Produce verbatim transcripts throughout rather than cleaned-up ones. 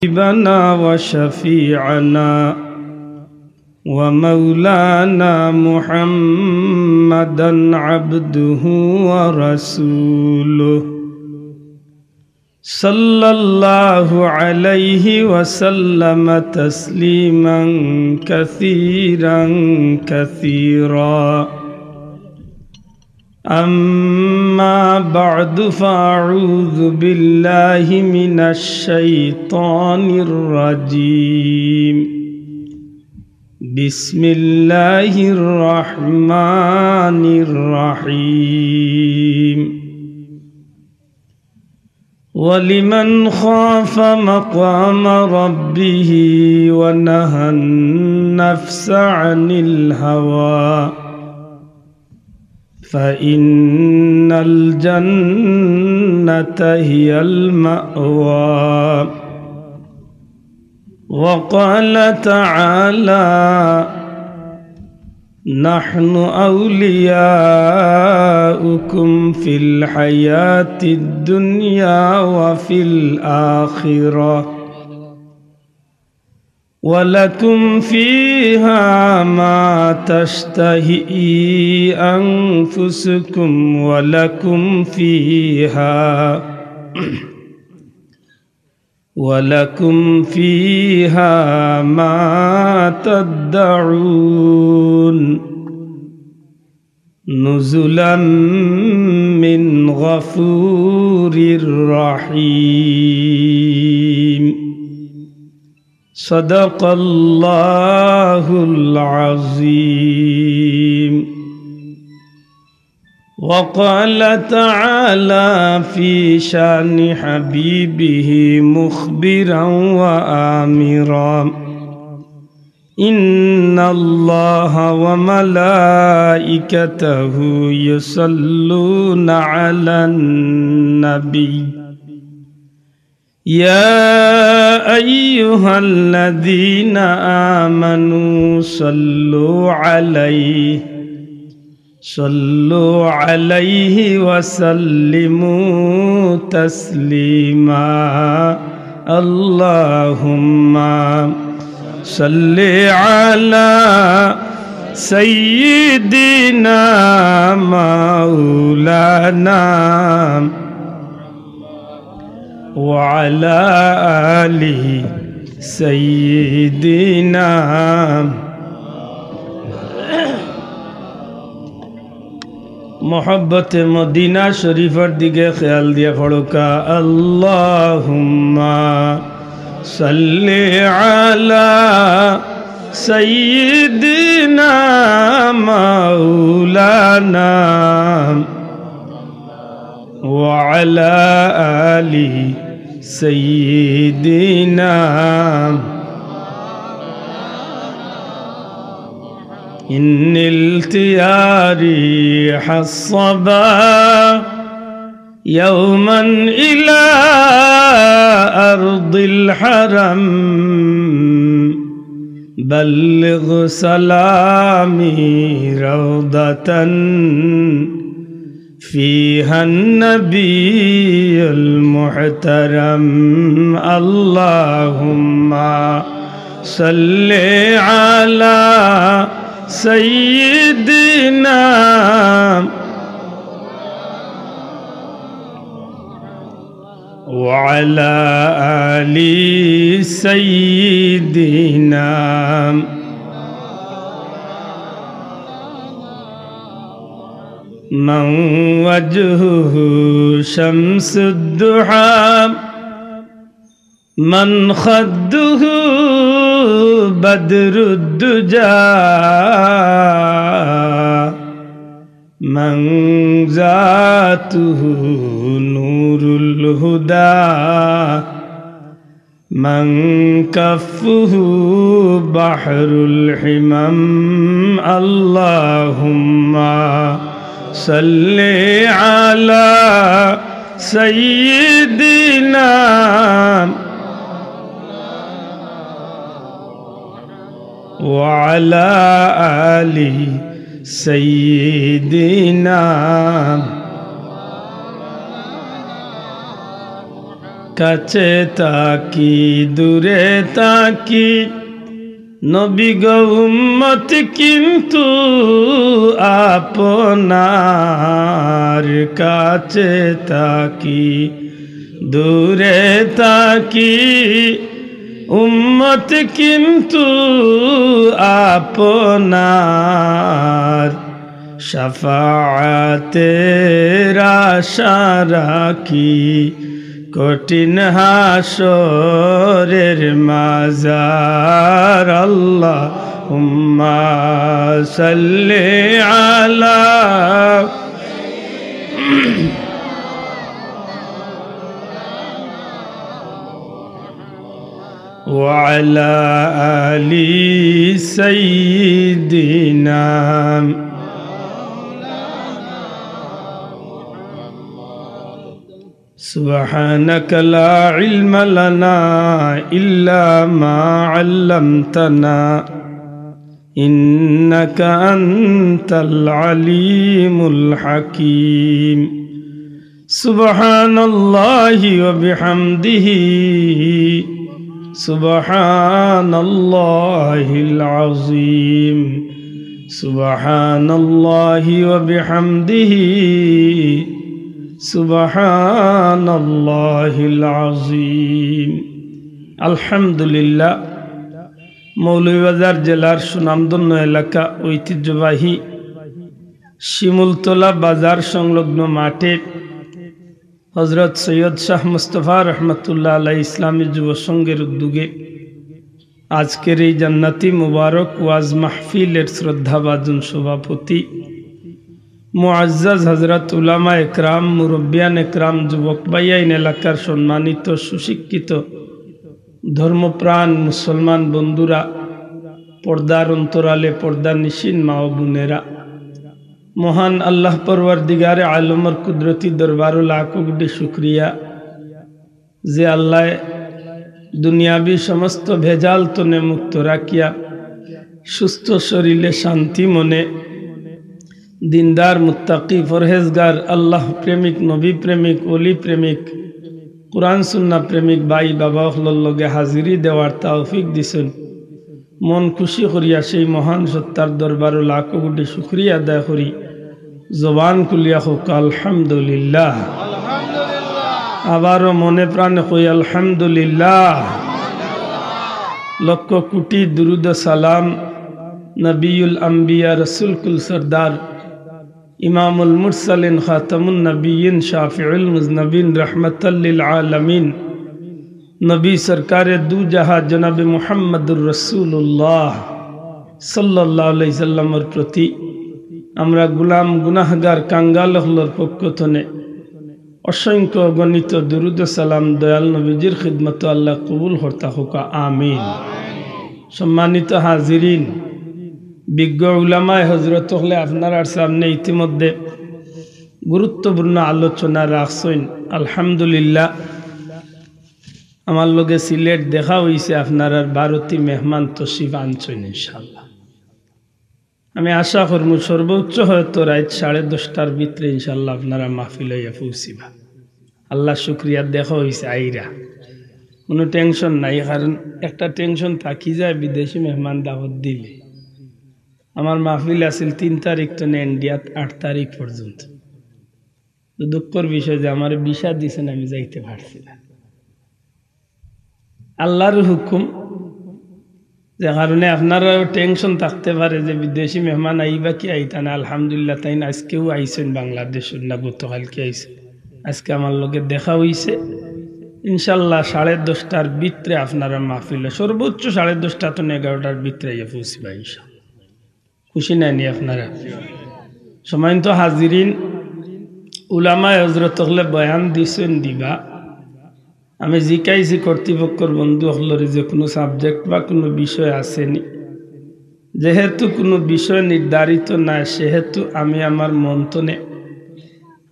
وحبيبنا وشفيعنا ومولانا محمدا عبده ورسوله، صلى الله عليه وسلم تسليما كثيرا كثيرا. أما بعد، فأعوذ بالله من الشيطان الرجيم. بسم الله الرحمن الرحيم. ولمن خاف مقام ربه ونهى النفس عن الهوى فإن الجنة هي المأوى. وقال تعالى: نحن أولياؤكم في الحياة الدنيا وفي الآخرة، ولكم فيها ما تشتهي أنفسكم ولكم فيها ولكم فيها ما تدعون. نزلا من غفور رحيم. صدق الله العظيم. وقال تعالى في شان حبيبه مخبرا وآمرا: إن الله وملائكته يصلون على النبي، يا أيها الذين آمنوا صلوا عليه، صلوا عليه وسلموا تسليما. اللهم صل على سيدنا مولانا وعلى آل سيدنا. محبت مدینہ شریفر دیگے خیال دیا پڑھوکا، اللهم صل على سيدنا مولانا وعلى آل سيدنا. إن التياري حصبا يوما إلى أرض الحرم، بلغ سلامي روضة فيها النبي المحترم. اللهم صل على سيدنا وعلى آل سيدنا. من وجهه شمس الضحى، من خده بدر الدجى، من ذاته نور الهدى، من كفه بحر الحمم. اللهم صل على سيدنا وعلى آل سيدنا. কাছে থাকি দূরে থাকি, নবী গো উম্মত কিন্তু আপনার। কাছে থাকি দূরে থাকি, উম্মত কিন্তু আপনার। শাফাআতের আশা রাখি কঠিন হাশরের মাজার। আল্লাহুম্মা সাল্লি আলা وعلى آل سيدنا. سبحانك لا علم لنا إلا ما علمتنا إنك أنت العليم الحكيم. سبحان الله وبحمده. سبحان الله العظيم. سبحان الله وبحمده. سبحان الله العظيم. الحمد لله. মৌলভীবাজার জেলার সুনামধন্য এলাকা, ঐতিহ্যবাহী শিমুলতলা বাজার সংলগ্ন মাঠে হযরত সৈয়দ শাহ মুস্তফা রহমতুল্লাহ আলাইহি ইসলামী যুব সংঘের উদ্যোগে আজকের এই জান্নাতি মুবারক ওয়াজ মাহফিলের শ্রদ্ধাভাজন সভাপতি মুআজ্জাজ হযরত উলামা একরাম, মুরব্বিয়ান একরাম, যুবক ভাইয়াইন, এলাকার সম্মানিত সুশিক্ষিত ধর্মপ্রাণ মুসলমান বন্ধুরা, পর্দার অন্তরালে পর্দানিশীন মা ও বোনেরা, মহান আল্লাহ পরওয়ারদিগারে আলমর কুদরতি দরবারো লাখো কোটি শুকরিয়া যে আল্লায় দুনিয়াবি সমস্ত ভেজাল তনে মুক্ত রাখিয়া সুস্থ শরীরে শান্তি মনে দিনদার, মুত্তাকি, পরহেজগার, আল্লাহ প্রেমিক, নবী প্রেমিক, ওলি প্রেমিক, কোরআন সুন্নাহ প্রেমিক ভাই বাবা অকলর লগে হাজিরি দেওয়ার তৌফিক দিছইন। মন খুশি করিয়া সেই মহান সত্তার দরবারো লাখো কোটি শুকরিয়া আদায় করি। জবান খুলিয়া কউক্কা আলহামদুলিল্লাহ। আবারও মনে প্রাণে কই আলহামদুলিল্লাহ। লক্ষ কোটি দুরুদ ও সালাম নবিয়ুল আম্বিয়া রসুল কুল সরদার ইমামুল মুরসালিন খাতামুন নবিয়িন শাফিউল মুজনবিন রহমাতাল লিল আলামিন নবী সরকারে দু জাহান জনাবে মুহাম্মাদুর রাসূলুল্লাহ সাল্লাল্লাহু আলাইহি সাল্লামর প্রতি আমরা গোলাম গুনাহগার কাঙ্গাল অকলর পক্ষ তনে অসংখ্য অগণিত দুরুদ ও সালাম দয়াল নবীজির খিদমতো আল্লাহ কবুল করতা কউক্কা, আমিন। সম্মানিত হাজিরিন, বিজ্ঞ উলামায়ে হযরত অকলে আপনারার সামনে ইতিমধ্যে গুরুত্বপূর্ণ আলোচনা রাখছইন। আলহামদুলিল্লাহ, আমার লগে সিলেট দেখা অইছে, আপনারার বারোটি মেহমান তশরিফ আনছইন ইনশাআল্লাহ। আমি আশা করমু সর্বোচ্চ হয়তো রাইত সাড়ে দশটার ভিতরে ইনশাআল্লাহ আপনারা মাহফিল অইয়া পৌঁছিবা। আল্লাহ শুক্রিয়া, দেখা অইছে আইরা, কুনু টেনশন নাই। কারণ একটা টেনশন থাকি যায় বিদেশি মেহমান দাওয়াত দিলে। আমার মাহফিল আছিল তিন তারিখ তনে ইন্ডিয়াত আট তারিখ পর্যন্ত। তো দুঃখর বিষয় যে আমারে ভিসা দিছইন, আমি যাইতে পারছি না। আল্লাহর হুকুম, যে কারণে আপনারারও টেনশন থাকতে পারে যে বিদেশি মেহমান আইবা কি আইতা না। আলহামদুলিল্লাহ, তাইন আজকেও আইছইন বাংলাদেশর, না গতকালকে আইছইন। আজকে আমার লগে দেখা অইছে। ইনশাআল্লাহ সাড়ে দশটার ভিতরে আপনারার মাহফিল, সর্বোচ্চ সাড়ে দশটা তনে এগারোটার ভিতরে আইয়া পৌঁছিবা ইনশাআল্লাহ। খুশি নায়নি আপনারা? সম্মানিত হাজিরিন, উলামায়ে হযরত অকলে বয়ান দিছইন দিবা। আমি জিকাইছি কর্তৃপক্ষর বন্ধু অকলরে যে কুনু subject বা কুনু বিষয় আছেনি। যেহেতু কুনু বিষয় নির্ধারিত নাই, সেহেতু আমি আমার মন তনে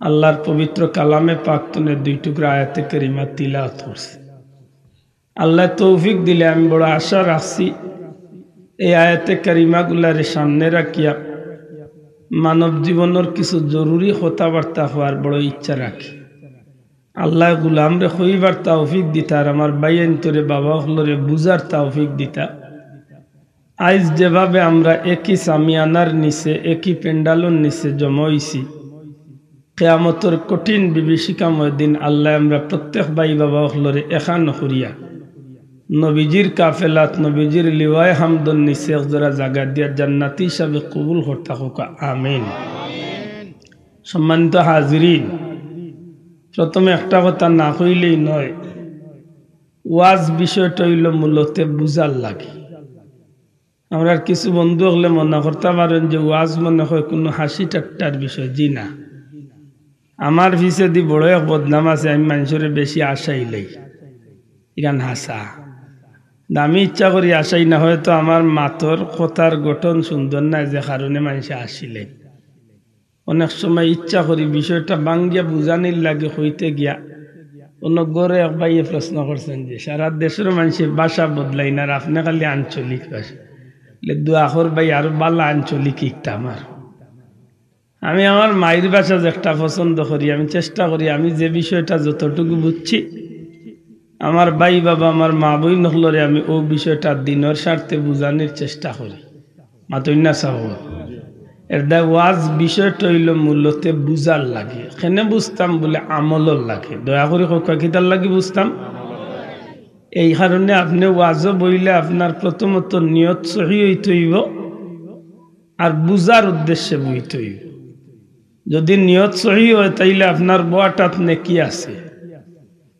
আল্লাহর পবিত্র কালামে পাক তনে দুই টুকরা আয়াতে কারিমা তিলাওয়াত করছি। আল্লায় তৌফিক দিলে আমি বড় আশা রাখছি এই আয়াতে কারিমাগুলারে সামনে রাখিয়া মানব জীবনর কিছু জরুরি কথাবার্তা কওয়ার বড় ইচ্ছা রাখি। আল্লায় গুলামরে কইবার তৌফিক দিতা, আর আমার ভাইয়াইন্তরে, বাবা অকলরে বুঝার তৌফিক দিতা। আইজ যেভাবে আমরা একই সামিয়ানার নিচে, একই প্যান্ডালর নিচে জমা অইছি, কিয়ামতর কঠিন বিভীষিকাময় দিন আল্লায় আমরা প্রত্যেক ভাই বাবা অকলরে একখান করিয়া নবীজির কাফেলাত, নবীজির লিওয়ায়ে হামদর নিচে একজোড়া জাগা দিয়া জান্নাতি হিসাবে কবুল করতা কউক্কা, আমিন। সম্মানিত হাজিরিন, প্রথমে একটা কথা না কইলেই নয়, ওয়াজ বিষয়টা অইলো মূলত বুঝার লাগি। আমরার কিছু বন্ধু অকলে মনে করতা পারইন যে ওয়াজ মনে হয় কুনু হাসি ঠাট্টার বিষয়, জি না। আমার পিছেদি বড় এক বদনাম আছে, আমি মানষরে বেশি আশাইলাই, ইখান হাছা। আমি ইচ্ছা করি আশাই না, হয়তো আমার মাতর কথার গঠন সুন্দর নায়, যে কারণে মানষে আশিলে। অনেক সময় ইচ্ছা করি বিষয়টা ভাঙ্গিয়া বুঝানির লাগি কইতে গিয়া অন্য ঘরো এক ভাইয়ে প্রশ্ন করছেন যে সারা দেশর মানষে ভাষা বদলাইন, আর আপনে খালি আঞ্চলিক ভাষা। বলে, "দোয়া কর ভাই, আরো ভালা আঞ্চলিক শিখতাম আর।" আমি আমার মাইর ভাষা যে একটা পছন্দ করি, আমি চেষ্টা করি, আমি যে বিষয়টা যতটুকু বুঝছি, আমার ভাই বাবা, আমার মা বইন অকলরে আমি অউ বিষয়টা দিনর স্বার্থে বুঝানির চেষ্টা করি। মাতইন না সাব। এর দায় ওয়াজ বিষয়টা অইলো মূলত বুঝার লাগি। কেনে বুঝতাম? বলে আমলর লাগি। দয়া করি কউক্কা, কিতার লাগি বুঝতাম? এই কারণে আপনে ওয়াজো বইলে আপনার প্রথমত নিয়ত সহি অইতে অইবো, আর বুঝার উদ্দেশ্যে বইতে অইবো। যদি নিয়ত সহি হয়, তাইলে আপনার বওয়াটাত নেকি আছে।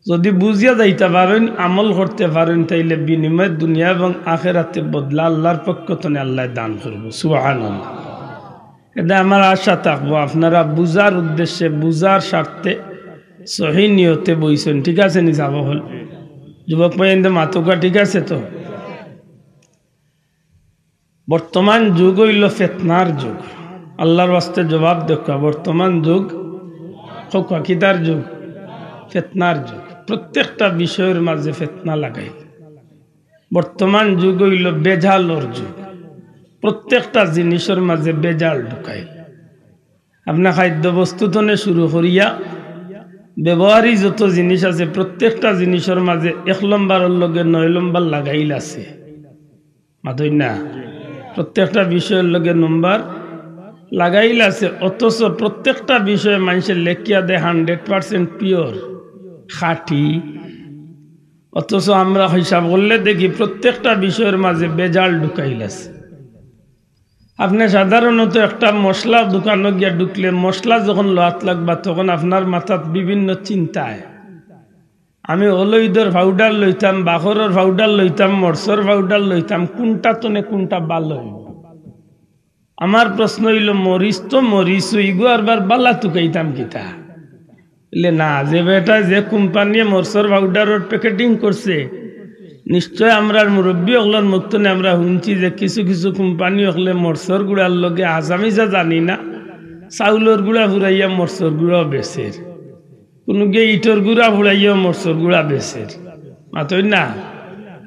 যদি বুঝিয়া যাইতা পারইন, আমল করতে পারইন, তাইলে বিনিময়ে দুনিয়া এবং আখেরাতে বদলা আল্লার পক্ষ তনে আল্লায় দান করবো। সুবহানাল্লাহ। এর দায় আমার আশা থাকবো আপনারা বুঝার উদ্দেশ্যে, বুঝার স্বার্থে সহি নিয়তে বইছইন, ঠিক আছে নি সাব অকল? যুবক ভাইয়াইন্তে মাতউক্কা, ঠিক আছে তো? বর্তমান যুগ অইলো ফেতনার যুগ। আল্লার ওয়াস্তে জবাব দেউক্কা, বর্তমান যুগ কউক্কা কিতার যুগ? ফেতনার যুগ। প্রত্যেকটা বিষয়র মাঝে ফেতনা লাগাইল। বর্তমান যুগ অইলো বেজালর যুগ। প্রত্যেকটা জিনিসর মাঝে বেজাল ঢুকাইল। আপনার খাদ্যবস্তু তনে শুরু করিয়া ব্যবহারি যত জিনিস আছে, প্রত্যেকটা জিনিসর মাঝে এক নম্বরর লগে নয় নম্বর লাগাইল আছে। মাতইন না? প্রত্যেকটা বিষয়র লগে নম্বর লাগাইল আছে, অথচ প্রত্যেকটা বিষয়ে মানষে লেখিয়া দেয় hundred percent pure, খাঁটি। অথচ আমরা হিসাব করলে দেখি প্রত্যেকটা বিষয়র মাঝে বেজাল ঢুকাইল আছে। আপনে সাধারণত একটা মশলা দোকানো গিয়া ঢুকলে, মশলা যখন লওয়াত লাগবা, তখন আপনার মাথাত বিভিন্ন চিন্তা আয়। আমি অলইদর পাউডার লইতাম, বাখরর পাউডার লইতাম, মরচর পাউডার লইতাম, কুনটা তনে কুনটা ভালা অইবো? আমার প্রশ্ন অইলো, মরিচ তো মরিচ, ইগু আরবার ভালা তুকাইতাম কিতা? বলে, না, যে বেটায় যে কোম্পানিয়ে মরচর পাউডারর packeting করছে, নিশ্চয় আমরার মুরব্বি অকলর মুখ তনে আমরা হুনছি যে কিছু কিছু কোম্পানি অকলে মরচর গুড়ার লগে আজামিজা জানি না, চাউলর গুড়া ফুরাইয়া মরচর গুড়াও বেচের। কুনুগিয়ে ইটর গুড়া ফুড়াইয়াও মরচর গুড়া বেচের। মাতইন না?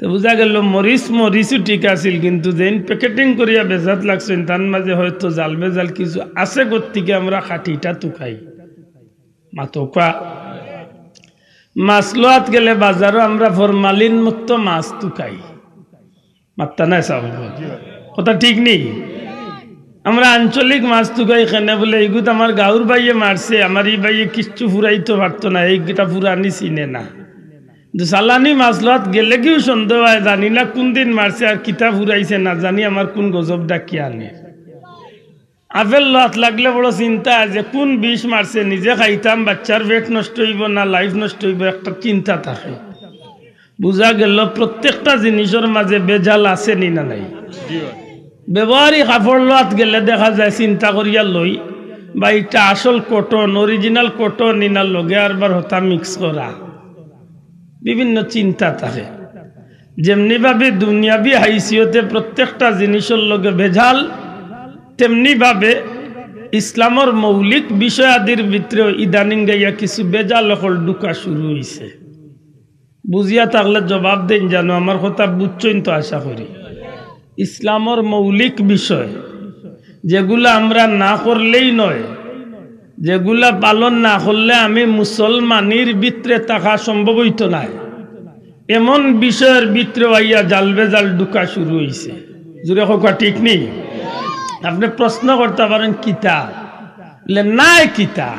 তো বুঝা গেল, মরিচ মরিচউ ঠিক আছিল, কিন্তু যেইন packeting করিয়া বেচাত লাগছইন, তার মাঝে হয়তো জাল বেজাল কিছু আছে, গতিকে আমরা খাঁটিটা তুকাই। মাতউক্কা। মাছ লওয়াত গেলে বাজারো আমরা ফরমালিন মুক্ত মাছ তুকাই। মাত্তা নাই সাব। কথা ঠিক নি? আমরা আঞ্চলিক মাছ তুকাই কেনে? বলে, "ইগুত আমার গাঁওর ভাইয়ে মারছে, আমার ই ভাইয়ে কিচ্ছু ফুরাইতো পারতো না, এইগুটা ফুরানি চিনে না।" কিন্তু চালানি মাছ লওয়াত গেলেগিউ সন্দেহ অয়, জানি না কুনদিন মারছে আর কিতা ফুরাইছে, না জানি আমার কুন গজব ডাকিয়া আনে। আপেল লওয়াত লাগলে বড় চিন্তা অয় যে কুন বিষ মারছে, নিজে খাইতাম, বাচ্চার পেট নষ্ট অইবো না life নষ্ট অইবো, একটা চিন্তা থাকে। বুঝা গেল প্রত্যেকটা জিনিসর মাঝে বেজাল আছে নি না নাই? ব্যবহারি কাপড় লওয়াত গেলে দেখা যায় চিন্তা করিয়া লই, বা ইটা আসল cotton, original cotton নি না, লগে আরবার হতা mix করা, বিভিন্ন চিন্তা থাকে। যেমনি ভাবে দুনিয়াবি হাইসিয়তে প্রত্যেকটা জিনিসর লগে বেজাল, তেমনি ভাবে ইসলামর মৌলিক বিষয়াদির ভিতরেও ইদানিং গাইয়া কিছু বেজাল অকল ঢুকা শুরু অইছে। বুঝিয়া থাকলে জবাব দেইন জানো, আমার কথা বুঝছইন তো আশা করি। ইসলামর মৌলিক বিষয় যেগুলা আমরা না করলেই নয়, যেগুলা পালন না করলে আমি মুসলমানির ভিতরে থাকা সম্ভব অইতো নায়, এমন বিষয়র ভিতরে আইয়া জাল বেজাল ঢুকা শুরু অইছে। জুরে কউক্কা, ঠিক নি? আপনে প্রশ্ন করতা পারইন, "কিতা?" বলে, "নায় কিতা?"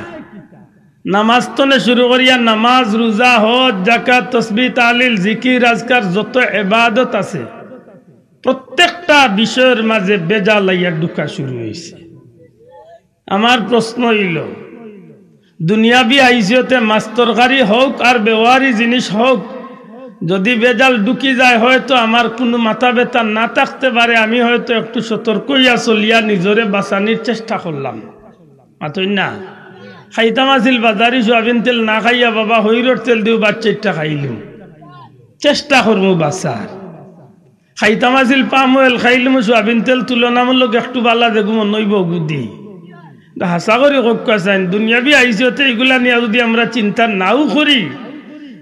নামাজ তনে শুরু করিয়া নামাজ, রোজা, হজ, যাকাত, তসবিহ, তাহলিল, জিকির, আজকার যত ইবাদত আছে, প্রত্যেকটা বিষয়র মাঝে বেজাল আইয়া ঢুকা শুরু অইছে। আমার প্রশ্ন অইলো, দুনিয়াবি হাইসিয়তে মাছ তরকারি হউক আর বেওয়ারি জিনিস হউক, যদি বেজাল ঢুকি যায়, হয়তো আমার কুনু মাথা ব্যথা না থাকতে পারে, আমি হয়তো একটু সতর্ক অইয়া চলিয়া নিজরে বাঁচানির চেষ্টা করলাম। মাতইন না? খাইতাম আছিল বাজারি সয়াবিন তেল না খাইয়া বাবা হইরর তেল দিউ বাচ্চাইট্টা খাইলু, চেষ্টা করমু বাঁচার। খাইতাম আছিল পাম অয়েল, খাইলু সয়াবিন তেল তুলনামূলক একটু বালা, দেখমু মনো অইবো গুদি। হাছা করি কউক্কা চাইন, দুনিয়াবি হাইসিয়তে ইগুলা নিয়া যদি আমরা চিন্তা নাও করি,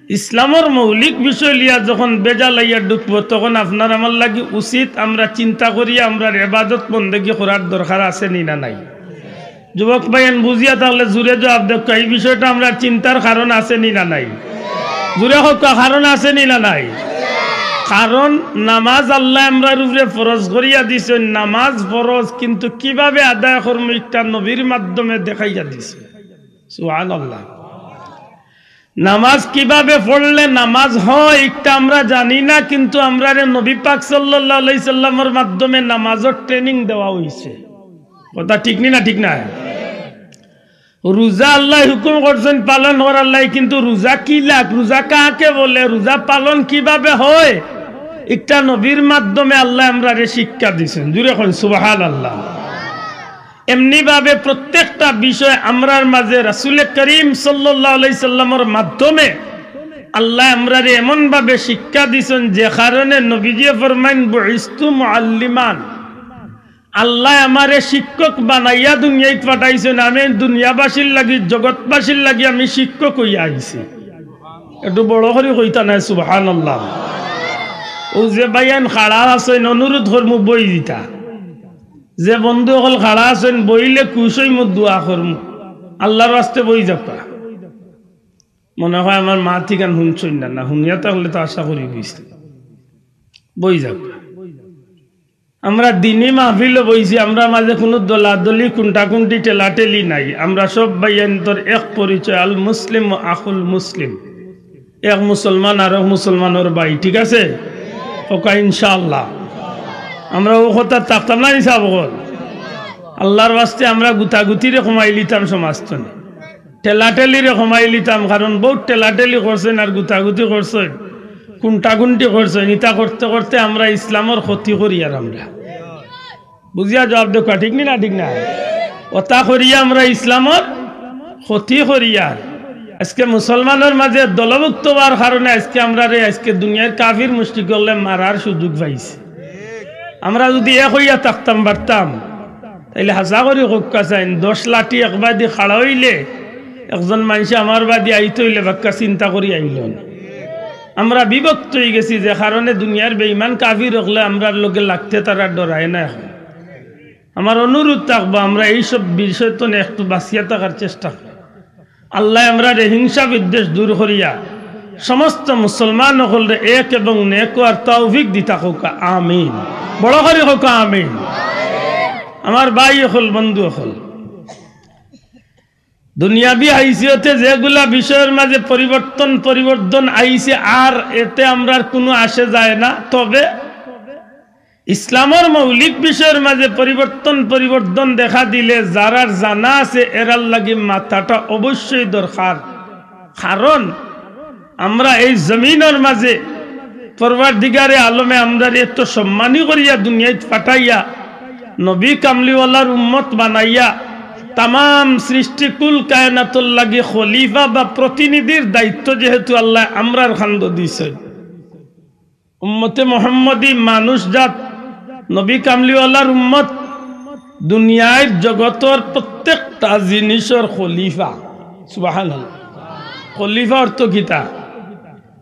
ইসলামর মৌলিক বিষয় লিয়া যখন বেজাল আইয়া ঢুকবো, তখন আপনার আমার লাগি উচিত আমরা চিন্তা করিয়া আমরার ইবাদত বন্দেগি করার দরকার আছে নি না নাই? যুবক ভাইয়াইন বুঝিয়া থাকলে জুরে জুয়াব দেউক্কা, এই বিষয়টা আমরার চিন্তার কারণ আছে নি না নাই? জুরে কউক্কা, কারণ আছে নি না নাই? কারণ নামাজ আল্লায় আমরার উপরে ফরজ করিয়া দিছইন, নামাজ ফরজ, কিন্তু কিভাবে আদায় করমু ইটা নবীর মাধ্যমে দেখাইয়া দিছইন। সুবহানাল্লাহ। নামাজ কিভাবে পড়লে নামাজ হয়, ইটা আমরা জানি না, কিন্তু আমরারে নবী পাক সাল্লাল্লাহু আলাইহি সাল্লামর মাধ্যমে নামাজর training দেওয়া অইছে। কথা ঠিক নি না ঠিক নায়? রোজা আল্লায় হুকুম করছইন পালন করার লাগি, কিন্তু রোজা কি লাগ, রোজা কাকে বলে, রোজা পালন কিভাবে হয়, ইটা নবীর মাধ্যমে আল্লায় আমরারে শিক্ষা দিছইন। জুরে কইন সুবহানাল্লাহ। এমনিভাবে প্রত্যেকটা বিষয় আমরার মাঝে রাসূলে করিম সাল্লাল্লাহু আলাইহি সাল্লামর মাধ্যমে আল্লায় আমরারে এমনভাবে শিক্ষা দিছইন, যে কারণে নবীজিয়ে ফরমাইন, "বুইস্তু মুআল্লিমান।" আল্লায় আমারে শিক্ষক বানাইয়া দুনিয়াত পাঠাইছইন। আমি দুনিয়াবাসীর লাগি, জগৎবাসীর লাগি আমি শিক্ষক অইয়া আইছি। একটু বড় করি কইতা নায় সুবহানাল্লাহ? অউ যে ভাইয়াইন খাড়া আছইন, অনুরোধ করমু বই দিতা। যে বন্ধু অকল খাড়া আছইন, বইলে খুশ অইমু, দোয়া করমু। আল্লার ওয়াস্তে বই যাউক্কা। মনে হয় আমার মাত ইখান হুনছইন না, না হুনিয়া থাকলে তো আশা করি বুঝতা। বই যাউক্কা। আমরা দিনি মাহফিলো বইছি, আমরার মাঝে কুনু দলাদলি, কুন্টাকুন্টি, ঠেলাঠেলি নাই। আমরা সব ভাইয়াইন্তর এক পরিচয়, আল মুসলিম ও আখুল মুসলিম। এক মুসলমান আরক মুসলমানর ভাই, ঠিক আছে? কউক্কা ইনশাআল্লাহ। আমরা অউ কথাত থাকতাম না নি সাব অকল? আল্লার ওয়াস্তে আমরা গুতাগুতিরে কমাইলিতাম সমাজ তনে, ঠেলাঠেলিরে কমাইলিতাম, কারণ বউত ঠেলাঠেলি করছইন আর গুতাগুতি করছইন, কুন্টাকুন্টি করছইন। ইতা করতে করতে আমরা ইসলামর ক্ষতি করিয়ার আমরা। বুঝিয়া জুয়াব দেউক্কা, ঠিক নি না ঠিক নায়? অতা করিয়া আমরা ইসলামর ক্ষতি করিয়ার। আজকে মুসলমানর মাঝে দলভুক্ত অওয়ার কারণে আজকে আমরারে আজকে দুনিয়ার কাফির মুশরিক অকলে মারার সুযোগ পাইছে। আমরা যুদি এক অইয়া থাকতাম পারতাম, তাইলে হাছা করি কউক্কা চাইন, দশ লাঠি একবায়দি খাড়া অইলে একজন মানষে আমার বায়দি আইতো অইলে বাক্কা চিন্তা করি আইলো না। আমরা বিভক্ত অইগেছি, যে কারণে দুনিয়ার বেইমান কাফির অকলে আমরার লগে লাগতে তারা ডরায় না। এখন আমার অনুরোধ থাকবো, আমরা এইসব বিষয় তনে একটু বাঁচিয়া থাকার চেষ্টা করি। আল্লায় আমরারে হিংসা বিদ্বেষ দূর করিয়া সমস্ত মুসলমান অকলরে এক এবং নেক অওয়ার তৌফিক দিতা কউক্কা, আমিন। বড় করি কউক্কা, আমিন। আমার ভাই অকল, বন্ধু অকল, দুনিয়াবি হাইসিয়তে যেগুলা বিষয়র মাঝে পরিবর্তন পরিবর্ধন আইছে, আর এতে আমরার কুনু আসে যায় না। তবে ইসলামর মৌলিক বিষয়র মাঝে পরিবর্তন পরিবর্ধন দেখা দিলে যারার জানা আছে, এরার লাগি মাথাটা অবশ্যই দরকার। কারণ আমরা এই জমিনর মাঝে পরওয়ারদিগারে আলমে আমরারে এত সম্মানী করিয়া দুনিয়াত পাঠাইয়া, নবী কামলিওয়ালার উম্মত বানাইয়া, তামাম সৃষ্টিকুল কায়নাতর লাগি খলিফা বা প্রতিনিধির দায়িত্ব যেহেতু আল্লায় আমরার কান্দো দিছইন, উম্মতে মোহাম্মদী মানুষ জাত, নবী কামলিওয়ালার উম্মত, দুনিয়ার জগতর প্রত্যেকটা জিনিসর খলিফা। সুবহানাল্লাহ। খলিফা অর্থ কিতা?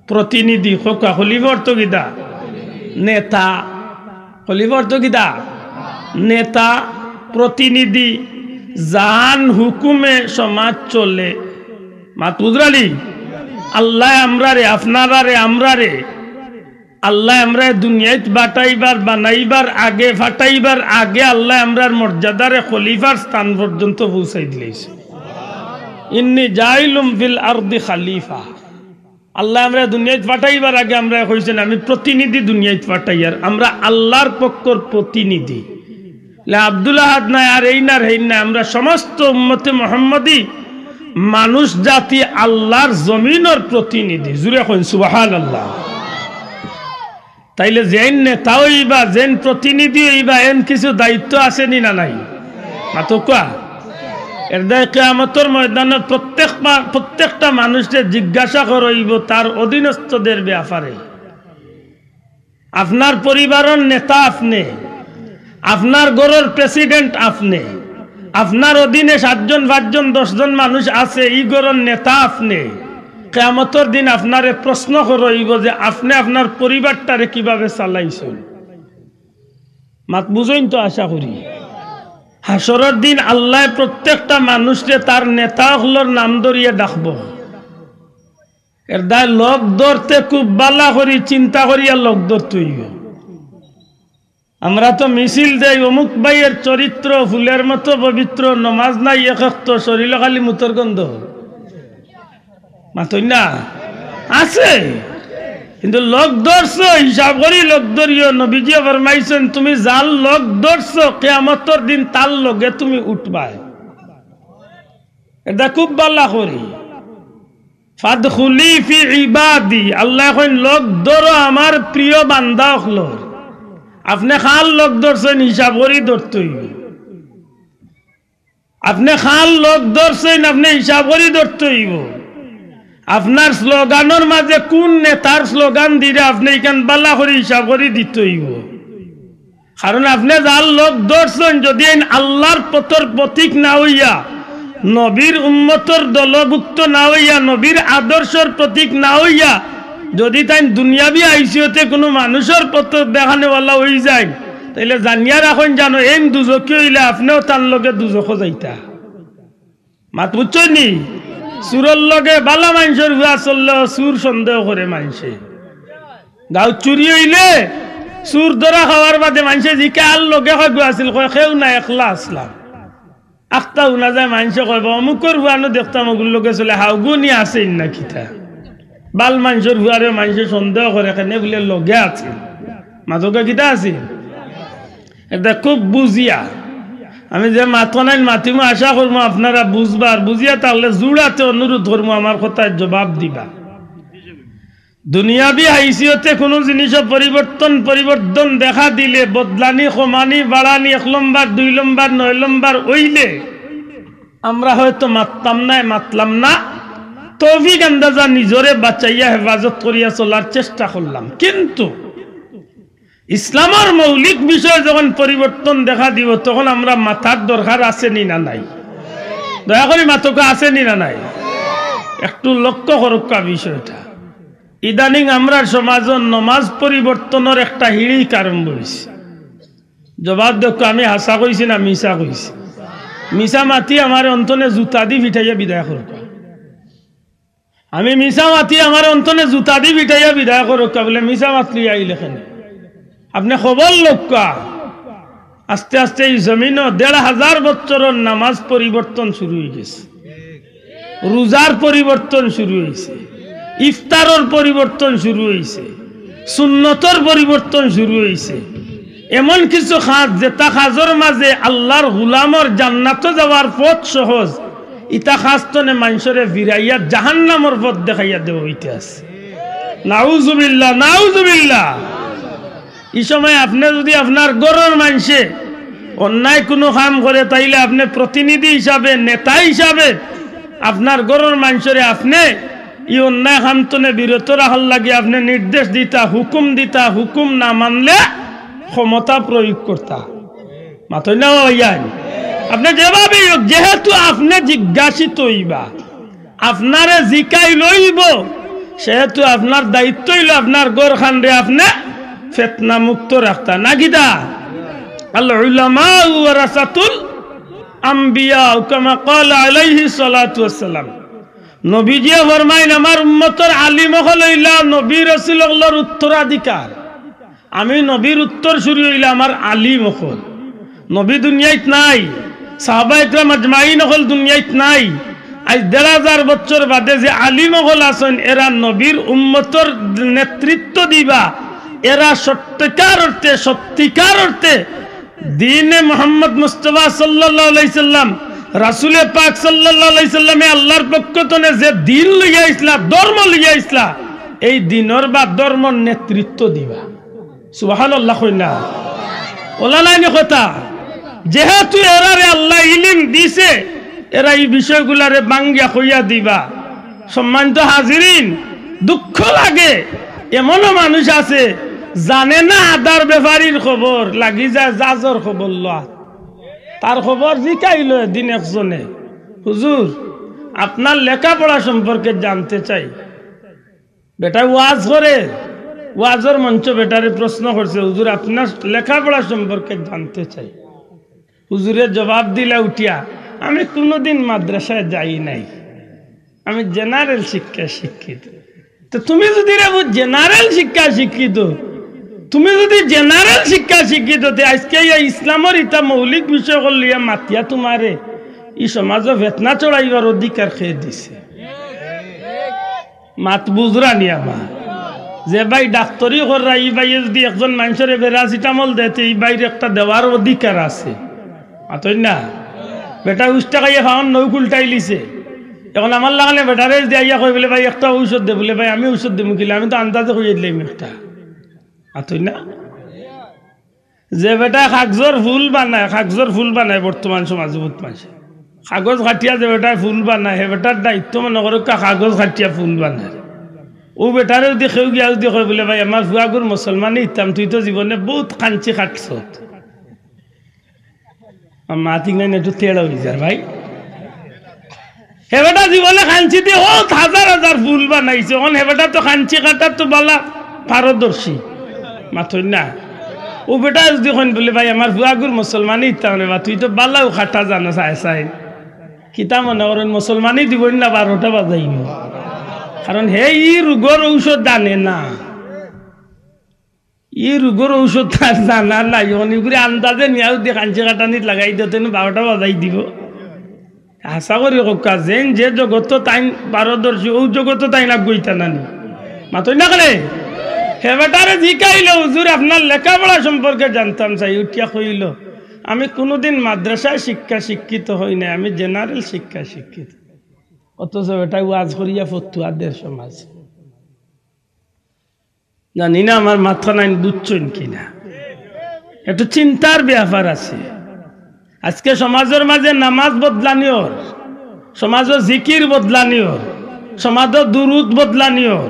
প্রতিনিধি। কউক্কা, খলিফা অর্থ কিতা? নেতা। খলিফা অর্থ কিতা? নেতা, প্রতিনিধি। যান হুকুমে সমাজ চলে। মাত বুঝরানি? আল্লায় আমরারে, আপনারারে, আমরারে, আল্লায় আমরারে দুনিয়াত পাঠাইবার, বানাইবার আগে, পাঠাইবার আগে আল্লায় আমরার মর্যাদারে খলিফার স্থান পর্যন্ত পৌঁছাই দিলাইছে। ইন্নি জাইলুম ফিল আরদি খালিফা। আল্লায় আমরারে দুনিয়াত পাঠাইবার আগে আমরারে কইছইন, "আমি প্রতিনিধি দুনিয়াত পাঠাইয়ার।" আমরা আল্লার পক্ষর প্রতিনিধি। লে আব্দুল আহাদ নায়, আর এইন আর হেইন নায়, আমরা সমস্ত উম্মতে মুহাম্মদী মানুষ জাতি আল্লার জমিনর প্রতিনিধি। জুরে কইন সুবহানাল্লাহ। তাইলে যেইন নেতা অইবা, যেইন প্রতিনিধি অইবা, এন কিছু দায়িত্ব আছে নি না নাই? মাতউক্কা। এরদায় কিয়ামতর ময়দানো প্রত্যেক মা-, প্রত্যেকটা মানুষরে জিজ্ঞাসা করা অইবো তার অধীনস্থদের ব্যাপারে। আপনার পরিবারর নেতা আপনে, আপনার ঘরর president আপনে, আপনার অধীনে সাতজন, পাঁচজন, দশজন মানুষ আছে, ই ঘরর নেতা আপনে। কিয়ামতর দিন আপনারে প্রশ্ন করা অইবো যে আপনে আপনার পরিবারটারে কিভাবে চালাইছইন। মাত বুঝইন তো আশা করি। হাশরর দিন আল্লায় প্রত্যেকটা মানুষরে তার নেতা অকলর নাম ধরিয়া ডাকবো। এরদায় লগ ধরতে খুব বালা করি চিন্তা করিয়া লগ ধরতে অইবো। আমরা তো মিছিল দেই, অমুক ভাইয়ের চরিত্র ফুলের মতো পবিত্র, নমাজ নাই এক অক্ত, শরীলো খালি মুতর গন্ধ। মাতইন না? আছে। কিন্তু লগ ধরছো, হিসাব করি লগ ধরিও। নবীজিয়ে ফরমাইছইন, "তুমি যার লগ ধরছো, কিয়ামতর দিন তার লগে তুমি উঠবায়।" এরদায় খুব বালা করি। "ফাদখুলি ফি ইবাদি", আল্লায় কইন, "লগ ধরো আমার প্রিয় বান্দা অকলর।" আপনে কার লগ ধরছইন, হিসাব করি ধরতে অইবো। আপনে কার লগ ধরছইন, আপনে হিসাব করি ধরতে অইবো। আপনার স্লোগানর মাঝে কুন নেতার স্লোগান দিরা, আপনে ইখান বালা করি হিসাব করি দিতে অইবো। কারণ আপনে যার লগ ধরছইন, যদি এইন আল্লার পথর পথিক না অইয়া, নবীর উম্মতর দলভুক্ত না অইয়া, নবীর আদর্শর প্রতীক না অইয়া, যদি তাইন দুনিয়াবি হাইসিয়তে কুনু মানুষর পথ দেখানেওয়ালা অইযাইন, তাইলে জানিয়া রাখইন, জানো, এইন দুজখি অইলে আপনেও তার লগে দুজখো যাইতা। মাত বুঝছইন নি? চুরর লগে বালা মানষর ফুয়া চললেও চুর সন্দেহ করে মানষে। গাঁওত চুরি অইলে চুর ধরা খাওয়ার বাদে মানষে জিকায়, "আর লগে কয়গু আছিল?" কয়, "কেউ না, একলা আছলাম।" আখতা হুনা যায় মানষে কয়, "বা অমুকর ফুয়ানো দেখতাম অগুর লগে চলে, হাউগু নি আছেইন না কিতা?" বালা মানষর ফুয়ারে মানষে সন্দেহ করে, কেনে বুলে লগে আছিল। মাতউক্কা কিতা আছিল? এরদায় খুব বুঝিয়া। আমি যে মাতখানাইন মাতিমু আশা করমু আপনারা বুঝবা, আর বুঝিয়া থাকলে জুড়াতে অনুরোধ করমু আমার কথার জবাব দিবা। দুনিয়াবি হাইসিয়তে কুনু জিনিসও পরিবর্তন, পরিবর্তন দেখা দিলে, বদলানি, কমানি, বাড়ানি, এক লম্বর, দুই লম্বর, নয় লম্বর অইলে আমরা হয়তো মাততাম নায়, মাতলাম না। তৌফিক আন্দাজা নিজরে বাঁচাইয়া হেফাজত করিয়া চলার চেষ্টা করলাম, কিন্তু ইসলামর মৌলিক বিষয় যখন পরিবর্তন দেখা দিবো, তখন আমরা মাতার দরকার আছে নি না নাই? দয়া করি মাতউক্কা, আছে নি না নাই? একটু লক্ষ্য করউক্কা বিষয়টা। ইদানিং আমরার সমাজো নমাজ পরিবর্তনর একটা হিড়িক আরম্ভ অইছে। জবাব দেউক্কা, আমি হাছা কইছি না মিছা কইছি? মিছা মাতি আমারে অন্তনে জুতা দি ফিটাইয়া বিদায় করউক্কা। আমি মিছা মাতি আমারে অন্তনে জুতা দি ফিটাইয়া বিদায় করউক্কা, বুলে মিছা মাতলি আইলে কেনে? আপনে খবর লউক্কা, আস্তে আস্তে ই জমিনো দেড় হাজার বছরর নামাজ পরিবর্তন শুরু অইগেছে, রোজার পরিবর্তন শুরু অইছে, ইফতারর পরিবর্তন শুরু অইছে, সুন্নতর পরিবর্তন শুরু অইছে। এমন কিছু কাজ যেতা কাজর মাঝে আল্লার গুলামর জান্নাতো যাওয়ার পথ সহজ, ইতা কাজ তনে মানষরে ফিরাইয়া জাহান্নামর পথ দেখাইয়া দেওয়া অইতে আছে। নাউজুবিল্লাহ, নাউজুবিল্লাহ। ই সময় আপনে যুদি আপনার ঘরর মানষে অন্যায় কুনু কাম করে, তাইলে আপনে প্রতিনিধি হিসাবে, নেতা হিসাবে আপনার ঘরর মানষরে আপনে ই অন্যায় কাম তনে বিরত রাখার লাগি আপনে নির্দেশ দিতা, হুকুম দিতা, হুকুম না মানলে ক্ষমতা প্রয়োগ করতা। মাতইন না ভাইয়াইন? আপনে যেভাবেই হউক, যেহেতু আপনে জিজ্ঞাসিত অইবা, আপনারে জিকাইল অইবো, সেহেতু আপনার দায়িত্ব অইলো আপনার ঘরখানরে আপনে ফেতনা মুক্ত রাখতা, না কিতা? আল উলামা ওয়ারাসাতুল আম্বিয়া, কামা ক্বালা আলাইহিস সালাতু ওয়াস সালাম। নবীজিয়ে ফরমাইন, "আমার উম্মতর আলিম অকল অইলা নবী রাসূল অকলর উত্তরাধিকার।" আমি নবীর উত্তরসূরি অইলা আমার আলিম অকল। নবী দুনিয়াত নাই, সাহাবা একরাম আজমাইন অকল দুনিয়াত নাই। আইজ দেড় হাজার বছর বাদে যে আলিম অকল আছইন, এরা নবীর উম্মতর নেতৃত্ব দিবা। এরা সত্যিকার অর্থে, সত্যিকার অর্থে দ্বীনে মুহাম্মদ মুস্তাফা সাল্লাল্লাহু আলাইহি সাল্লাম, রাসূলে পাক সাল্লাল্লাহু আলাইহি সাল্লামে আল্লাহর পক্ষ তনে যে দ্বীন লইয়া আইছলা, ধর্ম লইয়া আইছলা, এই দ্বীনর বা ধর্মর নেতৃত্ব দিবা। সুবহানাল্লাহ কইন না? অলা নায়নি কথা? যেহেতু এরারে আল্লায় ইলিম দিছে, এরা ই বিষয়গুলারে ভাঙ্গিয়া কইয়া দিবা। সম্মানিত হাজিরিন, দুঃখ লাগে, এমনও মানুষ আছে জানে না আদার বেপারীর খবর, লাগি যায় জাজর খবর লওয়া। তার খবর জিকাইলো একদিন একজনে, "হুজুর, আপনার লেখাপড়া সম্পর্কে জানতে চাই।" বেটায় ওয়াজ করে, ওয়াজর মঞ্চ বেটারে প্রশ্ন করছে, "হুজুর, আপনার লেখাপড়া সম্পর্কে জানতে চাই।" হুজুরে জবাব দিলা উঠিয়া, "আমি কুনুদিন মাদ্রাসায় যাই নাই, আমি জেনারেল শিক্ষায় শিক্ষিত।" তো তুমি যুদি রে বুঝ জেনারেল শিক্ষায় শিক্ষিত, তুমি যুদি জেনারেল শিক্ষায় শিক্ষিত, তে আইজকে ইয়া ইসলামর ইতা মৌলিক বিষয় অকল লইয়া মাতিয়া তুমারে ই সমাজো ফেতনা ছড়াইবার অধিকার কে দিছে? মাত বুঝরানি আমার। যে ভাই ডাক্তরি কররা, ই ভাইয়ে যুদি একজন মানষরে প্যারাসিটামল দেয়, তে ই ভাইর একটা দেওয়ার অধিকার আছে। মাতইন না? বেটা উষ্টা খাইয়া খাওয়ান নৌক উল্টাইলিছে। এখন আমার লাখানে বেটারে যুদি আইয়া কয় বুলে, "ভাই একটা ঔষধ দে," বুলে, "ভাই আমি ঔষধ দিমু কিলা, আমি তো আন্দাজে কইয়া দিলাইমু একটা।" মাতইন না? যে বেটায় কাগজর ফুল বানায়, কাগজর ফুল বানায় বর্তমান সমাজো বউত মানষে। কাগজ কাটিয়া যে বেটায় ফুল বানায়, হে বেটার দায়িত্ব মনো করউক্কা কাগজ কাটিয়া ফুল বানার। অউ বেটারে যুদি কেউ গিয়া যুদি কয় বুলে, "ভাই, আমার ফুয়াগুর মুসলমানি দিতাম, তুই তো জীবনে বউত কাঞ্চি কাটছত।" মাতিক নাই একটু তেড়া অইযার ভাই। হে বেটা জীবনে কাঞ্চি দি হউত হাজার হাজার ফুল বানাইছে, অখন হে বেটা তো কাঞ্চি কাটাত তো বালা পারদর্শী। মাতইন না? অউ বেটায় যুদি কইন বুলে, "ভাই, আমার ফুয়াগুর মুসলমানি দিতাম রে বা, তুই তো বালাউ কাটা জানস, চাই চাই।" কিতা মনো করইন, মুসলমানি দিবইন না বারোটা বাজাইবো? কারণ হে ই রোগর ঔষধ জানে না। ই রোগর ঔষধ তার জানা নাই, অখন ইগুরে আন্দাজে নিয়া যুদি কাঞ্চি কাটানিত লাগাই দেয়, তেনে বারোটা বাজাই দিবো। আশা করি কউক্কা, যেইন যে জগতো তাইন পারদর্শী, অউ জগতো তাইন আগুয়াইতা নানি। মাতইন না কেনে? হে বেটারে জিকাইলো, "হুজুর, আপনার লেখাপড়া সম্পর্কে জানতাম চাই।" উঠিয়া কইলো, "আমি কুনুদিন মাদ্রাসায় শিক্ষা শিক্ষিত হই নাই, আমি জেনারেল শিক্ষা শিক্ষিত।" অথচ বেটায় ওয়াজ করিয়া ফতুয়া দের সমাজ। জানি না আমার মাতখানাইন বুঝছইন কি না, একটু চিন্তার ব্যাপার আছে। আইজকে সমাজর মাজে নামাজ বদলানি অর, সমাজো জিকির বদলানি অর, সমাজো দুরুদ বদলানি অর,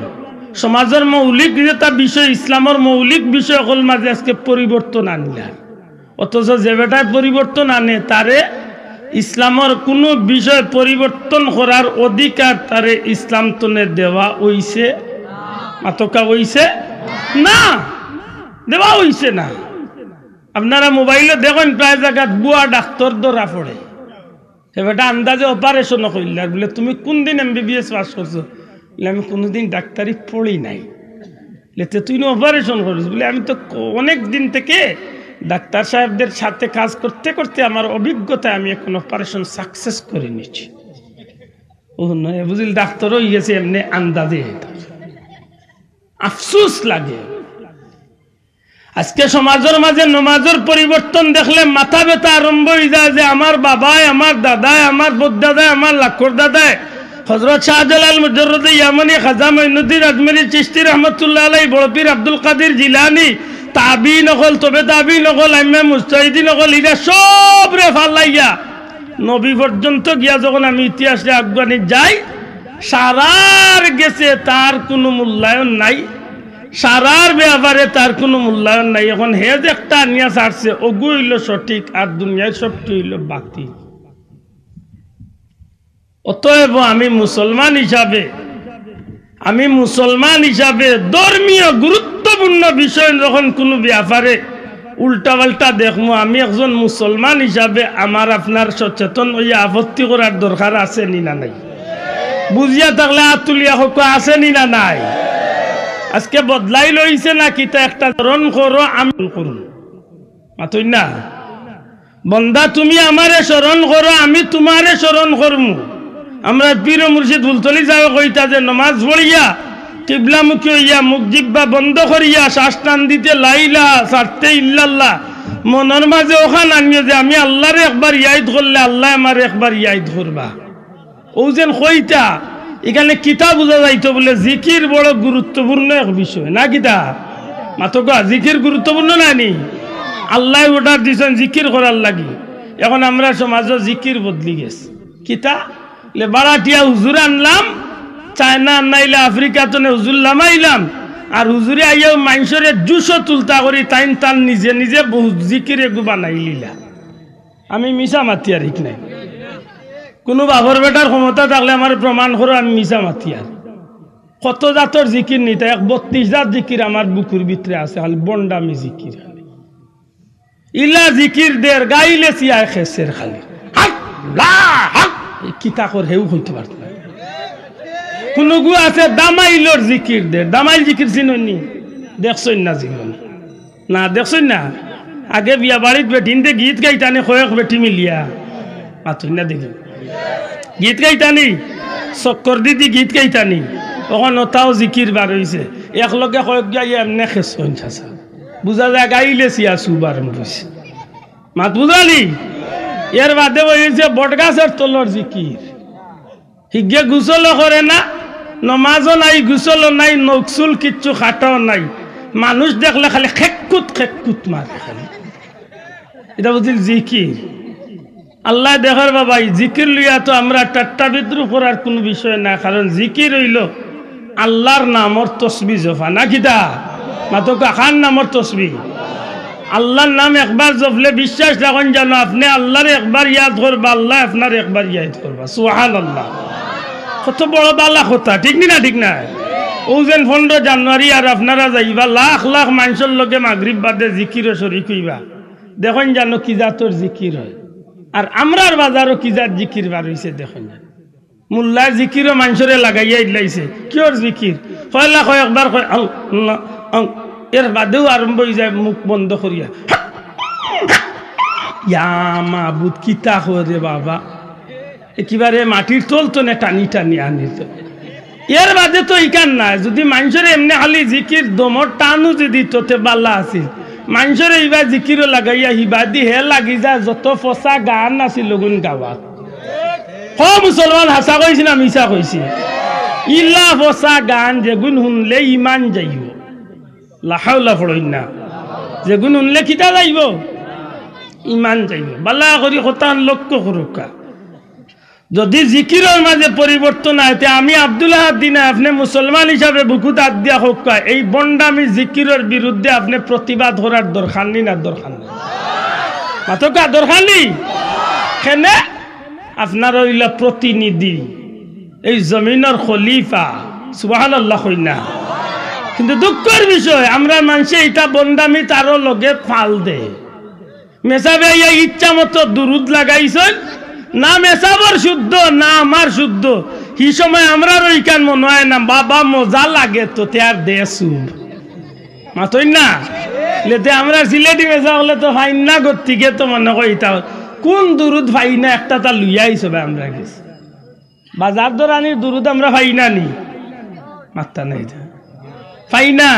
সমাজর মৌলিক যেতা বিষয়, ইসলামর মৌলিক বিষয় অকল মাজে আইজকে পরিবর্তন আনিলার। অথচ যে বেটায় পরিবর্তন আনে, তারে ইসলামর কুনু বিষয় পরিবর্তন করার অধিকার তারে ইসলাম তনে দেওয়া অইছে? মাতউক্কা, অইছে না, দেওয়া অইছে না। আপনারা মোবাইলো দেখইন, প্রায় জাগাত ভুয়া ডাক্তর ধরা পড়ে। হে বেটা আন্দাজে অপারেশন কইলার, বুলে, "তুমি কুনদিন এমবিবিএস পাস করছো?" বুলে, "আমি কুনুদিন ডাক্তারি পড়ি নাই।" বুলে, "তে তুই না অপারেশন করস?" বুলে, "আমি তো ক-, অনেক দিন থেকে ডাক্তার সাহেবদের সাথে কাজ করতে করতে আমার অভিজ্ঞতায় আমি এখন অপারেশন সাকসেস করে নিছি।" ও নয়, বুঝিল ডাক্তার অইগেছে এমনে আন্দাজে। আফসোস লাগে। আইজকে সমাজর মাজে নমাজর পরিবর্তন দেখলে মাথা ব্যথা আরম্ভ অইযায় যে আমার বাবায়, আমার দাদায়, আমার বড়দাদায়, আমার লাখর দাদায় হজরত শাহজালাল মুজাররদে ইয়ামানি, খাজা মঈনুদ্দিন আজমেরী চিশতি রহমতুল্লাহ আলাইহি, বড় পীর আব্দুল কাদির জিলানী, তাবিঈন অকল, তবে তাবিঈন অকল, আইম্মায়ে মুজতাহিদিন অকল, ইরা সবরে ফালাইয়া নবী পর্যন্ত গিয়া যখন আমি ইতিহাসরে আগুয়ানি যাই, সারার গেছে তার কুনু মূল্যায়ন নাই, সারার ব্যাপারে তার কুনু মূল্যায়ন নাই। এখন হে যে একটা আনিয়া ছাড়ছে, অগু অইলো সঠিক, আর দুনিয়ার সবটি অইলো বাতিল। অতএব আমি মুসলমান হিসাবে, আমি মুসলমান হিসাবে ধর্মীয় গুরুত্বপূর্ণ বিষয় যখন কুনু ব্যাপারে উল্টা পাল্টা দেখমু। আমি একজন মুসলমান হিসাবে আমার আপনার সচেতন অইয়া আপত্তি করার দরকার আছে নি না নাই? বুঝিয়া থাকলে আত তুলিয়া কউক্কা, আছে নি না নাই? আজকে বদলাইল অইছে না কিতা? একটা স্মরণ করো, আমি করমু। মাতইন না? বন্দা, তুমি আমারে স্মরণ করো, আমি তুমারে স্মরণ করমু। আমরার পীর ও মুর্শিদ ফুলতলি ছাবে কইতা যে নমাজ পড়িয়া কিবলামুখী অইয়া মুখ জিব্বা বন্ধ করিয়া শ্বাস টান দিতে লা ইলাহা, ছাড়তে ইল্লাল্লাহ। মনর মাঝে অখান আনিও যে আমি আল্লারে একবার ইয়াদ করলে আল্লায় আমারে একবার ইয়াদ করবা। অউ যেন কইতা, ইখানে কিতা বুঝা যাইতো বুলে জিকির বড় গুরুত্বপূর্ণ এক বিষয়, না কিতা? মাতউক্কা, জিকির গুরুত্বপূর্ণ নায় নি? আল্লায় order দিছইন জিকির করার লাগি। এখন আমরার সমাজো জিকির বদলি গেছে। কিতা? লে ভাড়াটিয়া হুজুর আনলাম, চায়না আনাইলে আফ্রিকা তনে হুজুর লামাইলাম, আর হুজুরে আইয়াও মানষরে জুশো তুলতা করি তাইন তান নিজে নিজে বহুত জিকির এগু বানাইলিলা। আমি মিছা মাতিয়ার, ঠিক নায়? কুনু বাপর বেটার ক্ষমতা থাকলে আমারে প্রমাণ করো, আমি মিছা মাতিয়ার। কত জাতর জিকির নিতা, এক বত্রিশ জাত জিকির আমার বুকুর ভিতরে আছে, খালি বন্ডামি জিকির খালি। ইলা জিকির দের, গাইলে সিয়ায় খেসের খালি। হক, লা, হক। এ কিতা কর, হেউ কইতে পারতো না। কুনুগু আছে দামাইলর জিকির দের, দামাইল জিকির চিনইন নি? দেখছইন না জীবনে? না, দেখছইন না? আগে বিয়া বাড়িত বেটিন্তে গীত গাইতা নি, কয়েক বেটি মিলিয়া। মাতইন না দেখি। গীত গাইতা নি, চক্কর দিদি গীত গাইতা নি। অখন অতাও জিকির বার অইছে। একলগে কয়েক গাইয়া এমনে খেসইন চাচা। বুঝা যায় গাইলে সিয়া সুব আরম্ভ অইছে। মাত বুঝালি? এর বাদে অইছে বটগাছর তলর জিকির। হিগে গোসলও করে না, নমাজও নাই, গোসলও নাই, নখ চুল কিচ্ছু কাটাও নাই। মানুষ দেখলে খালি খেক্কুত খেক্কুত মারে খালি। ইটা বুঝিল জিকির। আল্লায় দেখর বাবা, ই জিকির লইয়া তো আমরা ঠাট্টা বিদ্রুপ করার কুনু বিষয় না, কারণ জিকির অইলো আল্লার নামর তসবি জপা, না কিতা? মাতউক্কা, কার নামর তসবি? আল্লার নাম একবার জপলে বিশ্বাস রাখইন জানো, আপনে আল্লারে একবার ইয়াদ করবা, আল্লায় আপনারে একবার ইয়াদ করবা। সুবহানাল্লাহ। কত বড় বালা কথা, ঠিক নি না? ঠিক নায়? অউ যেন পনরো জানুয়ারি আর আপনারা যাইবা লাখ লাখ মানষর লগে মাগরিব বাদে জিকিরো শরিক অইবা। দেখইন জানো কি জাতর জিকির অয়। আর আমরার বাজারো কি জাত জিকির বার অইছে দেখইন জানো। মোল্লায় জিকিরও মানষরে লাগাইয়া ইলাইছে। কিওর জিকির? পয়লা কয় একবার কয়, আল্লাহ, আল্লাহ। এর বাদেউ আরম্ভ অইযায় মুখ বন্ধ করিয়া। ইয়া মাবুদ, কিতা কয় রে বাবা? একেবারে মাটির তল তনে টানি টানি আনিত। এর বাদে তো ইখান নায়, যুদি মানষরে এমনে খালি জিকির দমর টানও যুদি দিত তে বালা আছিল। মানষরে ইবা জিকিরও লাগাইয়া হিবাদি হে লাগি যায় যত ফসা গান আছিল অগুন গাওয়াত। হ মুসলমান, হাছা কইছি না মিছা কইছি? ইলা ফসা গান যেগুন হুনলে ইমান যাইবো। লা হাওলা পড়ইন না। যেগুন হুনলে কিতা যাইবো? ইমান যাইবো। বালা করি কথাখান লক্ষ্য করউক্কা। যুদি জিকিরর মাঝে পরিবর্তন আয়, তে আমি আব্দুল আহাদ দিনা আপনে মুসলমান হিসাবে বুকুত আত দিয়া কউক্কা, এই বন্ডামি জিকিরর বিরুদ্ধে আপনে প্রতিবাদ করার দরকার নি না দরকার নি? মাতউক্কা দরকার নি? কেনে? আপনারা অইলা প্রতিনিধি, এই জমিনর খলিফা। সুবহানাল্লাহ কইন না। কিন্তু দুঃখর বিষয়, আমরার মানষে ইতা বন্ডামিত আরো লগে ফাল দেয়। মেসাবে আইয়া ইচ্ছা মতো দুরুদ লাগাইছইন, না মেসাবর শুদ্ধ, না আমার শুদ্ধ। হি সময় আমরারও ইখান মনো অয় না, বাবা মজা লাগে তো তে আর দে সুব। মাতইন না? লেতে আমরার সিলেটি মেসা অকলে তো পাইন না, গতিকে তো মনো করি ইতা কুন দুরুদ পাই না, একটা তা লইয়া আইছো ভাই আমরার গেছে। বাজার দরানির দুরুদ আমরা পাই না নি? মাত্তা নাই যে। পাই না।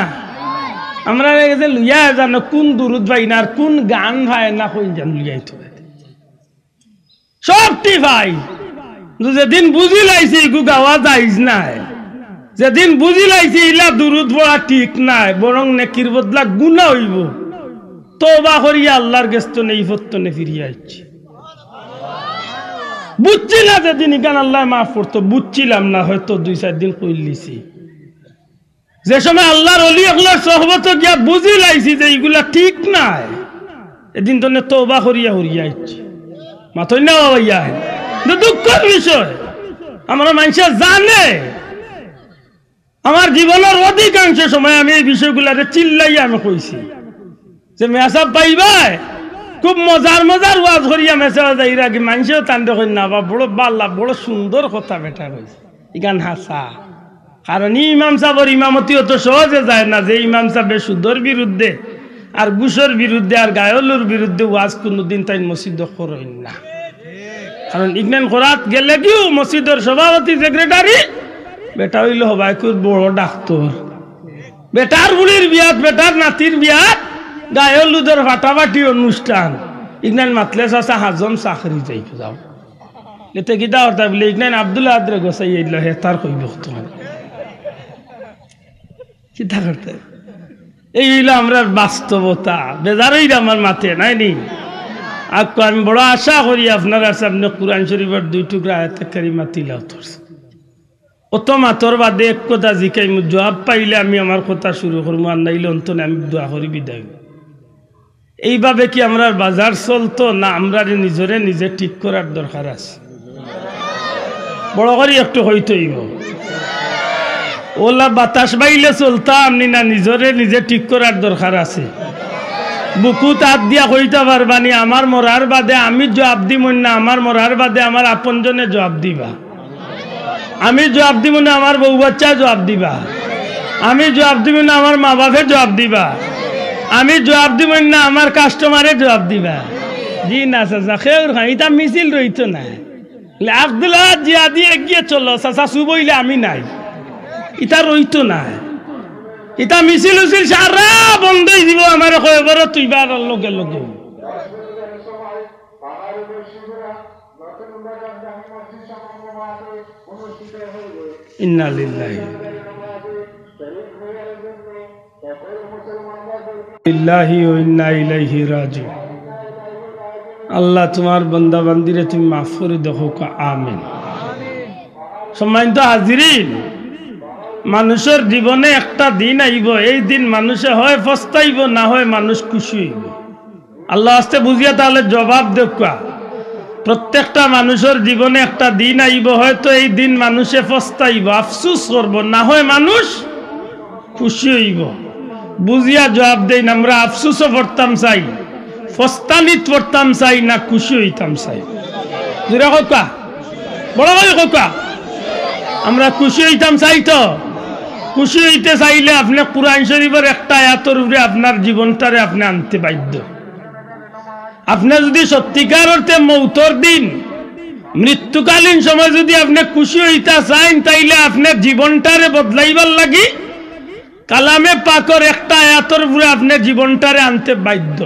আমরার গেছে লইয়া জানো কুন দুরুদ পাই না আর কুন গান পায় না, কইন জানো লইয়া আইতো। সবটি পাই। কিন্তু যেদিন বুঝিলাইছি ইগু গাওয়া জাইজ নায়, যেদিন বুঝিলাইছি ইলা দুরুদ পড়া ঠিক নায়, বরং নেকির বদলা গুনা অইবো, তওবা করিয়া আল্লার গেছ তনে ই পথ তনে ফিরিয়া আইছি। বুঝছি না যেদিন ইখান আল্লায় মাফ করতো, বুঝছিলাম না, হয়তো দুই চাইর দিন কইলিছি। যে সময় আল্লার অলি অকলর সহবতো গিয়া বুঝিলাইছি যে ইগুলা ঠিক নায়, এদিন তনে তওবা করিয়া হরিয়া আইছি। মাতইন না বাবা ইয়া। কিন্তু দুঃখর বিষয়, আমরার মানষে জানে, আমার জীবনর অধিকাংশ সময় আমি এই বিষয়গুলারে চিল্লাইয়া আমি কইছি। যে মেসাব পাইবায়, খুব মজার মজার ওয়াজ করিয়া মেসাবে যাইরা গি, মানষেও তানরে কইন না বা, বড় বালা, বড় সুন্দর কথা বেটা কইছে। ইখান হাছা। কারণ ই ইমাম সাবর ইমামতি অত সহজে যায় না, যে ইমাম সাবে সুদর বিরুদ্ধে আর ঘুষর বিরুদ্ধে আর গায়লুর বিরুদ্ধে ওয়াজ কুনুদিন তাইন মসজিদো করইন না। কারণ ইখান করাত গেলেগিউ মসজিদর সভাপতি, সেক্রেটারি, বেটা অইলো হবায়কুর বড় ডাক্তর। বেটার ফুড়ির বিয়াত, বেটার নাতির বিয়াত গায়ে হলুদর ফাটাফাটি অনুষ্ঠান। ইখান মাতলে চাচা হাজম চাকরি যাইবো, যাও। এতে কিতা করতা বুলে, ইখান আব্দুল আহাদরে গছাই আইলো, হে তার কইবো তো। কিতা করতা? এই অইলো আমরার বাস্তবতা। বেজার অইরা আমার মাতে নাই নি। আকু আমি বড় আশা করি আপনারার সামনে কুরআন শরীফর দুই টুকরা আয়াতে কারিমা তিলাওয়াত করছি। অত মাতর বাদে এক কথা জিকাইমু, জুয়াব পাইলে আমি আমার কথা শুরু করমু, আর নাইলে অন্তনে আমি দোয়া করি বিদায় অইমু। এইভাবে কি আমরার বাজার চলতো, না আমরারে নিজরে নিজে ঠিক করার দরকার আছে? বড় করি একটু কইতে অইবো। অলা বাতাস বাইলে চলতাম নি না, নিজরে নিজে ঠিক করার দরকার আছে। বুকুত আত দিয়া কইতা পারবা নি, আমার মরার বাদে আমি জুয়াব দিমু না, আমার মরার বাদে আমার আপনজনে জুয়াব দিবা। আমি জুয়াব দিমু না, আমার বউ বাচ্চায় জুয়াব দিবা। আমি জুয়াব দিমু না, আমার মা বাপে জুয়াব দিবা। আমি জুয়াব দিমু না, আমার কাস্টমারে জুয়াব দিবা। জি না চাচা, কেউর খান, ইতা মিছিল রইতো না। লে আব্দুল আহাদ জিহাদি এগিয়ে চলো, চাচা চুপ অইলে আমি নাই। ইতা রইতো না। ইতা মিছিল উছিল সারা বন্ধ অই যিবো, আমারে কয়বরো তুইবার লগে লগে। ইন্না লিল্লাহি। লিল্লাহি ওয়া ইন্না ইলাইহি রাজিউন। আল্লাহ, তুমার বান্দা বান্দিরে তুমি মাফ করি দেখো, আমিন। সম্মানিত হাজিরিন, মানুষর জীবনে একটা দিন আইবো, এই দিন মানুষে হয় পস্তাইবো, না হয় মানুষ খুশি অইবো। আল্লাহ আস্তে বুঝিয়া তাহলে জবাব দেউক্কা। প্রত্যেকটা মানুষর জীবনে একটা দিন আইবো, হয়তো এই দিন মানুষে পস্তাইবো, আফসুস করবো, না হয় মানুষ খুশি অইবো। বুঝিয়া জবাব দেইন, আমরা আফসুসও পড়তাম চাই, পস্তানিত পড়তাম চাই, না খুশি অইতাম চাই? জোরে কউক্কা, বড় করি কউক্কা। আমরা খুশি অইতাম চাই তো? খুশি অইতে চাইলে আপনে কুরআন শরীফর একটা আয়াতর উপরে আপনার জীবনটারে আপনে আনতে বাধ্য। আপনে যুদি সত্যিকার অর্থে মৌতর দিন, মৃত্যুকালীন সময় যুদি আপনে খুশি অইতা চাইন, তাইলে আপনে জীবনটারে বদলাইবার লাগি কালামে পাকর একটা আয়াতর উপরে আপনে জীবনটারে আনতে বাধ্য।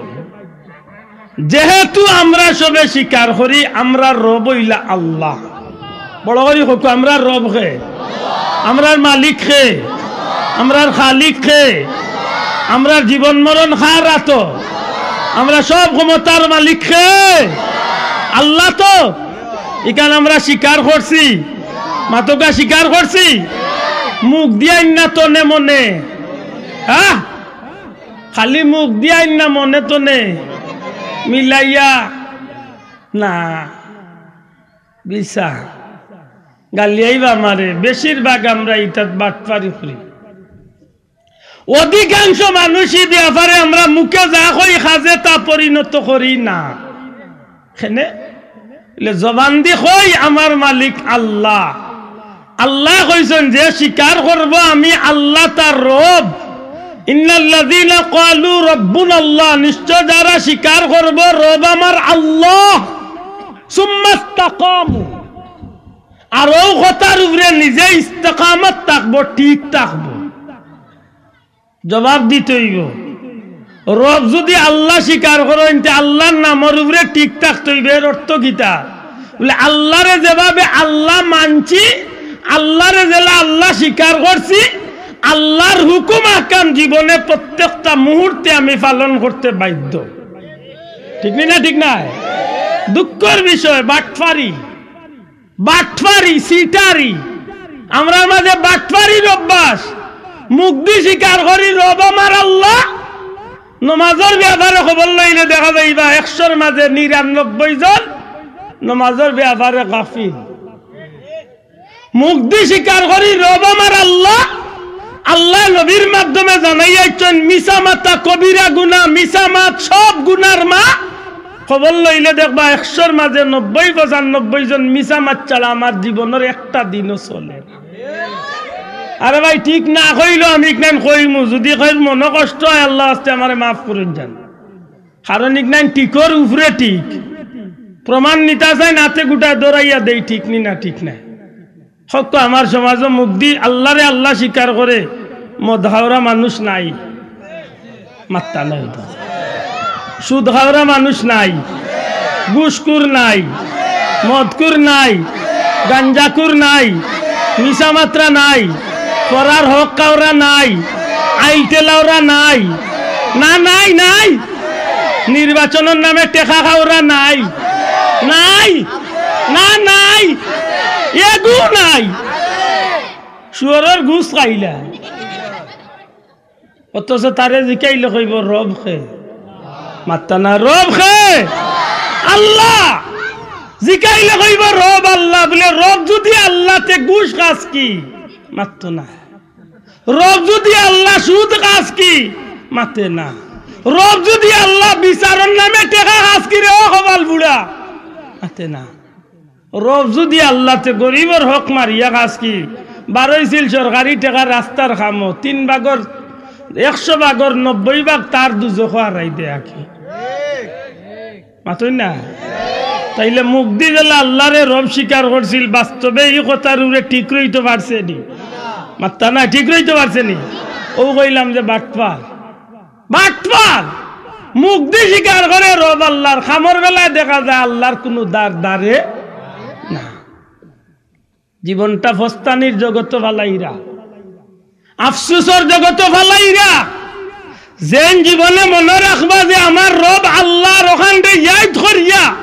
যেহেতু আমরা সবে স্বীকার করি, আমরার রব অইলা আল্লাহ। বড় করি কউক্কা, আমরার রব কে? আমরার মালিক কে? আমরার খালিক কে? আমরার জীবন মরণ কার আতো? আমরার সব ক্ষমতার মালিক কে? আল্লাহ তো। ইখান আমরা স্বীকার করছি, মাতউক্কা স্বীকার করছি। মুখ দিয়া ইন্না তনে মনে, হ্যাঁ, খালি মুখ দিয়া ইন্না মনে তনে মিলাইয়া না। বিছা গালিয়াইবা আমারে, বেশিরভাগ আমরা ইতাত বাটপারি করি। অধিকাংশ মানুষই ব্যাপারে আমরা মুখে যা কই, কাজে তা পরিণত করি না। কেনে? বলে, জবান দি কই, আমার মালিক আল্লাহ। আল্লায় কইছইন, যে স্বীকার করবো আমি আল্লাহ তার রব, ইন্নাল্লাযীনা ক্বালু রাব্বুনাল্লাহ, নিশ্চয় যারা স্বীকার করবো রব আমার আল্লাহ, সুম্মাস্তাকামু, আর অউ কথার উপরে নিজে ইস্তেকামত থাকবো, ঠিক থাকবো, জবাব দিতে অইবো। রব যুদি আল্লাহ স্বীকার করইন, তে আল্লাহর নামর উপরে ঠিক থাকতে অইবো। এর অর্থ কিতা? বলে, আল্লাহরে যেভাবে আল্লাহ মানছি, আল্লাহরে যেলা আল্লাহ স্বীকার করছি, আল্লাহর হুকুম আহকাম জীবনে প্রত্যেকটা মুহূর্তে আমি পালন করতে বাধ্য। ঠিক নি না? ঠিক নায়? দুঃখর বিষয়, বাটপারি, বাটপারি, চিটারি। আমরার মাঝে বাটপারির অভ্যাস। মুখদি স্বীকার করি রব আমার আল্লাহ, নমাজর ব্যাপারে খবর লইলে দেখা যাইবা একশোর মাঝে নিরানব্বই জন নমাজর ব্যাপারে গাফিল। মুখদি স্বীকার করি রব আমার আল্লাহ, আল্লায় নবীর মাধ্যমে জানাইয়া দিছইন, মিছা মাতা কবিরা গুনা, মিছা মাত সব গুনার মা। খবর লইলে দেখবা, একশোর মাঝে নব্বই পঁচানব্বই জন মিছা মাত ছাড়া আমার জীবনর একটা দিনও চলে না। আরে ভাই, ঠিক না কইলেও আমি ইখান কইমু, যুদি কইর মনো কষ্ট অয়, আল্লার ওয়াস্তে আমারে মাফ করইন যান। কারণ ইখান ঠিকর উপরে ঠিক, প্রমাণ নিতা চাইন, আতে গুটায় দৌড়াইয়া দেই, ঠিক নি না, ঠিক নায়। হক আমার সমাজো মুখদি আল্লারে আল্লা স্বীকার করে মদ খাওরা মানুষ নাই, মাত্তা নাই তো। সুদ খাওরা মানুষ নাই, ঘুষখুর নাই, মদখুর নাই, গাঞ্জাখুর নাই, মিছা মাতরা নাই, পরার হক খাওরা নাই, আইল ঠেলাওরা নাই। না, নাই, নাই। নির্বাচনর নামে টেকা খাওরা নাই, নাই, না, নাই, এগু নাই। শুয়োরর ঘুষ খাইলা। অথচ তারে জিকাইলে কইবো, "রব কে?" মাত্তা না, "রব কে?" আল্লা। জিকাইলে কইবো, "রব আল্লা।" বুলে, "রব যুদি আল্লা, তে ঘুষ খাস কি?" মাত্তা না। "রব যুদি আল্লা, সুদ খাস কি?" মাতে না। "রব যুদি আল্লা, বিচারর নামে টেকা খাস কি রে, ও কপাল বুড়া?" মাতে না। রব যুদি আল্লা, তে গরিবর হক মারিয়া খাস কি? বারইছিল সরকারি টেকা রাস্তার কামো, তিন ভাগর, একশো ভাগর নব্বই ভাগ তার দুজখো হারাই দেয়া কি? মাতইন না? তাইলে মুখদি যেলা আল্লারে রব স্বীকার করছিল, বাস্তবে ই কথার উপরে ঠিক রইতো পারছে নি? মাত্তা না, ঠিক রইতো পারছে নি? অউ কইলাম যে বাটপার। বাটপার। মুখদি স্বীকার করে রব আল্লার, কামর বেলায় দেখা যায় আল্লার কুনু দার দারে না। জীবনটা ফস্তানির জগতো ফালাইরা, আফসুসর জগতো ফালাইরা। যেন জীবনে মনো রাখবা যে আমার রব আল্লার, অখানরে ইয়াদ করিয়া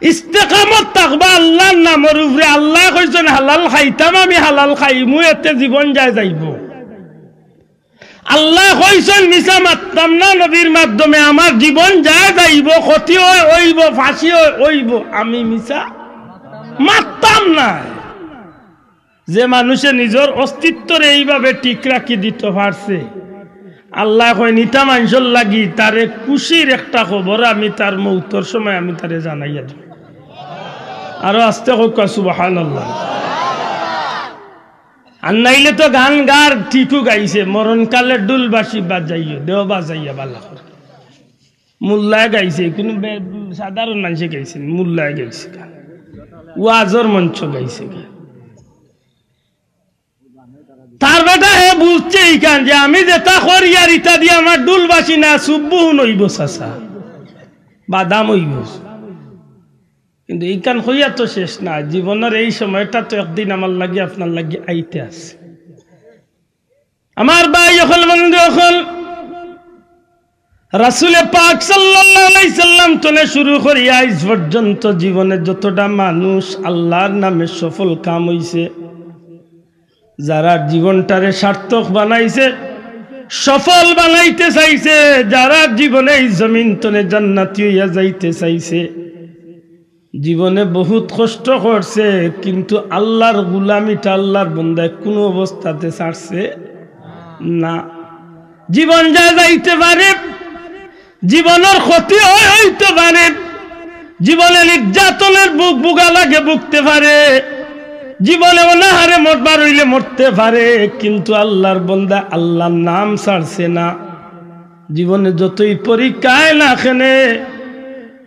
ইস্তেকামত থাকবা আল্লার নামর উপরে। আল্লায় কইছইন, "হালাল খাইতাম আমি, হালাল খাইমু, এতে জীবন যায় যাইবো।" আল্লায় কইছইন, "মিছা মাততাম না নবীর মাধ্যমে, আমার জীবন যায় যাইবো, ক্ষতি অয় অইবো, ফাঁসি অয় অইবো, আমি মিছা মাততাম না।" যে মানুষে নিজর অস্তিত্বরে এইভাবে ঠিক রাখি দিতো পারছে, আল্লায় কইন, "ইতা মানষর লাগি তারে খুশির একটা খবর আমি তার মউতর সময় আমি তারে জানাইয়া দিমু।" আরো আস্তে কউক্কা, সুবহানাল্লাহ। আর নাইলে তো গান গার ঠিকউ গাইছে, "মরণকালে ঢুল বাঁশি বাজাইও, দেও বাজাইয়া বালা করে।" মোল্লায় গাইছে, কুনু বে-, সাধারণ মানষে গাইছে নি, মোল্লায় গাইছে গান। ওয়াজর মঞ্চ গাইছে গান। তার বেটা হে বুঝছে ইখান যে আমি যেতা করি আর ইতা দি আমার ঢুল বাঁশি না, সুব্বুহুন অইবো চাচা, বাদাম অইবো। কিন্তু ইখান কইয়া তো শেষ না, জীবনর এই সময়টা তো একদিন আমার লাগি আপনার লাগি আইতে আছে। আমার ভাই অকল, বন্ধু অকল, রাসুলে পাক সাল্লাল্লাহু আলাইহি সাল্লাম তনে শুরু করি আইজ পর্যন্ত জীবনে যতটা মানুষ আল্লার নামে সফল কাম অইছে, যারার জীবনটারে সার্থক বানাইছে, সফল বানাইতে চাইছে, যারার জীবনে এই জমিন তনে জান্নাতি অইয়া যাইতে চাইছে, জীবনে বহুত কষ্ট করছে, কিন্তু আল্লার গুলামিটা আল্লার বন্দায় কুনু অবস্থাতে ছাড়ছে না। জীবন যায় যাইতে পারে, জীবনর ক্ষতি অয় অইতে পারে, জীবনে নির্যাতনর ভুক ভুগা লাগে ভুগতে পারে, জীবনে অনাহারে মরবার অইলে মরতে পারে, কিন্তু আল্লার বন্দা আল্লার নাম ছাড়ছে না। জীবনে যতই পরীক্ষা আয় না কেনে,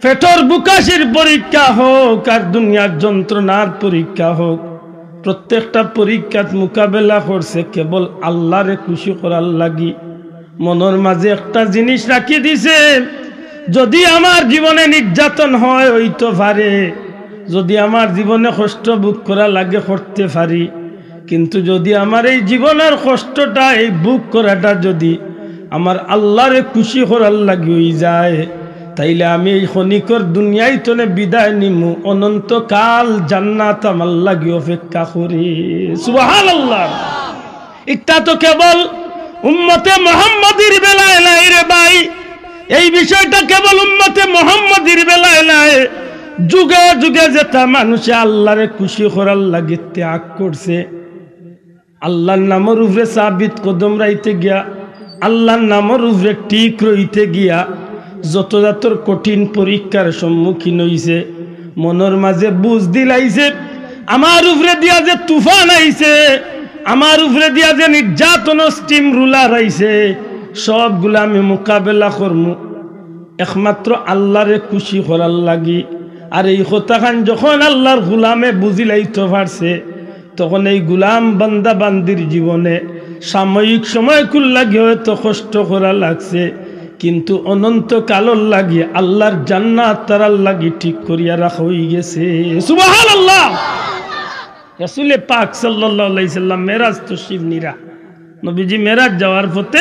পেটর ভুকাশির পরীক্ষা হউক আর দুনিয়ার যন্ত্রণার পরীক্ষা হউক, প্রত্যেকটা পরীক্ষাত মোকাবেলা করছে কেবল আল্লারে খুশি করার লাগি। মনর মাঝে একটা জিনিস রাখি দিছে, যদি আমার জীবনে নির্যাতন হয়, অইতো পারে, যদি আমার জীবনে কষ্ট ভোগ করা লাগে, করতে পারি, কিন্তু যদি আমার এই জীবনর কষ্টটা, এই ভোগ করাটা যদি আমার আল্লারে খুশি করার লাগি অইযায়, তাইলে আমি এই ক্ষণিকর দুনিয়াই তনে বিদায় নিমু, অনন্তকাল জান্নাত আমার লাগি অপেক্ষা করি। সুবহানাল্লাহ। ইটা তো কেবল উম্মতে মুহাম্মদীর বেলায় নায় রে ভাই, এই বিষয়টা কেবল উম্মতে মুহাম্মদীর বেলায় নায়। যুগে যুগে যেতা মানুষে আল্লারে খুশি করার লাগি ত্যাগ করছে, আল্লার নামর উপরে সাবিত কদম রাইতে গিয়া, আল্লার নামর উপরে টিক রইতে গিয়া যত জাতর কঠিন পরীক্ষার সম্মুখীন অইছে, মনর মাঝে বুঝ দিলাইছে, আমার উপরে দিয়া যে তুফান আইছে, আমার উপরে দিয়া যে নির্যাতন স্টিম রুলার আইছে, সবগুলা আমি মোকাবেলা করমু একমাত্র আল্লারে খুশি করার লাগি। আর এই কথাখান যখন আল্লার গুলামে বুঝিলাইতো পারছে, তখন এই গুলাম বান্দা বান্দির জীবনে সাময়িক সময়কুর লাগি হয়তো কষ্ট করা লাগছে, কিন্তু অনন্ত কালর লাগি আল্লার জান্নাত তারার লাগি ঠিক করিয়া রাখা অইগেছে। সুবহানাল্লাহ। রাসূলে পাক সাল্লাল্লাহু আলাইহি সাল্লাম মেরাজ তশরিফ নিরা, নবীজি মেরাজ যাওয়ার পথে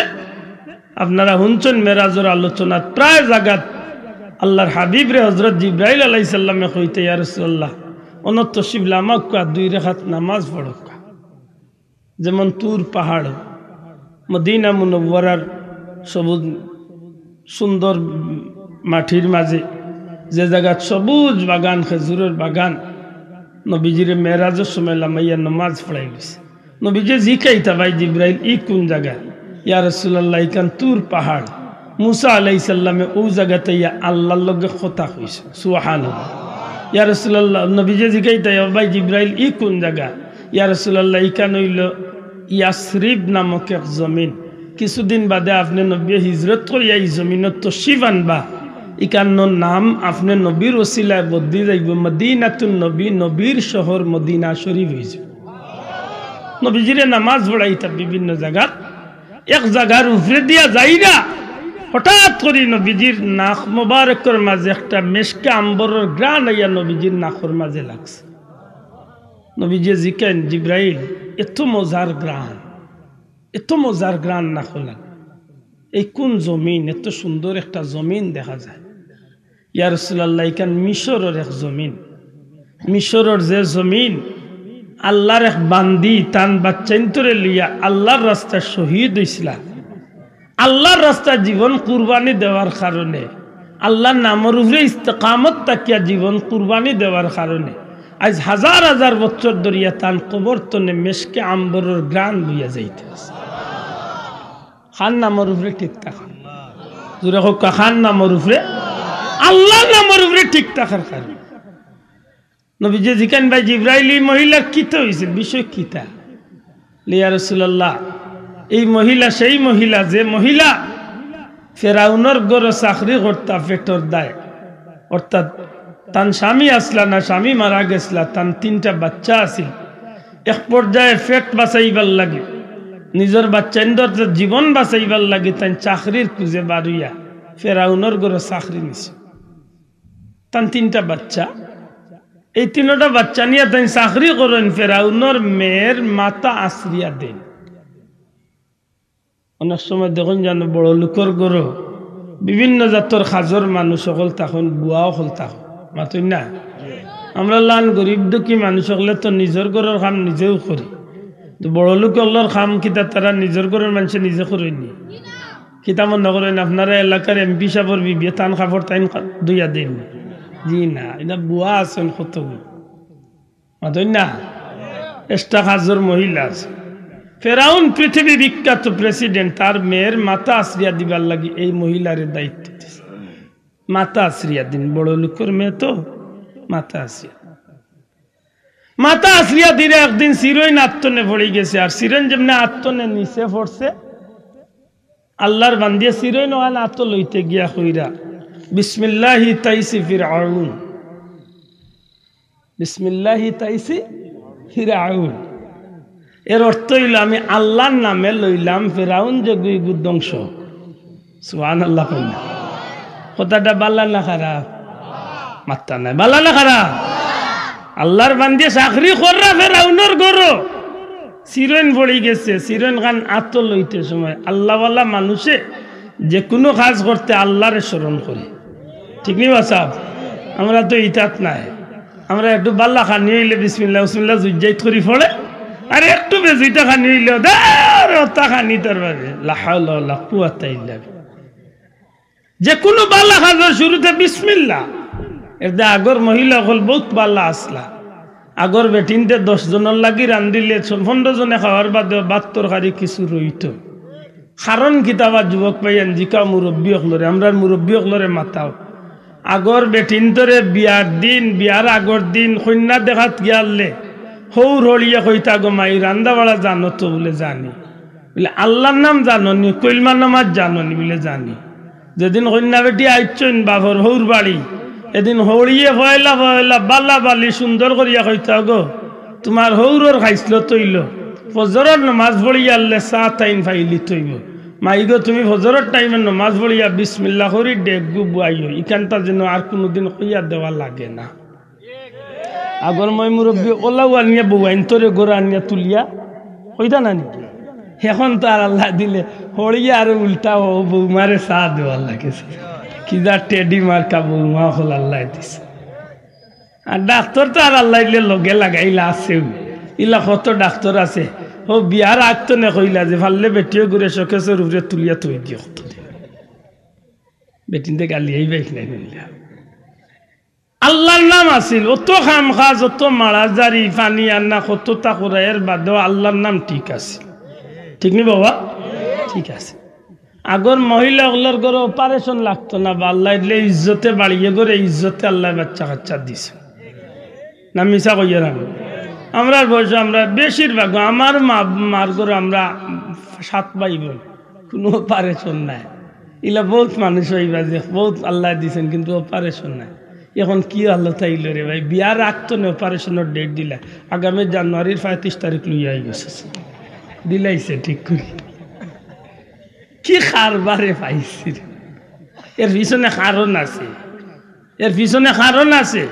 আপনারা হুনছইন মেরাজর আলোচনাত প্রায় জাগাত আল্লার হাবিবরে হযরত জিব্রাইল আলাইহিস সালামে কইতা, "ইয়া রাসূলুল্লাহ, অনো তশরিফ লামাউক্কা, দুই রাকাত নামাজ পড়উক্কা।" যেমন তুর পাহাড়, মদিনা মুনাওয়ারার সবুজ সুন্দর মাটির মাঝে, যে জাগাত সবুজ বাগান, খেজুরর বাগান, নবীজিরে মেরাজর সময় লামাইয়া নামাজ পড়াই গেছে। নবীজি জিকাইতা, "ভাই জিব্রাইল, ই কুন জাগা?" "ইয়া রাসূলুল্লাহ, ইখান তুর পাহাড়।" মুসা আলাইহিস সালামে অউ জাগাত আইয়া আল্লার লগে কথা কইছে। সুবহানাল্লাহ। ইয়া রাসূলুল্লাহ, নবীজি জিকাইতা, "ইয়া ভাই জিব্রাইল, ই কুন জাগা?" "ইয়া রাসূলুল্লাহ, ইখান অইলো ইয়াসরিব নামক এক জমিন। কিছুদিন বাদে আপনে নবীয়ে হিজরত করিয়া ই জমিনো তশরিফ আনবা। ইখানর নাম আপনে নবীর ওসিলায় বদলি যাইবো, মদিনাতুন নবী, নবীর শহর মদিনা শরীফ অইযিবো।" নবীজিরে নামাজ পড়াইতা বিভিন্ন জাগাত, এক জাগার উপরে দিয়া যাইরা হঠাৎ করি নবীজির নাক মোবারকর মাঝে একটা মেশকে আম্বরর ঘ্রাণ আইয়া নবীজির নাকর মাঝে লাগছে। নবীজিয়ে জিকাইন, "জিব্রাইল, এত মজার ঘ্রাণ, এত মজার ঘ্রাণ নাকো লাগে? এই কুন জমিন? এত সুন্দর একটা জমিন দেখা যায়।" "ইয়া রাসূলুল্লাহ, ইখান মিশরর এক জমিন। মিশরর যে জমিন, আল্লার এক বান্দি তান বাচ্চাইন্তরে লইয়া আল্লার রাস্তায় শহীদ অইছিলা। আল্লার রাস্তায় জীবন কুরবানি দেওয়ার কারণে, আল্লার নামর উপরে ইস্তেকামত থাকিয়া জীবন কুরবানি দেওয়ার কারণে আইজ হাজার হাজার বছর ধরিয়া তান কবর তনে মেশকে আম্বরর ঘ্রাণ বইয়া যাইতে আছে।" কার নামর উপরে ঠিক থাকা? জোরে কউক্কা, কার নামর উপরে? আল্লার নামর উপরে ঠিক থাকার কারণে। নবীজিয়ে জিকাইন, "ভাই জিব্রাইল, ই মহিলার কিতা অইছে? বিষয় কিতা?" "ইয়া রাসূলুল্লাহ, এই মহিলা সেই মহিলা, যে মহিলা ফেরাউনর ঘরো চাকরি করতা পেটর দায়, অর্থাৎ তান স্বামী আছলা না, স্বামী মারা গেছলা, তান তিনটা বাচ্চা আছিল। এক পর্যায়ে পেট বাঁচাইবার লাগি, নিজর বাচ্চাইন্তর জীবন বাঁচাইবার লাগি তাইন চাকরির খুঁজে বারইয়া ফেরাউনর ঘরো চাকরি নিছে। তান তিনটা বাচ্চা, এই তিনটা বাচ্চা নিয়া তাইন চাকরি করইন, ফেরাউনর মেয়ের মাথা আছড়িয়া দেইন।" অনেক সময় দেখইন যেন বড় লোকর ঘরো বিভিন্ন জাতর কাজর মানুষ অকল থাকইন, বুয়া অকল থাকইন, মাতইন না? আমরা লান গরিব দুঃখী মানুষ অকলে তো নিজর ঘরর কাম নিজেউ করি, তো বড় লোক অকলর কাম কিতা তারা নিজর ঘরর মানষে নিজে করইন নি? কিতা মনো করইন আপনারা এলাকার এমপি সাবর বিবিয়ে তান কাপড় তাইন ধুইয়া দেইন? জি না, ইতা বুয়া আছইন কতগু। মাতইন না? Extra কাজর মহিলা আছে। ফেরাউন পৃথিবী বিখ্যাত প্রেসিডেন্ট, তার মেয়ের মাথা আছড়িয়া দিবার লাগি এই মহিলারে দায়িত্ব দিছে। মাথা আছড়িয়া দিন, বড় লোকর মেয়ে তো, মাথা আছড়িয়া। মাথা আছড়িয়া দিরা একদিন চিরইন আত তনে পড়ি গেছে, আর চিরইন যেমনে আত তনে নিচে পড়ছে, আল্লার বান্দিয়ে চিরইন অখান আতো লইতে গিয়া কইরা, "বিসমিল্লাহি তাইসি ফিরআউন, বিসমিল্লাহি তাইসি ফিরআউন।" এর অর্থ অইলো, "আমি আল্লার নামে লইলাম ফেরাউন যেগু ইগু ধ্বংস।" সুবহানাল্লাহ কইন না। কথাটা বালা না খারাপ? মাত্তা নাই, বালা না খারাপ? আল্লার বান্দিয়ে চাকরি কররা ফেরাউনর ঘরো, চিরইন পড়ি গেছে, চিরইন খান আতো লইতে সময় আল্লাওয়ালা মানুষে যেকুনু কাজ করতে আল্লারে স্মরণ করে। ঠিক নি বা সাব? আমরা তো ইতাত নাই। আমরা একটু বালা খানি অইলে বিসমিল্লাহ, বিসমিল্লাহ জুইজাইত করি পড়ে, আর একটু বেজুইতা খানি অইলে, "দে রে, অতা খানি তার বাদে।" লা হাওলা ওয়ালা কুওয়াতা ইল্লা বিল্লাহ। যেকুনু বালা কাজর শুরুতে বিসমিল্লাহ। এর দে আগর মহিলা অকল বউত বালা আছলা। আগর বেটিন্তে দশ জনর লাগি রান্ধিলে ছ-, পনরো জনে খাওয়ার বাদে ভাত তরকারি কিছু রইতো। কারণ কিতা বা যুবক ভাইয়াইন, জিকাও মুরব্বি অকলরে, আমরার মুরব্বি অকলরে মাতাও। আগর বেটিন্তরে বিয়ার দিন, বিয়ার আগর দিন কইন্যা দেখাত গিয়ারলে হউর হড়িয়ে কইতা গো, "মাই, রান্দা বাড়া জানো তো?" বুলে, "জানি।" বুলে, "আল্লার নাম জানো নি? কইলমা নামাজ জানো নি?" বুলে, "জানি।" যেদিন কইন্যা বেটি আইছইন বাফর হউর বাড়ি, এদিন হড়িয়ে পয়লা পয়লা বালা বালি সুন্দর করিয়া কইতা গো, "তুমার হউরর খাইছলত অইলো, ফজরর নমাজ পড়িয়ারলে চা তাইন ফাইলিত অইবো। মাই গো, তুমি ফজরর টাইমে নমাজ পড়িয়া বিসমিল্লা করি ডেকগু বুয়াইও, ইখানতা যেন আর কুনুদিন কইয়া দেওয়া লাগে না।" আগর ময় মুরব্বি অলাউ আনিয়া বউয়াইন্তরে ঘরো আনিয়া তুলিয়া কইতা না নি? অখন তো আর আল্লায় দিলে হড়িয়া আর উল্টা অউ বউমারে চা দেওয়ার লাগেছে। কিতা টেডি মার্কা বউমা অকল আল্লায় দিছে। আর ডাক্তর তো আর আল্লায় দিলে লগে লাগাইলা আছেউ। ইলা কত ডাক্তর আছে। অউ বিয়ার আগ থনে কইলা যে পারলে বেটিও ঘুরে শোকেসর উপরে তুলিয়া থই দিও কতদিন। বেটিন্তে গালি আইবাই নাই নিলা। আল্লার নাম আছিল, অত কাম কাজ, অত মারাজারি, পানি আনা, কততা করা, এর বাদেও আল্লার নাম ঠিক আছে। ঠিক নি বাবা? ঠিক আছে। আগর মহিলা অকলর ঘরো operation লাগতো না, বা আল্লায় দিলে ইজ্জতে বাড়িয়ে ঘরো ইজ্জতে আল্লায় বাচ্চা কাচ্চা দিছে। না মিছা কইয়ার আমি? আমরার বয়সো আমরা বেশিরভাগ, আমার মা, মার ঘরো আমরা সাত ভাই বোন, কুনু operation নাই। ইলা বউত মানুষ অইবা যে বউত আল্লায় দিছইন কিন্তু operation নাই। অখন কি হালত আইলো রে ভাই, বিয়ার আগ থনে operationর date দিলা, আগামী জানুয়ারির পয়ত্রিশ তারিখ লইয়া আইগেছে, দিলাইছে ঠিক করি। কি কারবারে পাইছি রে। এর পিছনে কারণ আছে, এর পিছনে কারণ আছে।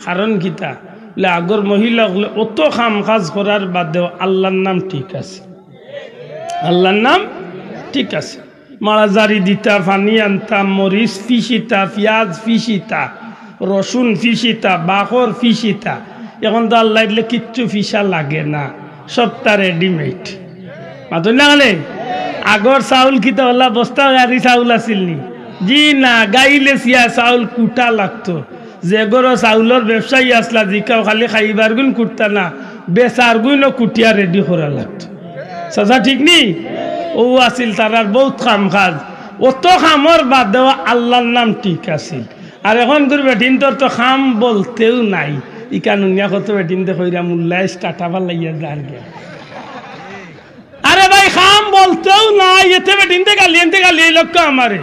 কারণ কিতা? বুলে, আগর মহিলা অকলে অত কাম কাজ করার বাদেও আল্লার নাম ঠিক আছে, আল্লার নাম ঠিক আছে। মারাজারি দিতা, পানি আনতা, মরিচ পিষিতা, পিয়াজ পিষিতা, রসুন পিষিতা, বাখর পিষিতা। অখন তো আল্লায় দিলে কিচ্ছু পিষা লাগে না, সবতা readymade। মাতইন না কেনে? আগর চাউল কিতা অলা বস্তা গাড়ি চাউল আছিল নি? জি না, গাইলে ছিয়া চাউল কুটা লাগতো। যে ঘরো চাউলর ব্যবসায়ী আছলা, জিকাও খালি খাইবার গুইন কুটতা না, বেচার গুইনও কুটিয়া ready করা লাগতো। চাচা ঠিক নি? অউ আছিল তারার বউত কাম কাজ। অত কামর বাদেও আল্লার নাম ঠিক আছিল। আর অখনকুর বেটিন্তর তো কাম বলতেউ নাই। ইখান হুনিয়া কত বেটিন্তে কইরা মুল্লায় টাটা ফালাইয়া যার গিয়া। আরে ভাই, কাম বলতেউ নাই, এতে বেটিন্তে গালি, এনতে গালি, এই লক্ষ্য আমারে।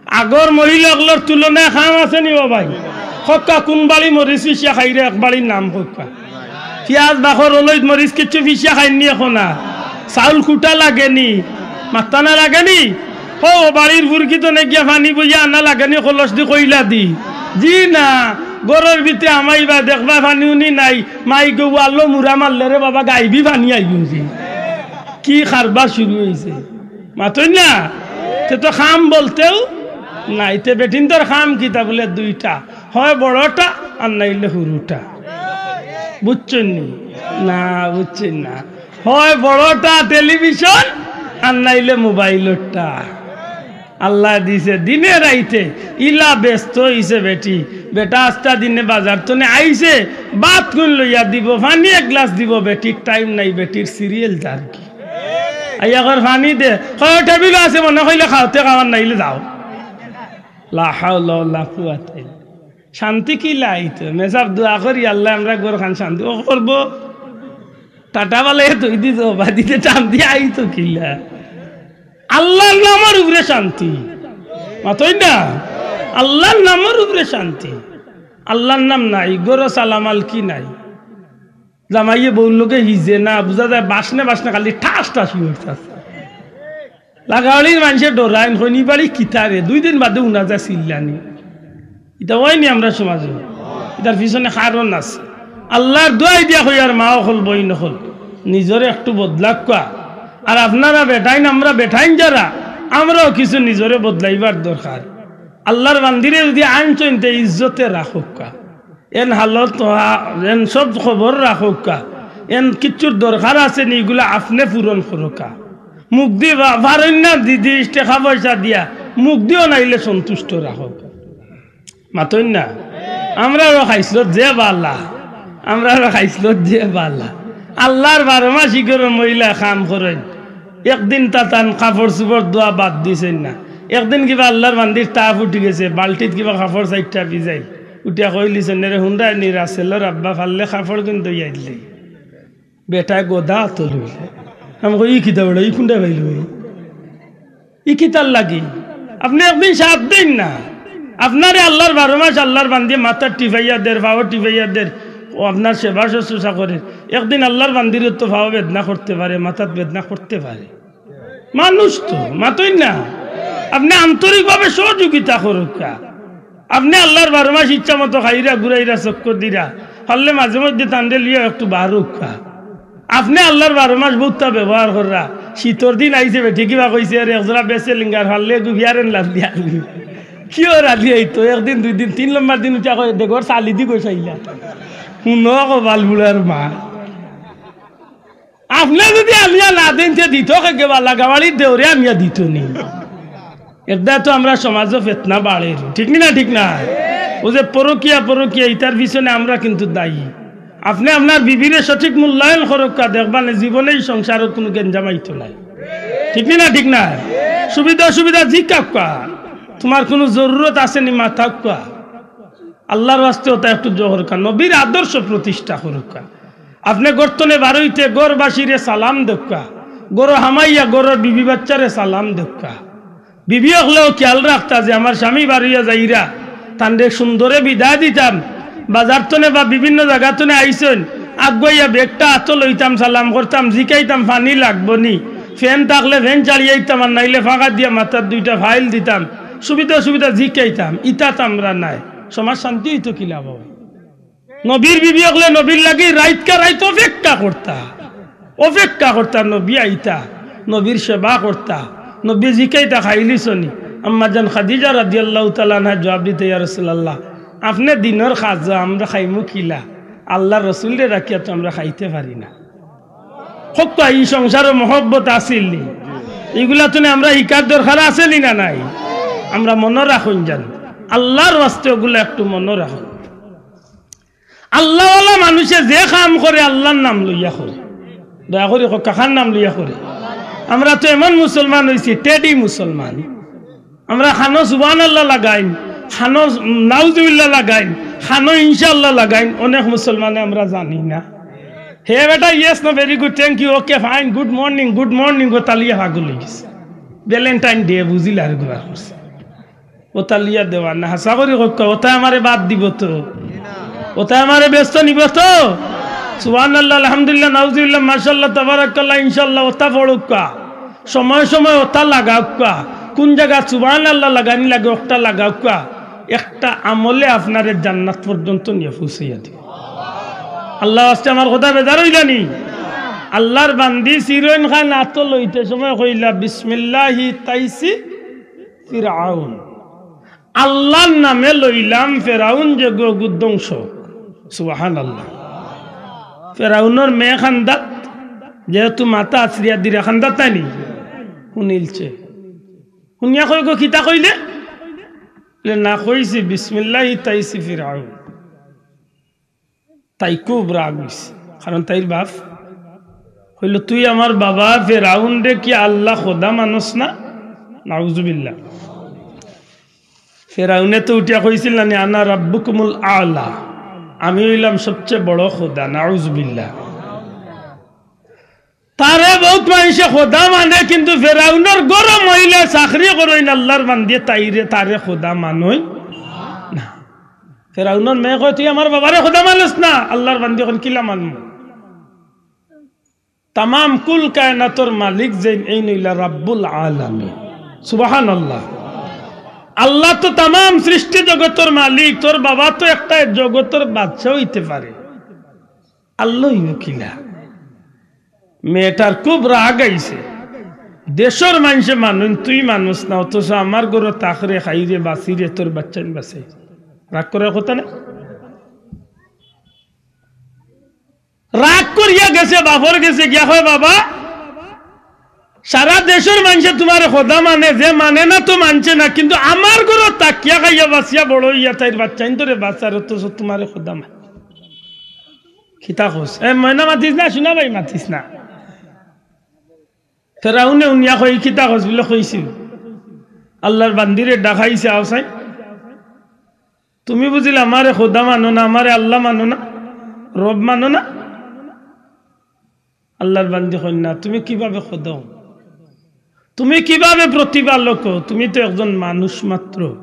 আগর মহিলা অকলর তুলনায় কাম আছে নি ও ভাই? কউক্কা কুন বাড়ি মরিচ পিষিয়া খাইরে, এক বাড়ির নাম কউক্কা। পিয়াজ, বাখর, অলইত, মরিচ কিচ্ছু পিষিয়া খাইন নি অখন আর? চাউল কুটা লাগে নি? মাততা না লাগে নি? অউ বাড়ির ফুরকি থনে গিয়া পানি বইয়া আনা লাগে নি কলস দি কইলা দি? জি না, ঘরর ভিতরে হামাইবা দেখবা পানি উনি নাই, মাই গো আল্লো মুরা মারলে রে বাবা গাইবি পানি আইবো জি। কি কারবার শুরু অইছে? মাতইন না? তে তো কাম বলতেউ নাই। তে বেটিন্তর কাম কিতা বুলে দুইটা, হয় বড়টা আর নাইলে হুরুটা। বুঝছইন নি? না, বুঝছইন না। হয় বড়টা টেলিভিশন আর নাইলে মোবাইলরটা। আল্লায় দিছে দিনে রাইতে, ইলা ব্যস্ত অইছে বেটি। বেটা আস্তা দিনে বাজার থনে আইছে, ভাত কুন লইয়া দিবো, পানি এক গ্লাস দিবো, বেটির time নাই, বেটির serial যার গি। আইয়া কর পানি দে, কয় টেবিলো আছে মনো কইলে খাওতে খাওয়ার নাইলে যাও। লা হাওলা ওয়ালা কুওয়াতা ইল্লা। শান্তি কিলা আইতো? মেসাব দোয়া করি, আল্লায় আমরার ঘরখান শান্তি। অউ করবো। টাটা বালা এ তুই দিত, বাদিতে টান দিয়া আইতো কিলা? আল্লার নামর উপরে শান্তি। মাতইন না? আল্লার নামর উপরে শান্তি। আল্লার নাম নাই, ঘরো সালাম আলকি নাই। জামাইয়ে বউর লগে হিজে না, বুঝা যায় বাসনে বাসনে খালি ঠাস ঠাস করতাছে। লাগাওয়ালির মানষে ডরাইন, কইন, "ই বাড়ি কিতা রে?" দুই দিন বাদে হুনা যায় চিল্লানি। ইতা অয়নি আমরার সমাজো। ইতার পিছনে কারণ আছে। আল্লার দোয়াই দিয়া কইয়ার মা অকল, বইন অকল, নিজরে একটু বদলাউক্কা। আর আপনারা বেটাইন, আমরা বেটাইন যারা, আমরাও কিছু নিজরে বদলাইবার দরকার। আল্লার বান্দিরে যুদি আনছইন তে ইজ্জতে রাখউক্কা। এন হালত, এন সব খবর রাখউক্কা। এন কিচ্ছুর দরকার আছে নি, ইগুলা আপনে পূরণ করউক্কা। মুখদি বা-, পারইন না দিদি টেকা পয়সা দিয়া, মুখদিও নাইলে সন্তুষ্ট রাখউক্কা। মাতইন না? আমরারও খাইছলত যে বালা, আমরা আর খাইছলত যে বালা। আল্লার বারো মাস ইগর মহিলা কাম করইন। একদিন তা তান কাপড় চুপড় ধোয়া বাদ দিছইন না। একদিন কিবা আল্লার বান্দির তাপ উঠি গেছে, বালতিত কিবা কাপড় চাইরটা ভিজাইল। উঠিয়া কইলিছইন, "রে হুনরায় নি, রাসেলর আব্বা পারলে কাপড় কিন্তু ধইয়া দিলে।" বেটায় গদা আতো লইলে। আমি কই, "ই কিতা বেটা, ই কুনটা পাইলো ই?" ই কিতার লাগি? আপনে একদিন সাত দিন না, আপনারে আল্লার বারো মাস আল্লার বান্দিয়ে মাথাত টিপাইয়া দের, পাও টিপাইয়া দের, ও আপনার সেবা শুশ্রূষা করের। একদিন আল্লার বান্দির তো পাও বেদনা করতে পারে, মাথাত বেদনা করতে পারে। মানুষ তো, মাতইন না? আপনে আন্তরিকভাবে সহযোগিতা করউক্কা। আপনে আল্লার বারো মাস ইচ্ছা মতো খাইরা, ঘুরাইরা, চক্কর দিরা, পারলে মাঝে মধ্যে তানরে লইয়া একটু বারউক্কা। আপনে আল্লার বারো মাস বউততা ব্যবহার কররা, শীতর দিন আইছে, বেটি কিবা কইছে, "আরে একজোড়া বেচে লিঙ্গার, পারলে এগু বিয়ারেন লাল দিয়া আনবি।" কিও রালি আইতো, একদিন, দুই দিন, তিন নম্বর দিন উঠিয়া কয়, "দেখো, চালি দি গো চাইলা।" হুনো কপাল বুড়ার মা। আপনে যদি আনিয়া না দেইন, তে দিত কে বালা, গাওয়ালির দেওরে আনিয়া দিত নি। এরদায় তো আমরা সমাজো ফেতনা বাড়ের, ঠিক নি না? ঠিক না? ও যে পরকিয়া, পরকিয়া, ইতার পিছনে আমরা কিন্তু দায়ী। আপনে আপনার বিবিরে সঠিক মূল্যায়ন করউক্কা, দেখবা নে জীবনে ই সংসারো কুনু গেঞ্জাম আইতো নায়, ঠিক নি না? ঠিক না? সুবিধা অসুবিধা জিকাউক্কা, তুমার কুনু জরুরত আছে নি মাতাউক্কা। আল্লার ওয়াস্তে ওটা একটু জোহর খান, নবীর আদর্শ প্রতিষ্ঠা করউক্কা। আপনে ঘর তনে বারইতে ঘরবাসীরে সালাম দেউক্কা, ঘরো হামাইয়া ঘরর বিবি বাচ্চারে সালাম দেউক্কা। বিবি অকলেও খিয়াল রাখতা যে আমার স্বামী বারইয়া যাইরা, তানরে সুন্দরে বিদায় দিতাম। বাজার তনে বা বিভিন্ন জাগা তনে আইছইন, আগুয়াইয়া ব্যাগটা আতো লইতাম, সালাম করতাম, জিকাইতাম পানি লাগবো নি, ফ্যান থাকলে ফ্যান চালিয়াইতাম, আর নাইলে ফাঁকা দিয়া মাথাত দুইটা ফাইল দিতাম, সুবিধা অসুবিধা জিকাইতাম। ইতাত আমরা নাই, সমাজ শান্তি অইতো কিলা বাবা? নবীর বিবি অকলে নবীর লাগি রাইতকা রাইত অপেক্ষা করতা, অপেক্ষা করতা, নবী আইতা, নবীর সেবা করতা, নবী জিকাইতা, "খাইলিছো নি?" আম্মা জান খাদিজা রাদিয়াল্লাহু তাআলা আনহা জবাব দিতা, "ইয়া রাসূলুল্লাহ, আপনে দিনর খাজা, আমরা খাইমু কিলা? আল্লার রসুলরে রাখিয়া তো আমরা খাইতে পারি না।" কউক্কা, ই সংসারো মহব্বত আছিল নি? ইগুলা তো নি আমরা হিকার দরকার আছে নি না নাই? আমরা মনো রাখইন যান, আল্লার ওয়াস্তে ওগুলা একটু মনো রাখইন। আল্লাওয়ালা মানুষে যে কাম করে আল্লার নাম লইয়া করে। দয়া করি কউক্কা, কার নাম লইয়া করে? আমরা তো এমন মুসলমান অইছি, টেডি মুসলমান। আমরা খানো সুবহানাল্লাহ লাগাইন, খানো নাউজুবিল্লাহ লাগাইন, খানো ইনশাআল্লাহ লাগাইন, অনেক মুসলমানে আমরা জানি না। হে বেটা, yes, no, very good, thank you, okay, fine, good morning, good morning, ও তালিয়া পাগল অইগেছে। ভ্যালেন্টাইন ডে বুঝিলা আর গুলা করছে। ও তালিয়া দেওয়া না, হাছা করি কউক্কা, ওতায় আমারে বাদ দিবো তো? ওতায় আমারে ব্যস্ত নিবো তো? সুবহানাল্লাহ, আলহামদুলিল্লাহ, নাউজুবিল্লাহ, মাশাআল্লাহ, তাবারাকাল্লাহ, ইনশাআল্লাহ, ওতা পড়উক্কা। সময় সময় ওতা লাগাউক্কা। কুন জাগাত সুবহানাল্লাহ লাগানি লাগে, ওটা লাগাউক্কা। একটা আমলে আপনারে জান্নাত পর্যন্ত নিয়া পৌঁছাইয়া দিবো। আল্লার ওয়াস্তে আমার কথা বেজার অইলা নি? আল্লার বান্দি চিরইন খান আতো লইতে সময় কইলা, "বিসমিল্লাহি তাইছি ফিরআউন।" আল্লার নামে লইলাম ফেরাউন যে গো গুদ্দংশ। সুবহানাল্লাহ। ফেরাউনর মেয়ে কান্দাত, যেহেতু মাথা আছড়িয়া দিরা কান্দাত তাইনি, হুনিলছে। হুনিয়া কয় গো, "কিতা কইলে?" বলে, "না কইছি, বিসমিল্লাহি তাইছি ফিরআউন।" তাই খুব রাগ অইছে, কারণ তাইর বাপ কইলো, "তুই আমার বাবা ফেরাউনরে কি আল্লাহ খোদা মানস না?" নাউজুবিল্লাহ। ফেরাউনে তো উঠিয়া কইছিল না নি, "আনা রাব্বুকুমুল আলা, আমি অইলাম সবচেয়ে বড় খোদা।" নাউজুবিল্লাহ। তারে বউত মানষে খোদা মানে, কিন্তু ফেরাউনর ঘরো মহিলা চাকরি করইন আল্লার বান্দিয়ে, তাইরে, তারে খোদা মানইন না। ফেরাউনর মেয়ে কয়, "তুই আমার বাবারে খোদা মানস না?" আল্লার বান্দি কইন, "কিলা মানমু?" তামাম কুল কায়নাতর মালিক যেইন, এইন অইলা রাব্বুল আলামিন। সুবহানাল্লাহ। আল্লাহ তো তামাম সৃষ্টি জগতর মালিক, তোর বাবা তো একটা জগতর বাদশা অইতে পারে, আল্লাহ অইবো কিলা? মেয়েটার খুব রাগ আইছে। দেশর মানষে মানইন, তুই মানস না, অথচ আমার ঘরো থাকরে, খাইরে, বাঁচিরে, তোর বাচ্চাইন বাঁচাই। রাগ করার কথা না? রাগ করিয়া গেছে, বাপর গেছে গিয়া কয়, "বাবা, সারা দেশর মানষে তুমারে খোদা মানে, যে মানে না তো মানছে না, কিন্তু আমার ঘরো থাকিয়া খাইয়া বাঁচিয়া বড় অইয়া তাইর বাচ্চাইন তোরে বাঁচার, অথচ তুমারে খোদা মানে।" কিতা কস? এ ময়না মাতিস না, সোনা ভাই মাতিস না। ফেরাউনে হুনিয়া কয়, "কিতা কস?" বুলে, "কইছি, আল্লার বান্দিরে ডাকাইছে, আও চাই, তুমি বুঝিলে আমারে খোদা মানো না, আমারে আল্লা মানো না, রব মানো না?" আল্লার বান্দি কইন না, "তুমি কিভাবে খোদা অও? তুমি কিভাবে প্রতিপালক অও? তুমি তো একজন মানুষ মাত্র।"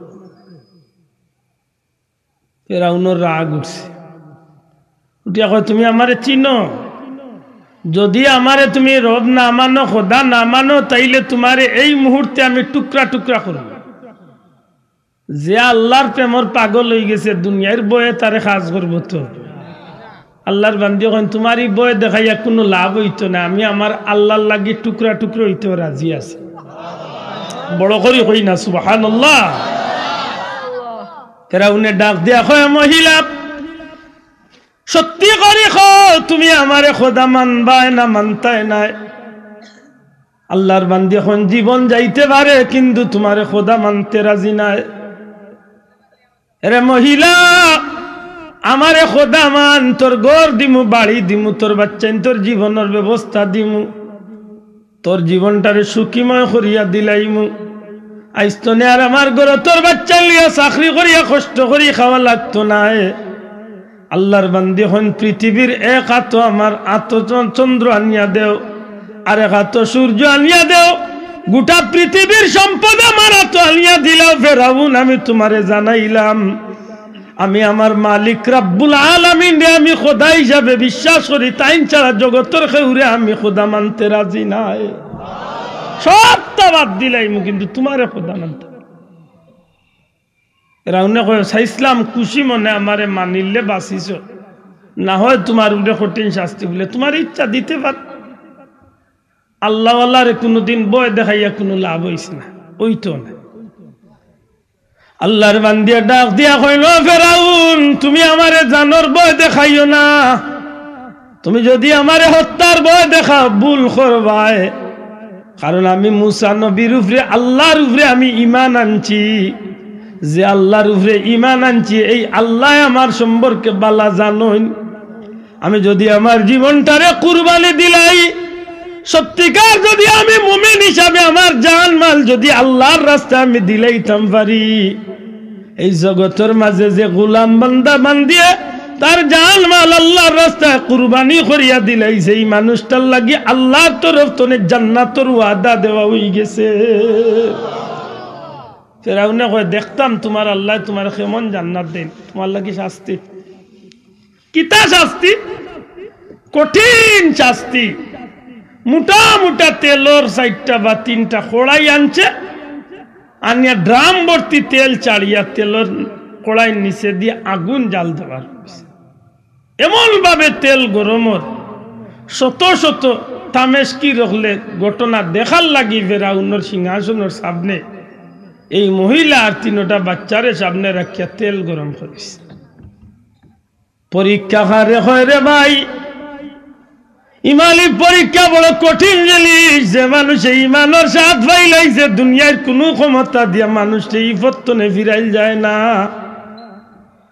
ফেরাউনর রাগ উঠছে, উঠিয়া কয়, "তুমি আমারে চিনো? যদি আমারে তুমি রব না মানো, খোদা না মানো, তাইলে তোমারে এই মুহূর্তে আমি টুকরা টুকরা করব। যে আল্লার প্রেমর পাগল অইগেছে, দুনিয়ার ভয়ে তারে কাজ করব তো।" আল্লার বান্দি কইন, "তোমার ই ভয় দেখাইয়া কুনু লাভ অইতো না, আমি আমার আল্লার লাগি টুকরা টুকরা অইতেও রাজি আছি।" বড় করি কই না, সুবহানাল্লাহ। ফেরাউনে ডাক দিয়া কয়, "মহিলা, সত্যি করি কও, তুমি আমারে খোদা মানবায় না মানতায় নায়?" আল্লার বান্দি কইন, "জীবন যাইতে পারে, কিন্তু তোমারে খোদা মানতে রাজি নায়।" "এরে মহিলা, আমারে খোদা মান, তোর ঘর দিমু, বাড়ি দিমু, তোর বাচ্চাইন্তর জীবনর ব্যবস্থা দিমু, তোর জীবনটারে সুখীময় করিয়া দিলাইমু। আইজ তনে আর আমার ঘরো তোর বাচ্চাইন লইয়া চাকরি করিয়া কষ্ট করি খাওয়া লাগতো নায়।" আল্লার বান্দি কইন, "পৃথিবীর এক আতো আমার আতো চন-, চন্দ্র আনিয়া দেও, আর এক আতো সূর্য আনিয়া দেও, গোটা পৃথিবীর সম্পদ আমার আতো আনিয়া দিলাও ফেরাউন, আমি তোমারে জানাইলাম, আমি আমার মালিক রাব্বুল আলামিনরে আমি খোদা হিসাবে বিশ্বাস করি, তাইন ছাড়া জগতর কেউরে আমি খোদা মানতে রাজি নায়। সবটা বাদ দিলাইমু, কিন্তু তোমারে খোদা মানতে।" ফেরাউনে কয়, "চাইছলাম খুশি মনে আমারে মানিলে বাঁচিছ, না হয় তোমার উপরে কঠিন শাস্তি।" বুলে, "তোমার ইচ্ছা দিতে পার।" আল্লাহওয়ালারে কুনুদিন ভয় দেখাইয়া কুনু লাভ অইছে না, অইতো না। আল্লার বান্দিয়ে ডাক দিয়া কইল, "ফেরাউন, তুমি আমারে জানর ভয় দেখাইও না, তুমি যদি আমারে হত্যার ভয় দেখাও, ভুল করবায়। কারণ আমি মুসা নবীর উপরে, আল্লার উপরে আমি ঈমান আনছি। যে আল্লার উপরে ঈমান আনছি, এই আল্লায় আমার সম্পর্কে বালা জানইন। আমি যদি আমার জীবনটারে কুরবানি দিলাই, সত্যিকার যদি আমি মুমিন হিসাবে আমার জান মাল যদি আল্লার রাস্তায় আমি দিলাইতাম পারি, এই জগতর মাঝে যে গোলাম বান্দা বান্দিয়ে তার জান মাল আল্লার রাস্তায় কুরবানি করিয়া দিলাইছে, এই মানুষটার লাগি আল্লার তরফ তনে জান্নাতর ওয়াদা দেওয়া অইগেছে।" ফেরাউনে কয়, "দেখতাম তোমার আল্লায় তোমার কেমন জান্নাত দেইন, তোমার লাগি শাস্তি।" কিতা শাস্তি? কঠিন শাস্তি। মোটা মোটা তেলর চাইরটা বা তিনটা কড়াই আনছে, আনিয়া ড্রাম ভর্তি তেল ছাড়িয়া তেলর কড়াইর নিচে দিয়া আগুন জাল দেওয়ার অইছে। এমন ভাবে তেল গরমর, শত শত তামেশকি রকলে ঘটনা দেখার লাগি ফেরাউনর সিংহাসনর সামনে এই মহিলা আর তিনটা বাচ্চারে সামনে রাখিয়া তেল গরম করিছে। পরীক্ষা কারে কয় রে ভাই? ইমানি পরীক্ষা বড় কঠিন জিনিস। যে মানুষে ইমানর স্বাদ পাইলাইছে, দুনিয়ার কুনু ক্ষমতা দিয়া মানুষরে ই পথ তনে ফিরাইল যায় না।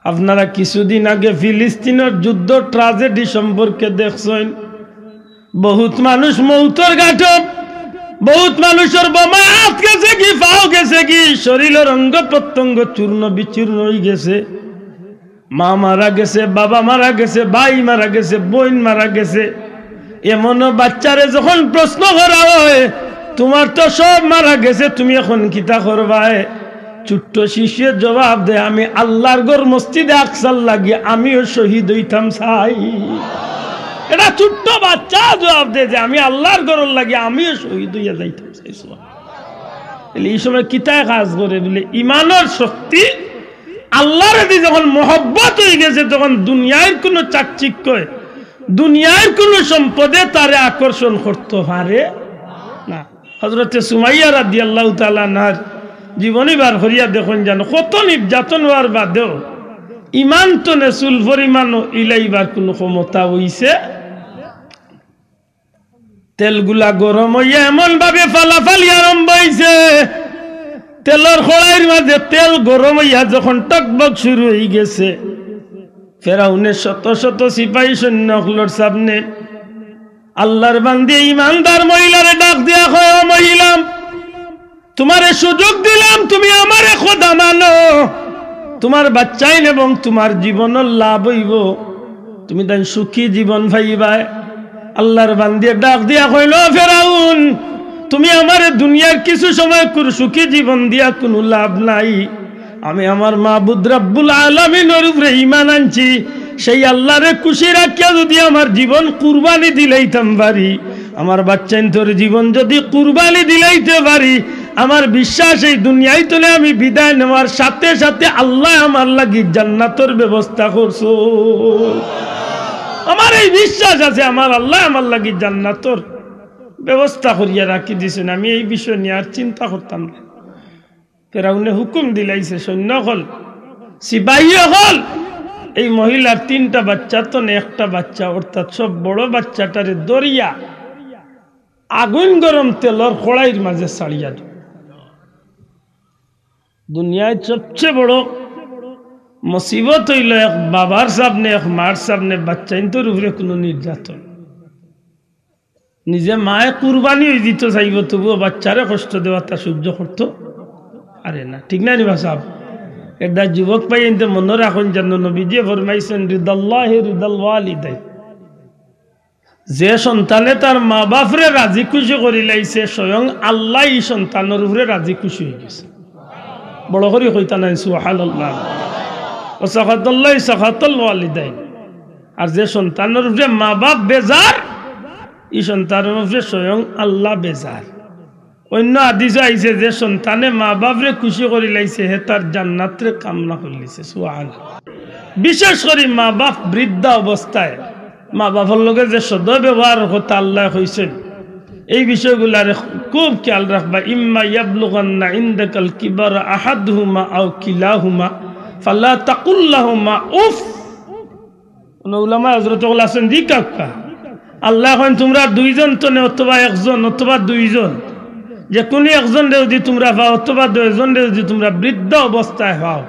আপনারা কিছুদিন আগে ফিলিস্তিনর যুদ্ধ ট্রাজেডি সম্পর্কে দেখছইন। বহুত মানুষ মৌতর ঘাটো, বহুত মানুষর বোমায় আত গেছে কি, পাও গেছে কি, শরীলর অঙ্গ প্রত্যঙ্গ চূর্ণ বিচূর্ণ অইগেছে। মা মারা গেছে, বাবা মারা গেছে, ভাই মারা গেছে, বইন মারা গেছে। এমনও বাচ্চারে যখন প্রশ্ন করা হয়, "তোমার তো সব মারা গেছে, তুমি এখন কিতা করবায়?" ছোট্ট শিশুয়ে জবাব দেয়, "আমি আল্লার ঘর মসজিদে আকসার লাগি আমিও শহীদ অইতাম চাই।" এটা ছোট্ট বাচ্চা জবাব দেয় যে, "আমি আল্লার ঘরর লাগি আমিও শহীদ অইয়া যাইতাম চাই।" সুবহানাল্লাহ। তাইলে ই সময় কিতায় কাজ করে? বুলে, ইমানর শক্তি, আল্লারে দি যখন মহব্বত অইগেছে, তখন দুনিয়ার কুনু চাকচিক্যয়, দুনিয়ার কুনু সম্পদে তারে আকর্ষণ করতো পারে না। হযরতে সুমাইয়া রাদিয়াল্লাহু তাআলা আনহার জীবনী বার করিয়া দেখইন, জানো, কত নির্যাতন অওয়ার বাদেও ইমান তনে চুল পরিমাণও ইলাইবার কুনু ক্ষমতা অইছে। তেলগুলা গরম অইয়া এমন ভাবে ফালাফালি আরম্ভ অইছে, তেলর কড়াইর মাঝে তেল গরম অইয়া যখন টকবক শুরু অইগেছে, ফেরাউনের শত শত সিপাহী সৈন্য অকলর সামনে আল্লাহর বান্দি ইমানদার মহিলারে ডাক দিয়া কয়, "ও মহিলা, তুমারে সুযোগ দিলাম, তুমি আমারে খোদা মানো, তুমার বাচ্চাইন এবং তুমার জীবনর লাভ অইবো, তুমি তাইন সুখী জীবন পাইবায়।" আল্লাহর বান্দিয়ে ডাক দিয়া কইল, "ফেরাউন, তুমি আমারে দুনিয়ার কিছু সময় কুর সুখী জীবন দিয়া কুনু লাভ নাই। আমি আমার মাবুদ রাব্বুল আলামিনর উপরে ইমান আনছি, সেই আল্লাহরে খুশি রাখিয়া যুদি আমার জীবন কুরবানি দিলাইতাম পারি, আমার বাচ্চাইন্তর জীবন যুদি কুরবানি দিলাইতে পারি, আমার বিশ্বাস এই দুনিয়াই তনে আমি বিদায় নেওয়ার সাথে সাথে আল্লায় আমার লাগি জান্নাতর ব্যবস্থা করছো। আমার এই বিশ্বাস আছে, আমার আল্লায় আমার লাগি জান্নাতর ব্যবস্থা করিয়া রাখি দিছইন, আমি এই বিষয় নিয়া আর চিন্তা করতাম না।" ফেরাউনে হুকুম দিলাইছে, সৈন্য অকল, সিপাহী অকল, এই মহিলার তিনটা বাচ্চা তনে একটা বাচ্চা, অর্থাৎ সব বড় বাচ্চাটারে ধরিয়া আগুন গরম তেলর কড়াইর মাঝে ছাড়িয়া দেও। দুনিয়ার সবচেয়ে বড় মুসিবত অইল এক বাবার সামনে, এক মার সামনে বাচ্চাইন্তর উপরে কুনু নির্যাতন। নিজে মায়ে কুরবানি অই দিতো চাইবো, তবুও বাচ্চারে কষ্ট দেওয়াটা সহ্য করতো পারে না। ঠিক না নি বা সাব? একটা যুবক ভাইয়াইন্তে মনো রাখইন যেন, নবীজিয়ে ফরমাইছইন, "রিদাল্লাহি রিদাল ওয়ালিদাইন।" যে সন্তানে তার মা বাপরে রাজি খুশি করিলাইছে, স্বয়ং আল্লায় ই সন্তানর উপরে রাজি খুশি অইগেছে। বড় করি কইতা নায়, সুবহানাল্লাহ। "ওয়া সাখাতাল্লাহি সাখাতাল ওয়ালিদাইন।" আর যে সন্তানর উপরে মা বাপ বেজার, ই সন্তানর উপরে স্বয়ং আল্লাহ বেজার। অইন্য হাদিসো আইছে, যে সন্তানে মা বাপরে খুশি করিলাইছে, হে তার জান্নাতরে কামনা করিলিছে। সুবহানাল্লাহ। বিশেষ করি মা বাপ বৃদ্ধা অবস্থায় মা বাপর লগে যে সদ্ব্যবহারর কথা আল্লায় কইছইন, এই বিষয়গুলারে খুব খেয়াল রাখবা। "ইম্মা ইয়াবলুগান্না ইনদাকাল কিবারা আহাদুহুমা আও কিলাহুমা ফালা তাকুল লাহুমা উফ।" কুনু উলামায়ে হযরত অকল আছইন, জি কাউক্কা। আল্লায় কইন, "তুমরা দুইজন তনে অথবা একজন অথবা দুইজন, যেকুনু একজনরে যুদি তুমরা পাও অথবা দুইজনরে যুদি তুমরা বৃদ্ধ অবস্থায় পাও,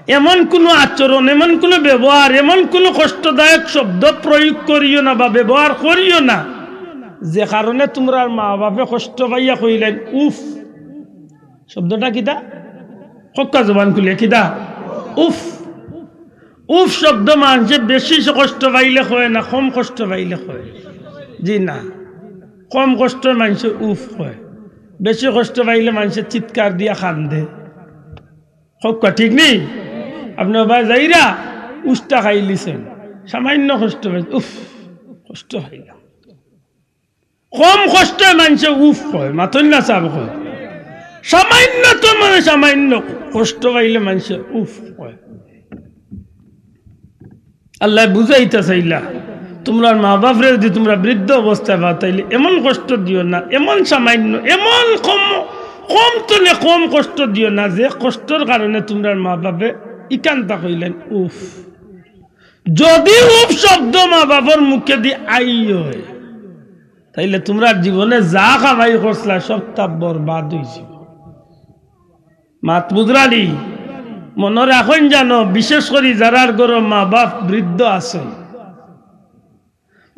এমন কুনু আচরণ, এমন কুনু ব্যবহার, এমন কুনু কষ্টদায়ক শব্দ প্রয়োগ করিও না বা ব্যবহার করিও না, যে কারণে তুমরার মা বাপে কষ্ট পাইয়া কইলাইন উফ।" শব্দটা কিতা? কউক্কা জবান খুলিয়া, কিতা? উফ। উফ শব্দ মানষে বেশি কষ্ট পাইলে কয় না, কম কষ্ট পাইলে কয়? জি না, কম কষ্টে মানষে উফ কয়, বেশি কষ্ট পাইলে মানষে চিৎকার দিয়া কান্দে। কউক্কা, ঠিক নি? আপনে অবায় যাইরা উষ্টা খাইলিছইন, সামান্য কষ্ট পাইছইন, উফ, কষ্ট পাইলাম। কম কষ্টে মানষে উফ কয়, মাতইন না সাব কয়। সামান্যতম, মানে সামান্য কষ্ট পাইলে মানষে উফ কয়। আল্লায় বুঝাইতা চাইলা, তুমরার মা বাপরে যুদি তুমরা বৃদ্ধ অবস্থায় পাও, তাইলে এমন কষ্ট দিও না, এমন সামান্য, এমন কম, কম তনে কম কষ্ট দিও না, যে কষ্টর কারণে তুমরার মা বাপে ইকান্তা কইলাইন উফ। যুদি উফ শব্দ মা বাপর মুখেদি আই অয়, তাইলে তুমরার জীবনে যা কামাই করছলায়, সবতা বরবাদ অইযিবো। মাত বুঝরানি? মনো রাখইন জানো, বিশেষ করি যারার ঘরো মা বাপ বৃদ্ধ আছইন,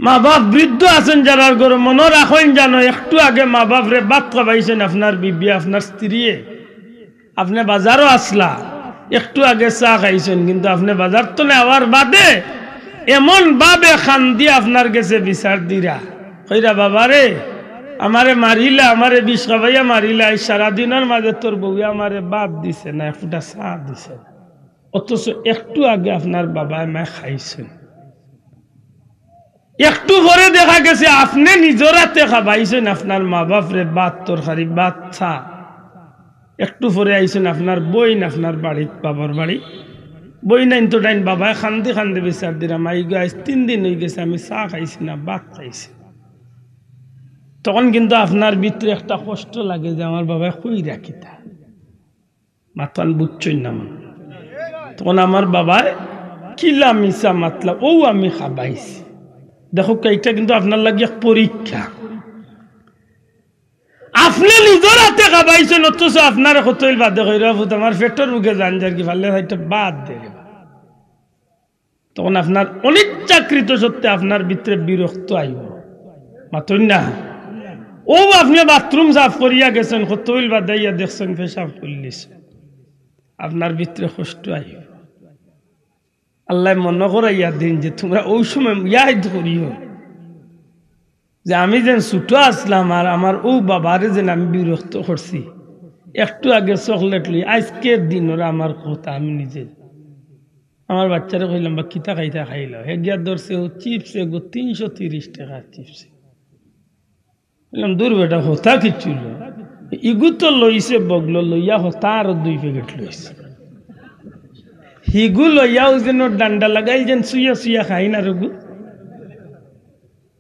মা বাপ বৃদ্ধ আছইন যারার ঘরো, মনো রাখইন জানো, একটু আগে মা বাপরে ভাত খাবাইছইন আপনার বিবিয়ে, আপনার স্ত্রীয়ে, আপনে বাজারো আছলা, একটু আগে চা খাইছইন, কিন্তু আপনে বাজার তনে আওয়ার বাদে এমন ভাবে কান্দিয়া আপনার গেছে বিচার দিরা, কইরা, "বাবারে, আমারে মারিলা, আমারে বিষ খাবাইয়া মারিলা, আইজ সারাদিনর মাঝে তোর বউয়ে আমারে ভাত দিছে না, এক ফুটা চা দিছে না, অথচ একটু আগে আপনার বাবায় মায় খাইছইন।" একটু পরে দেখা গেছে আপনে নিজর আতে খাবাইছইন আপনার মা বাপরে ভাত, তরকারি, ভাত, চা। একটু পরে আইছইন আপনার বইন আপনার বাড়িত, বাবার বাড়ি। বইনাইন্তর টাইন বাবায় কান্দি কান্দি বিচার দিরা, "মাইগো, আইজ তিন দিন অইগেছে আমি চা খাইছি না, ভাত খাইছি না।" তখন কিন্তু আপনার ভিতরে একটা কষ্ট লাগে যে আমার বাবায় কইরা কিতা। মাতখান বুঝছইন না মনে। তখন আমার বাবায় কিলা মিছা মাতলা, অউ আমি খাবাইছি। দেখউক্কা, ইটা কিন্তু আপনার লাগি এক পরীক্ষা। আপনে নিজর আতে খাবাইছইন, অথচ আপনারে কতইল বাদে কইরা, "পুত, আমার পেটর ভুকে জান যারগি, পারলে চাইরটা ভাত দে রে বা।" তখন আপনার অনিচ্ছাকৃত সত্ত্বে আপনার ভিতরে বিরক্ত আইব। মাতইন না? অউ আপনে বাথরুম সাফ করিয়া গেছেন, কতইল বাদে আইয়া দেখছেন পেশাব করিলিছে, আপনার ভিতরে কষ্ট আইব। আল্লায় মনো করাইয়া দিন যে তুমরা অউ সময় ইয়াদ করিও যে আমি যেন ছুটো আছলাম আর আমার অউ বাবারে যেন আমি বিরক্ত করছি। একটু আগে চকলেট লই, আইজকের দিনর আমার কথা আমি নিজে আমার বাচ্চারে কইলাম, "বা কিতা খাইতা খাইলাও।" হে গিয়া ধরছে অউ চিপস, এগু তিনশো তিরিশ টেকার চিপস। কইলাম, "দূর বেটা, হতা কিচ্ছু না।" ইগু তো লইছে বগলো, লইয়া হতা আরো দুই প্যাকেট লইছে। হিগু লইয়াও যেন ডান্ডা লাগাইল যেন সুইয়া সুইয়া খাইন আর ওগু।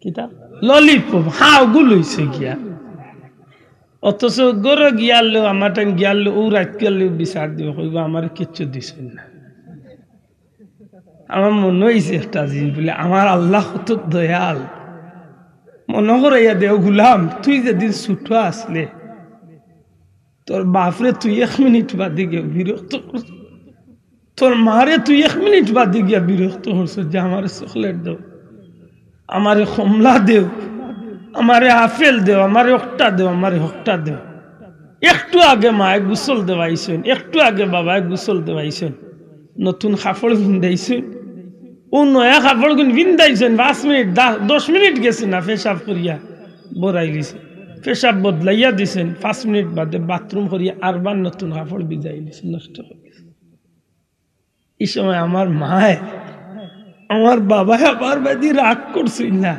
কিতা? ললিপপ, হা, ওগু লইছে গিয়া। অথচ ঘরো গিয়ারলেও, আমার টাইম গিয়ারলেও, অউ রাইত গিয়ারলেও বিচার দিব, কইব, "আমারে কিচ্ছু দিছইন না।" আমার মনো অইছে একটা জিনিস, বুলে, আমার আল্লাহ কত দয়াল। মনো করাইয়া দেও, "গুলাম, তুই যেদিন ছুটো আছলে, তোর বাফরে তুই এক মিনিট বাদে গিয়া বিরক্ত করছস, তোর মারে তুই এক মিনিট বাদে গিয়া বিরক্ত করছস যে আমারে চকলেট দেও, আমারে কমলা দেও, আমারে আপেল দেও, আমারে অকটা দেও, আমারে হকটা দেও।" একটু আগে মায়ে গোসল দেওয়াইছইন, একটু আগে বাবায় গোসল দেওয়াইছইন, নতুন কাপড় পিন্দাইছইন। অউ নয়া কাপড়গুন পিন্দাইছইন, পাঁচ মিনিট, দা-, দশ মিনিট গেছে না, পেশাব করিয়া বরাইলিছে, পেশাব বদলাইয়া দিছইন, পাঁচ মিনিট বাদে বাথরুম করিয়া আরবার নতুন কাপড় ভিজাইলিছে, নষ্ট করিলিছে। ই সময় আমার মায়, আমার বাবায় আমার বায়দি রাগ করছইন না।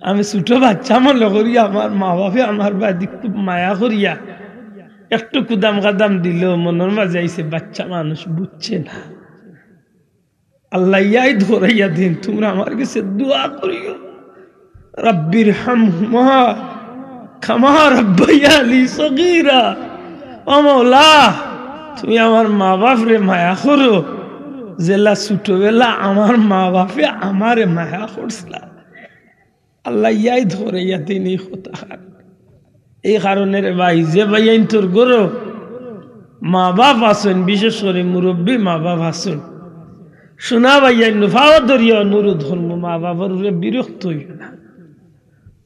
আমি ছুটো বাচ্চা মনো করি, আমার মা বাফে আমার বায়দি খুব মায়া করিয়া একটু কুদাম কাদাম দিলেও মনর মাঝে আইছে, বাচ্চা মানুষ বুঝছে না। আল্লায় ইয়াদ করাইয়া দিন, তুমরা আমার গেছে দোয়া করিও। "রাব্বির হামহুমা কামা রাব্বায়ানি সগীরা।" ও মওলা, তুমি আমার মা বাফরে মায়া করো, যেলা ছুটোবেলা আমার মা বাফে আমারে মায়া করছিলা। আল্লায় ইয়াদ করাইয়া দিন ই কথা। এই কারণে রে ভাই, যে ভাইয়াইন্তর ঘরো মা বাফ আছইন, বিশেষ করি মুরব্বি মা বাফ আছইন, শুনা ভাইয়াইন, ফাও ধরিয়া অনুরোধ করমু, মা বাফর উপরে বিরক্ত অইও না।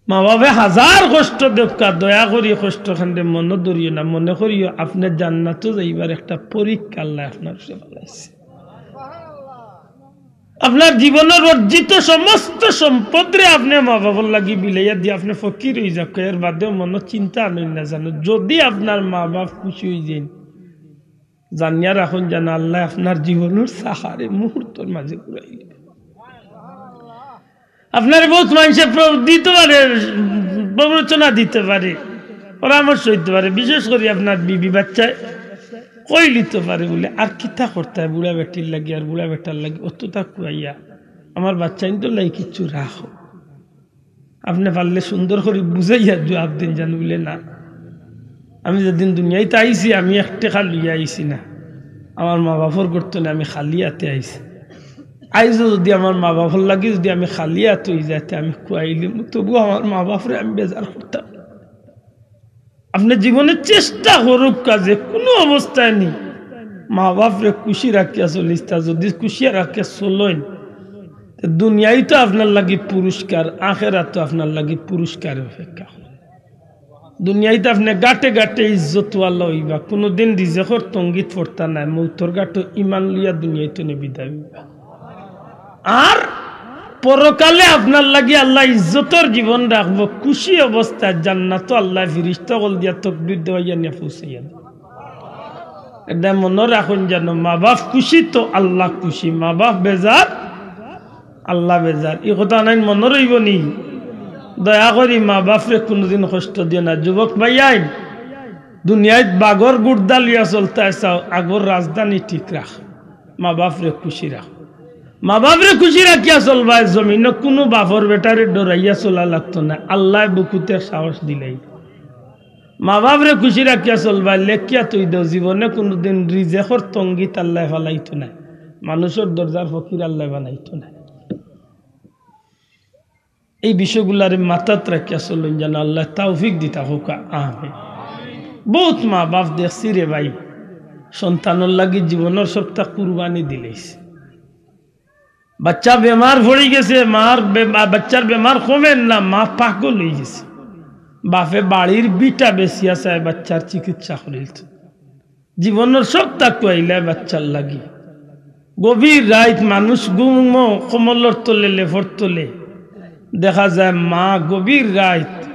মা বাফে হাজার কষ্ট দেউক্কা, দয়া করি কষ্ট খানরে মনো ধরিও না, মনে করিও আপনে জান্নাতো যাইবার একটা পরীক্ষা আল্লায় আপনার উপরে ফালাইছে। আপনার জীবনর অর্জিত সমস্ত সম্পদরে আপনে মা বাফর লাগি বিলাইয়া দিয়া আপনে ফকির অইযাউক্কা, এর বাদেও মনো চিন্তা আনইন না জানো। যুদি আপনার মা বাফ খুশি অইযাইন, জানিয়া রাখইন জানো আল্লায় আপনার জীবনর চাকারে মুহূর্তর মাঝে ঘুরাইলিবা। আপনারে বউত মানষে প্র-, দিতো পারে, প্ররোচনা দিতো পারে, পরামর্শ দিতো পারে, বিশেষ করি আপনার বিবি বাচ্চায় কইলিতো পারে বুলে, "আর কিতা করতায় বুড়া বেটির লাগি আর বুড়া বেটার লাগি অততা খুয়াইয়া, আমার বাচ্চাইন্তর লাগি কিচ্ছু রাখো।" আপনে পারলে সুন্দর করি বুঝাইয়া জুয়াব দিন জানো বুলে, "না, আমি যেদিন দুনিয়াইত আইছি আমি এক টেকা লইয়া আইছি না, আমার মা বাফর ঘর তনে আমি খালি আতে আইছি। আইজও যুদি আমার মা বাফর লাগি যুদি আমি খালি আতে অইযাই তে আমি খুয়াইলিমু, তবু আমার মা বাফরে আমি বেজার করতাম না।" আপনে জীবনে চেষ্টা করউক্কা, যে কুনু অবস্থায় নি মা বাফরে খুশি রাখিয়া চলিতা, যুদি খুশি রাখিয়া চলইন, তে দুনিয়াইতো আপনার লাগি পুরস্কার, আখেরাতো আপনার লাগি পুরস্কারে অপেক্ষা করে। দুনিয়াইত আপনে ঘাটে ঘাটে ইজ্জতওয়ালা অইবা, কুনুদিন রিজেকর তঙ্গিত পড়তা নায়, মউতর ঘাটো ইমান লইয়া দুনিয়াইত তনে বিদায় অইবা। আর পরকালে আপনার লাগি আল্লায় ইজ্জতর জীবন রাখবো, খুশি অবস্থায় জান্নাতো আল্লায় ফিরিস্তা অকল দিয়া তকবির দেওয়াইয়া নিয়া পৌঁছাইয়া দিবা। এটা মনো রাখইন জানো, মা বাফ খুশি তো আল্লাহ খুশি, মা বাফ বেজার আল্লাহ বেজার। ই কথা নাইন মনো রইবো নি? দয়া করি মা বাফরে কুনুদিন কষ্ট দিও না। যুবক ভাইয়াইন, দুনিয়াইত বাঘর গুর্দা লইয়া চলতায় চাও, আগর রাজধানী ঠিক রাখ, মা বাফরে খুশি রাখ। মা বাফরে খুশি রাখিয়া চলবায়, জমিনো কুনু বাফর বেটারে ডরাইয়া চলা লাগতো নায়, আল্লায় বুকুতে সাহস দিলাইবা। মা বাফরে খুশি রাখিয়া চলবায়, লেখিয়া থই দেও, জীবনে কুনুদিন রিজেকর তঙ্গিত আল্লায় ফালাইতো নায়, মানুষর দরজার ফকির আল্লায় বানাইতো নায়। এই বিষয়গুলারে মাথাত রাখিয়া চলইন জানো, আল্লায় তৌফিক দিতা কউক্কা, আমিন। বউত মা বাফ দেখছি রে ভাই, সন্তানর লাগি জীবনর সবটা কুরবানি দিলাইছে। বাচ্চা বেমার পড়ি গেছে, মার বে-, বা-, বাচ্চার বেমার কমের না, মা পাগল অই গেছে। বাপে বাড়ির ভিটা বেচিয়া চায় বাচ্চার চিকিৎসা করিলতো। জীবনর সব তাকুয়াইলায় বাচ্চার লাগি। গভীর রাইত মানুষ ঘুমো কম্বলর তলে, লেফর তলে। দেখা যায় মা গভীর রাইত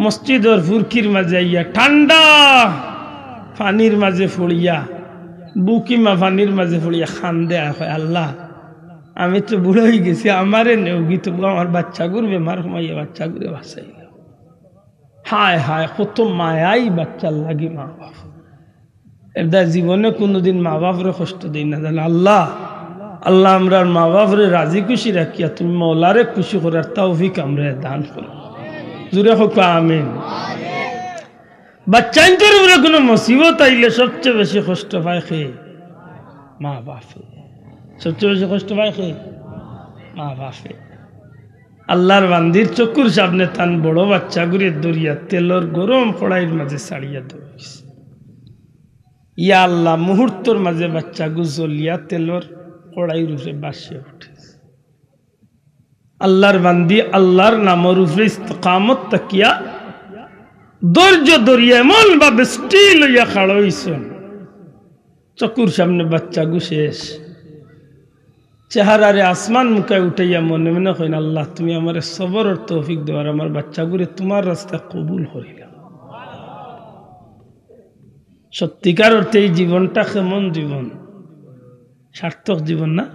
মসজিদর ফুরকির মাঝে আইয়া ঠান্ডা পানির মাঝে পড়িয়া, বুকিমা পানির মাঝে পড়িয়া কান্দে আর কয়, "আল্লাহ, আমি তো বুড়া অই গেছি, আমারে নেওগি, তবু আমার বাচ্চাগুর বেমার কমাইয়া বাচ্চাগুরে বাঁচাইলাও।" হায় হায়, কত মায়াই বাচ্চার লাগি মা বাপ। এরদায় জীবনে কুনুদিন মা বাপরে কষ্ট দেই না, জানো আল্লাহ। আল্লাহ, আমরার মা বাপরে রাজি খুশি রাখিয়া তুমি মওলারে খুশি করার তৌফিক আমরারে দান করো। জুরে কউক্কা আমিন। বাচ্চাইন্তর উপরে কুনু মুসিবত আইলে সবচেয়ে বেশি কষ্ট পায় কে? মা বাপে। সবচেয়ে বেশি কষ্ট পায় কে? মা বাপে। আল্লাহর বান্দির চকুর সামনে তান বড় বাচ্চাগুরে ধরিয়া তেলর গরম কড়াইর মাঝে ছাড়িয়া দেওয়া অইছে। ইয়া আল্লাহ, মুহূর্তর মাঝে বাচ্চাগু জ্বলিয়া তেলর কড়াইর উপরে বাসিয়া উঠে। আল্লাহর বান্দি আল্লাহর নামর উপরে ইস্তেকামত থাকিয়া ধৈর্য ধরিয়া এমন ভাবে স্থির অইয়া খাড়া অইছইন, চকুর সামনে বাচ্চাগু শেষ। চেহারারে আসমান মুখায় উঠাইয়া মনে মনে কইন, "আল্লাহ, তুমি আমারে সবরর তৌফিক দেও, আর আমার বাচ্চাগুরে তোমার রাস্তায় কবুল করিলাও।" সত্যিকার অর্থে এই জীবনটা কেমন জীবন? সার্থক জীবন না?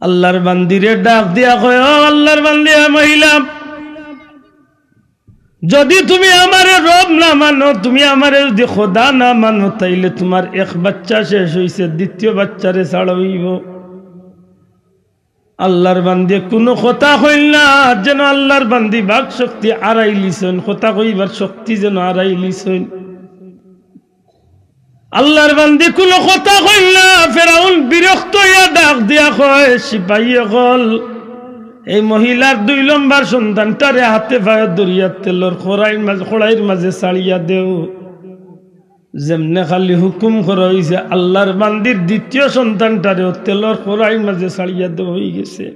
আল্লাহর বান্দিরে ডাক দিয়া কয়, "ও আল্লাহর বান্দি, এ মহিলা, যদি তুমি আমারে রব না মানো, তুমি আমারে যদি খোদা না মানো, তাইলে তোমার এক বাচ্চা শেষ অইছে, দ্বিতীয় বাচ্চারে ছাড়া অইবো।" আল্লাহর বান্দিয়ে কুনু কথা কইল না, যেন আল্লাহর বান্দি বাক শক্তি হারাইলিছইন, কথা কইবার শক্তি যেন হারাইলিছইন। আল্লাহর বান্দি কুনু কথা কইল না। ফেরাউন বিরক্ত অইয়া ডাক দিয়া কয়, "সিপাহী অকল, এই মহিলার দুই লম্বর সন্তানটারে হাতে পায়ে ধরিয়া তেলর কড়াইর মাঝে, কড়াইর মাঝে ছাড়িয়া দেও।" যেমনে খালি হুকুম করা অইছে, আল্লাহর বান্দির দ্বিতীয় সন্তানটারেও তেলর কড়াইর মাঝে ছাড়িয়া দেওয়া অইগেছে।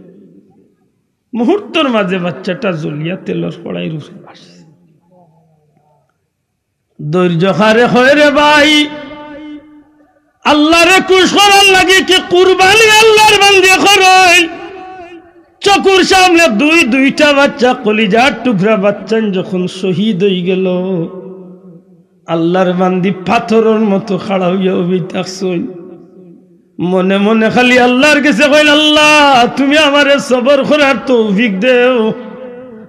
মুহূর্তর মাঝে বাচ্চাটা জ্বলিয়া তেলর কড়াইর উপরে ভাসছে। ধৈর্য হারে কয় রে ভাই, আল্লাহরে খুশ করার লাগি কি কুরবানি আল্লাহর বান্দি করইন? চকুর সামনে দুই, দুইটা বাচ্চা, কলিজার টুকরা বাচ্চাইন যখন শহীদ অইগেলো, আল্লাহর বান্দি পাথরর মতো খাড়া অইয়া উবি থাকছইন। মনে মনে খালি আল্লাহর গেছে কইন, "আল্লাহ, তুমি আমারে সবর করার তৌফিক দেও।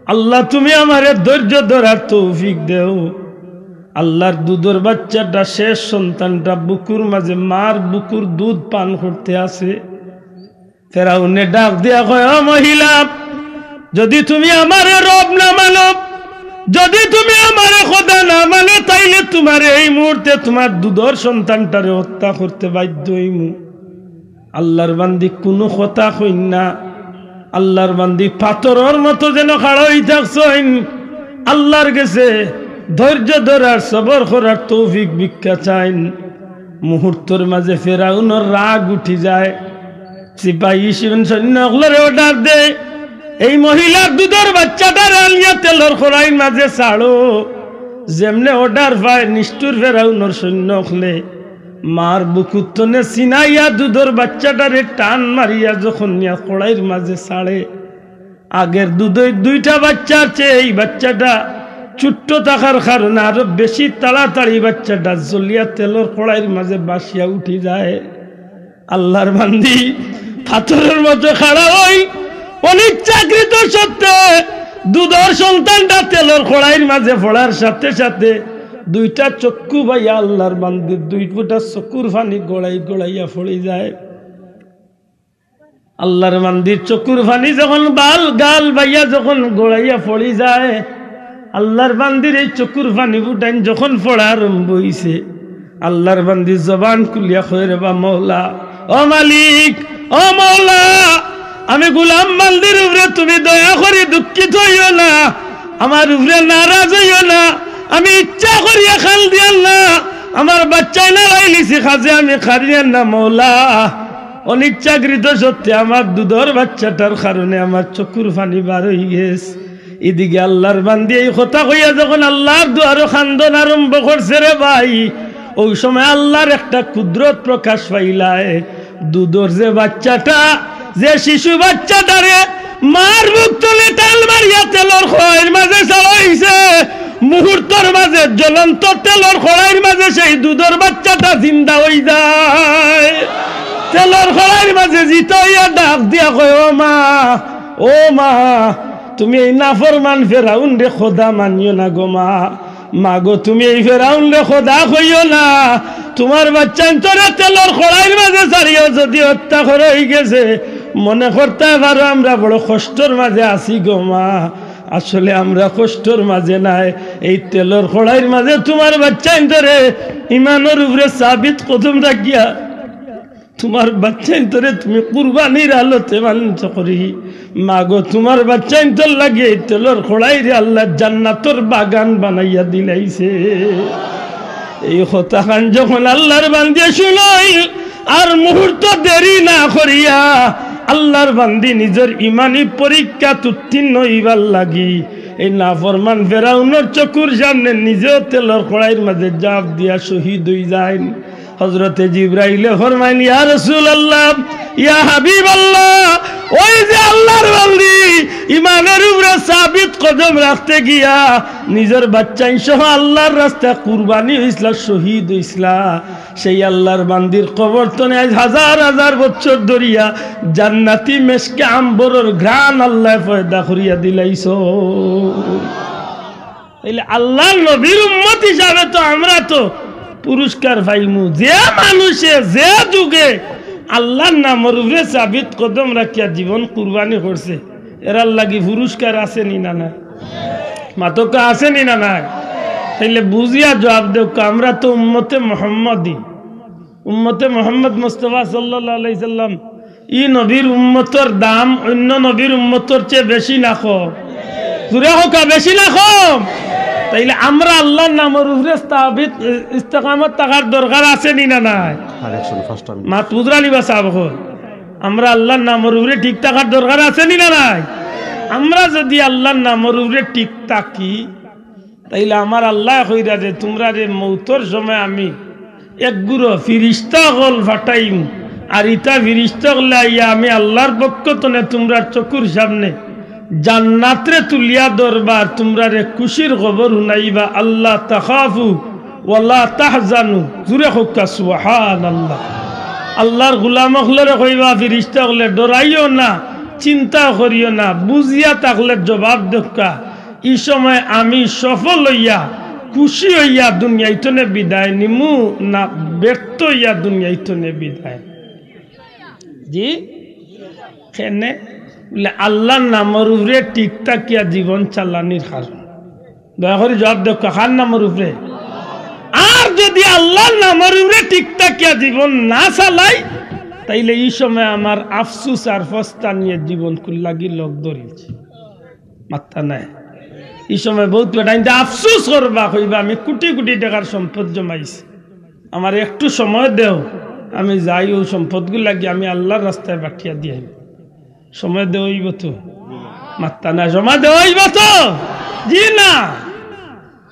আল্লাহ, তুমি আমারে ধৈর্য ধরার তৌফিক দেও।" আল্লাহর দুধর বাচ্চাটা, শেষ সন্তানটা বুকুর মাঝে মার বুকুর দুধ পান করতে আছে। ফেরাউনে ডাক দিয়া কয়, "ও মহিলা, যদি তুমি আমারে রব না মানো, যদি তুমি আমারে খোদা না মানো, তাইলে তোমারে এই মুহূর্তে তোমার দুধর সন্তানটারে হত্যা করতে বাধ্য অইমু।" আল্লাহর বান্দি কুনু কথা কইন না। আল্লাহর বান্দি পাথরর মতো যেন খাড়া অই থাকছইন। আল্লাহর গেছে ধৈর্য ধরার, সবর করার তৌফিক ভিক্ষা চাইন। মুহূর্তর মাঝে ফেরাউনর রাগ উঠি যায়। সিপাহী সৈন্য অকলরে অর্ডার দেয়, "এই মহিলার দুধর বাচ্চাটারে আনিয়া তেলর কড়াইর মাঝে ছাড়ো।" যেমনে অর্ডার পায়, নিষ্ঠুর ফেরাউনর সৈন্য অকলে মার বুকুর তনে ছিনাইয়া দুধর বাচ্চাটারে টান মারিয়া যখন নিয়া কড়াইর মাঝে ছাড়ে, আগের দুধর দুইটা বাচ্চার চেয়ে এই বাচ্চাটা ছোট্ট থাকার কারণে আরো বেশি তাড়াতাড়ি বাচ্চাটা জ্বলিয়া তেলর কড়াইর মাঝে ভাসিয়া উঠি যায়। আল্লাহর বান্দি পাথরর মতো খাড়া অই, অনিচ্ছাকৃত সত্ত্বে দুধর সন্তানটা তেলর কড়াইর মাঝে পড়ার সাথে সাথে দুইটা চক্ষু বাইয়া আল্লাহর বান্দির দুই ফুটা চকুর পানি গড়াই গড়াইয়া পড়ি যায়। আল্লাহর বান্দির চকুর পানি যখন বাল গাল বাইয়া যখন গড়াইয়া পড়ি যায়, আল্লাহর বান্দির এই চকুর পানি ফুটাইন যখন পড়া আরম্ভ অইছে, আল্লাহর বান্দি জবান খুলিয়া কয়, "রে বা মওলা, ও মালিক, ও মওলা, আমি গোলাম বান্দির উপরে তুমি দয়া করি দুঃখিত অইও না, আমার উপরে নারাজ অইও না, আমি ইচ্ছা করিয়া কান্দিয়ার না।" আমার বাচ্চাইন হারাইলিছি, কাজে আমি কান্দিয়ার না মওলা। অনিচ্ছাকৃত সত্ত্বে আমার দুধর বাচ্চাটার কারণে আমার চকুর পানি বার অইগেছে। ইদিকে আল্লার বান্দি এই কথা কইয়া যখন আল্লার দুয়ারো কান্দন আরম্ভ করছে রে ভাই, অউ সময় আল্লার একটা কুদরত প্রকাশ পাইলায়। দুধর যে বাচ্চাটা, যে শিশু বাচ্চাটারে মার বুক তনে টান মারিয়া তেলর কড়াইর মাঝে ছাড়া অইছে, মুহূর্তর মাঝে জ্বলন্ত তেলর কড়াইর মাঝে সেই দুধর বাচ্চাটা জিন্দা অইযায়। তেলর কড়াইর মাঝে জিতা অইয়া ডাক দিয়া কয়, "ও মা, ও মা, তুমি এই নাফরমান ফেরাউনরে খোদা মানিও না গো মা। মা গো, তুমি এই ফেরাউনরে খোদা কইও না। তুমার বাচ্চাইন্তরে তেলর কড়াইর মাঝে ছাড়িয়া যুদি হত্যা করা অইগেছে, মনে করতায় পারো আমরা বড় কষ্টর মাঝে আছি গো মা। আসলে আমরা কষ্টর মাঝে নায়, এই তেলর কড়াইর মাঝে তুমার বাচ্চাইন্তরে ইমানর উপরে সাবিত কদম রাখিয়া তুমার বাচ্চাইন্তরে তুমি কুরবানির আলোতে মানুষ করি। মা গো, তুমার বাচ্চাইন্তর লাগি এই তেলর কড়াইরে আল্লায় জান্নাতর বাগান বানাইয়া দিলাইছে।" এই কথাখান যখন আল্লার বান্দিয়ে শুনইল, আর মুহূর্ত দেরি না করিয়া আল্লার বান্দি নিজর ইমানি পরীক্ষাত উত্তীর্ণ অইবার লাগি এই নাফরমান ফেরাউনর চকুর সামনে নিজেও তেলর কড়াইর মাঝে ঝাঁপ দিয়া শহীদ অইযাইন। হযরতে জিব্রাইলে ফরমাইন, "ইয়া রাসূলুল্লাহ, ইয়া হাবিবাল্লাহ, ওই যে আল্লার বান্দি, ইমানর উপরে সাবিত কদম রাখতে গিয়া নিজর বাচ্চাইন সহ আল্লার রাস্তায় কুরবানি অইছলা, শহীদ অইছলা, সেই আল্লার বান্দির কবর তনে আইজ হাজার হাজার বছর ধরিয়া জান্নাতি মেশকে আম্বরর ঘ্রাণ আল্লায় পয়দা করিয়া দিলাইছো।" তাইলে আল্লার নবীর উম্মত হিসাবে তো আমরা তো পুরস্কার পাইমু। যে মানুষে যে যুগে আল্লার নামর উপরে সাবিত কদম রাখিয়া জীবন কুরবানি করছে, এরার লাগি পুরস্কার আছে নি না নাই? মাতকা আছে নি না নাই? তাইলে বুঝিয়া জবাব দেউক্কা, আমরা তো উম্মতে মোহাম্মদী। উম্মতে মোহাম্মদ মুস্তাফা সাল্লাল্লাহু আলাইহি সাল্লাম, ই নবীর উম্মতর দাম অন্য নবীর উম্মতর চেয়ে বেশি না কম? জুরে কউক্কা, বেশি না কম? তাইলে আমরা আল্লার নামর উপরে স্থাপিত, ইস্তেকামত থাকার দরকার আছে নি না নাই? আরেকজন first time। মাত বুঝরা নি বা সাব অকল? আমরা আল্লার নামর উপরে ঠিক থাকার দরকার আছে নি না নাই? আমরা যুদি আল্লার নামর উপরে ঠিক থাকি, তাইলে আমার আল্লায় কইরা যে, "তুমরারে মউতর সময় আমি এক গুরু ফিরিস্তা অকল পাঠাইমু, আর ইতা ফিরিস্তা অকলে আইয়া আমি আল্লার পক্ষ তনে তুমরার চকুর সামনে জান্নাতরে তুলিয়া ধরবা, আর তুমরারে খুশির খবর হুনাইবা, আল্লা তাখাফু ওয়ালা তাহজানু।" জুরে কউক্কা, সুবহানাল্লাহ। আল্লার গুলাম অকলরে কইবা ফিরিস্তা অকলে, "ডরাইও না, চিন্তা করিও না, বুঝিয়া থাকলে জবাব দেউক্কা।" ই সময় আমি সফল অইয়া, খুশি অইয়া দুনিয়াইতনে বিদায় নিমু, না ব্যর্থ অইয়া দুনিয়াইতনে বিদায়? জি, কেনে? বুলে, আল্লার নামর উপরে ঠিক থাকিয়া জীবন চালানির কারণ। দয়া করি জবাব দেউক্কা, কার নামর উপরে? আর যুদি আল্লার নামর উপরে ঠিক থাকিয়া জীবন না চালাই, তাইলে ই সময় আমার আফসুস আর পস্তানিয়ে জীবন কুল্লাগি লগ ধরিলছে। মাত্তা নাই। ই সময় বউত বেটাইন্তে আফসুস করবা, কইবা, "আমি কুটি কুটি টেকার সম্পদ জমাইছি, আমারে একটু সময় দেও, আমি যাই অউ সম্পদগুলাগি আমি আল্লার রাস্তায় পাঠাইয়া দিয়াই।" সময় দেওয়া অইবো তো? মাত্তা নাই, সময় দেওয়া অইবো তো? জি না।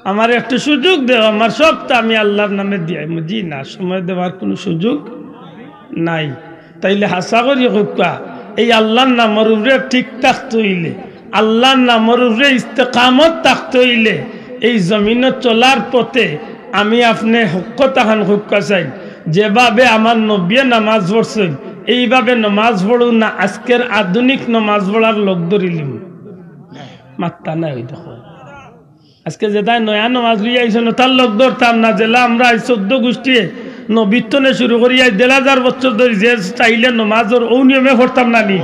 "আমারে একটু সুযোগ দেও, আমার সবতা আমি আল্লার নামে দিয়াইমু।" জি না, সময় দেওয়ার কুনু সুযোগ নাই। তাইলে হাছা করি কউক্কা, এই আল্লার নামর উপরে ঠিক থাকতে অইলে, আল্লার নামর উপরে ইস্তেকামত থাকতে অইলে, এই জমিনো চলার পথে আমি আপনে হক কথাখান কউক্কা চাই, যেভাবে আমার নবীয়ে নামাজ পড়ছইন, এইভাবে নামাজ পড়ুন না, আজকের আধুনিক নামাজ পড়ার লগ ধরিলিমু। মাত্তা নাই, ওই দেখো। আজকে যেতায় নয়া নমাজ লইয়া আইছইন, তার লগ ধরতাম না, যেলা আমরা আইজ চৌদ্দ গুষ্টিয়ে নবীর তনে শুরু করি আইজ দেড় হাজার বছর ধরি যে স্টাইলে নমাজ অর, অউ নিয়মে পড়তাম না নি?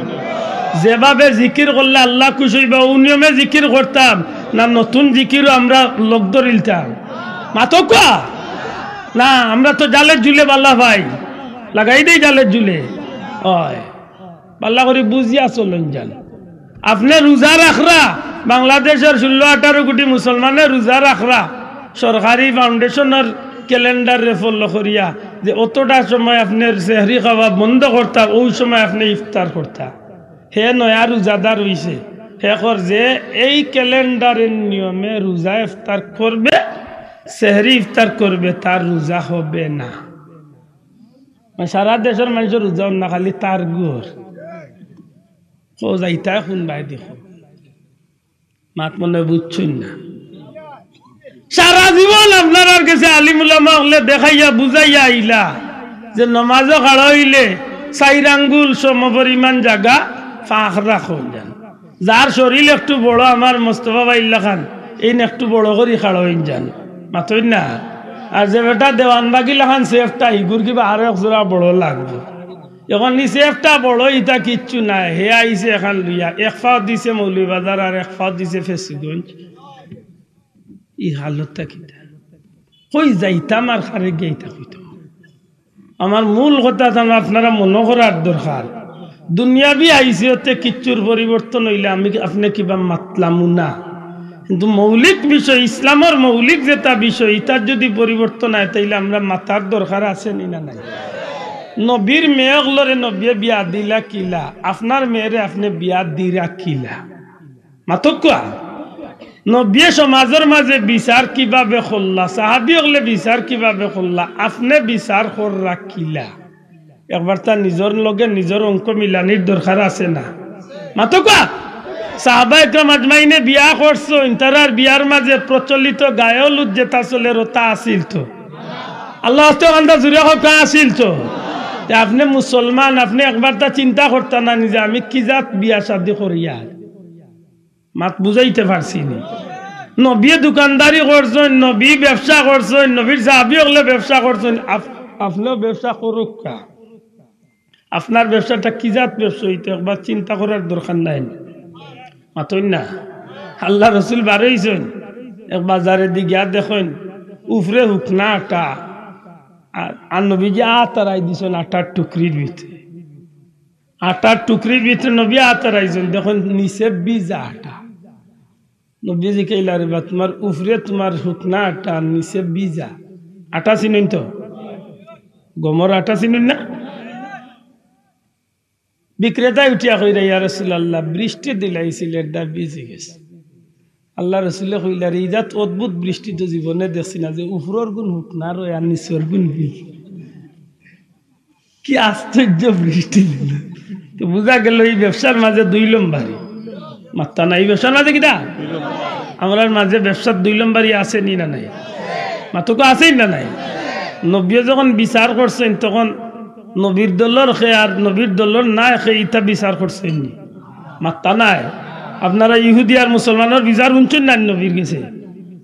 যেভাবে জিকির করলে আল্লা খুশ অইবা, অউ নিয়মে জিকির করতাম না, নতুন জিকিরও আমরা লগ ধরিলতাম? মাতউক্কা না, আমরা তো জালের জুলে বালা পাই, লাগাই দেই জালের জুলে। অয়। বালা করি বুঝিয়া চলইন যান। আপনে রুজা রাখরা, বাংলাদেশর ষোলো আঠারো কোটি মুসলমানে রুজা রাখরা, সরকারি ফাউন্ডেশনর ক্যালেন্ডাররে ফলো করিয়া যে অতটা সময় আপনে সেহরি খাওয়া বন্ধ করতা, অউ সময় আপনে ইফতার করতা। হে নয়া রোজাদার অইছে, হে কর যে এই ক্যালেন্ডারের নিয়মে রোজা ইফতার করবে, সেহরি ইফতার করবে, তার রোজা হবে না। মানে সারা দেশর মানষর রোজা অর না, খালি তার গুর। কও যাইতায় কুনবায় দেখো। মাত মনে বুঝছইন না। সারা জীবন আপনারার গেছে আলিম উলামা অকলে দেখাইয়া বুঝাইয়া আইলা যে নমাজো খাড়া অইলে চাইর আঙ্গুল সমপরিমাণ জাগা ফাঁক রাখইন যান। যার শরীর একটু বড়, আমার মোস্তফা ভাইর লাখান, এইন একটু বড় করি খাড়া অইন যান। মাতইন না। আর যে বেটা দেওয়ানবাগি লাখান সেফটা, হিগুর কিবা আরো এক জোড়া বড় লাগবো। এখন নি সেফটা বড়, ইতা কিচ্ছু নাই। হে আইছে এখান লইয়া, এক পাও দিছে মৌলভীবাজার আর এক পাও দিছে ফেঞ্চুগঞ্জ। ই হালতটা কিতা? কই যাইতাম আর কারে গিয়া ইতা কইতাম? আমার মূল কথা তান আপনারা মনো করার দরকার। দুনিয়াবি হাইসিয়তে কিচ্ছুর পরিবর্তন অইলে আমি কি, আপনে কিবা মাতলামু না। কিন্তু মৌলিক বিষয়, ইসলামর মৌলিক যেটা বিষয়, ইতার যদি পরিবর্তন অয়, তাইলে আমরা মাতার দরকার আছে নি না নাই? নবীর মেয়ে অকলরে নবীয়ে বিয়া দিলা কিলা, আপনার মেয়েরে আপনে বিয়া দিরা কিলা? মাতউক্কা। নবীয়ে সমাজর মাঝে বিচার কিভাবে করলা, সাহাবী অকলে বিচার কিভাবে করলা, আপনে বিচার কররা কিলা? একবার তার নিজর লগে নিজর অঙ্ক মিলানির দরকার আছে না? মাতউক্কা। সাহাবা একরাম আজমাইনে বিয়া করছইন, তারার বিয়ার মাঝে প্রচলিত গায়ে হলুদ যেটা চলের, ওটা আছিল তো? আল্লাহ আস্তে ওখানটা জুড়ে হোক, আছিল তো? তে আপনে মুসলমান, আপনে একবার তা চিন্তা করতা না নিজে, আমি কি জাত বিয়া শাদি করিয়ার? মাত বুঝাইতে পারছি নি? নবীয়ে দোকানদারি করছইন, নবী ব্যবসা করছইন, নবীর সাহাবী অকলে ব্যবসা করছইন, আপ-, আপনেও ব্যবসা করউক্কা। আপনার ব্যবসাটা কি জাত ব্যবসা অইতো একবার চিন্তা করার দরকার নাই নি? মাতইন না। আল্লাহ রসুল বারইছইন, এক বাজারেদি গিয়া দেখইন, উপরে হুকনা আটা, আর, আর নবীজি আত আরাই দিছইন আটার টুকরির ভিতরে। আটার টুকরির ভিতরে নবী আত আরাইছইন, দেখইন নিচে ভিজা আটা। নবী জিকাইলা, "রে বা, তুমার উপরে তুমার হুকনা আটা, নিচে ভিজা। আটা চিনইন তো? গমর আটা চিনইন না?" বিক্রেতায় উঠিয়া কইরা, "ইয়া রাসূলুল্লাহ, বৃষ্টি দিলাইছিল, এরদায় ভিজি গেছে।" আল্লাহ রসুলে কইলা, "রে, ইজাত অদ্ভুত বৃষ্টি তো জীবনে দেখছি না, যে উপরর গুণ হুকনা রয় আর নিচর গুণ ভিজে।" কি আশ্চর্য বৃষ্টি দিল। তো বুঝা গেল এই ব্যবসার মাঝে দুই লম্বারি। মাত্তা নাই, এই ব্যবসার মাঝে কিতা? আমরার মাঝে ব্যবসার দুই লম্বারি আছে নি না নাই? মাতুক আছে না নাই? নবীয়ে যখন বিচার করছইন, তখন নবীর দলর খে আর নবীর দলর নায় খে ইতা বিচার করছইন নি? মাত্তা নাই। আপনারা ইহুদি আর মুসলমানর বিচার হুনছইন না নবীর গেছে?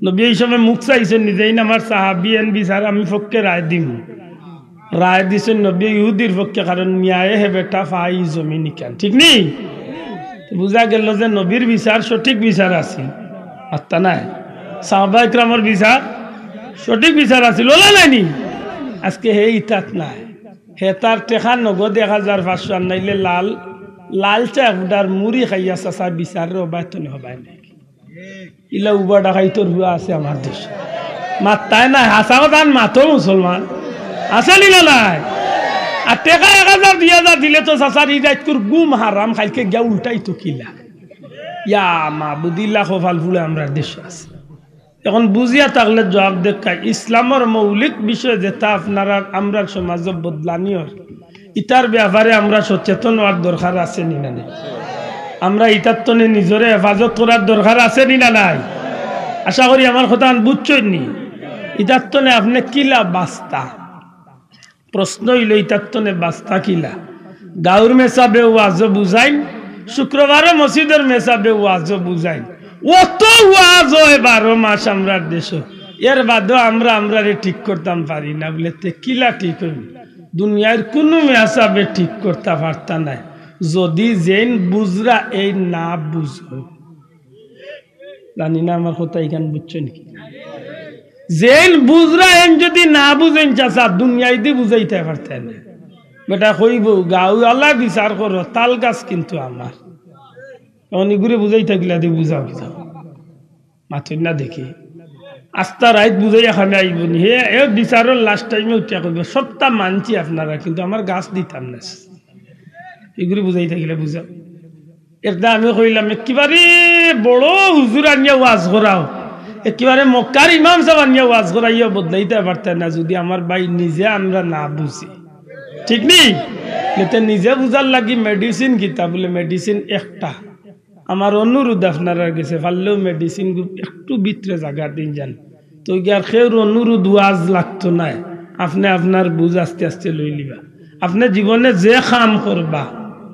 নবী এই সময় মুখ চাইছইন নিজে, "এইন আমার সাহাবী, এন বিচার আমি পক্ষে রায় দিমু।" রায় দিছইন নবী ইহুদির পক্ষে, কারণ ন্যায়ে হে বেটা পায় ই জমিন ইখান, ঠিক নি? তো বুঝা গেল যে নবীর বিচার সঠিক বিচার আছিল, মাত্তা নাই। সাহাবা একরামর বিচার সঠিক বিচার আছিল, অলা নায় নি? আজকে হে ইতাত নাই, হে তার টেকা নগদ এক হাজার পাঁচশো আর নাইলে লাল, লাল চা এক ফুটার মুড়ি খাইয়া চাচার বিচাররে অবায়তনে হবায় নাই। ইলা উবা ডাকাইতর হুয়া আছে আমার দেশো। মাত্তায় নাই, হাছা কথা মাতো মুসলমান। আছে নি না নাই? আর টেকা এক হাজার দুই হাজার দিলে তো চাচার ই রাইতকুর ঘুম হারাম, কাইলকে গিয়া উল্টাইতো কিলা। ইয়া মাবুদ, ইলা কপাল পুড়ে আমরার দেশো আছে। এখন বুঝিয়া থাকলে জবাব দেউক্কা, ইসলামর মৌলিক বিষয় যেটা আপনারার আমরার সমাজো বদলানি অর, ইতার ব্যাপারে আমরা সচেতন অওয়ার দরকার আছে নি না নাই? আমরা ইতার তনে নিজরে হেফাজত করার দরকার আছে নি না নাই? আশা করি আমার কথাখান বুঝছইন নি। ইতার তনে আপনে কিলা বাঁচতা? প্রশ্ন অইলো, ইতার তনে বাঁচতা কিলা? গাউর মেসাবে ওয়াজো বুঝাইন, শুক্রবারো মসজিদর মেসাবে ওয়াজো বুঝাইন। অত ওয়াজ অয় বারো মাস আমরার দেশো, এর বাদেও আমরা আমরারে ঠিক করতাম পারি না। বুলে, তে কিলা ঠিক অইবো? দুনিয়ার কুনু মেসাবে ঠিক করতা পারতা নায়, যুদি যেইন বুঝরা এইন না বুঝইন। জানি না আমার কথা ইখান বুঝছইন কি? যেইন বুঝরা এইন যুদি না বুঝইন চাচা, দুনিয়াইদি বুঝাইতা পারতা নায়। বেটা কইবো, গাউ আল্লায় বিচার করো, তাল গাছ কিন্তু আমার। এখন ইগুরে বুঝাইতা কিলা দি বুঝাও, বুঝাও। মাতইন না দেখি। আস্তা রাইত বুঝাইয়া খামে আইবো নি? হে, এ বিচারর লাস্ট টাইমে উঠিয়া কইবো, "সবটা মানছি আপনারা, কিন্তু আমার গাছ দিতাম না।" ইগুরে বুঝাই থাকিলে বুঝা। এটা আমি কইলাম, একেবারে বড় হুজুর আনিয়া ওয়াজ করাও, একেবারে মক্কার ইমাম সাব আনিয়া ওয়াজ করাইয়া বদলাইতা পারতা না, যদি আমার ভাই নিজে আমরা না বুঝি। ঠিক নি? এতে নিজে বুঝার লাগি মেডিসিন কিতা? বুলে, মেডিসিন একটা। আমার অনুরোধ আপনারার গেছে, পারলেও মেডিসিন গ্রুপ একটু ভিতরে জাগা দিন যান। তো ইয়ার কেউর অনুরোধ ওয়াজ লাগতো নায়, আপনে আপনার বুঝ আস্তে আস্তে লই লিবা। আপনে জীবনে যে কাম করবা,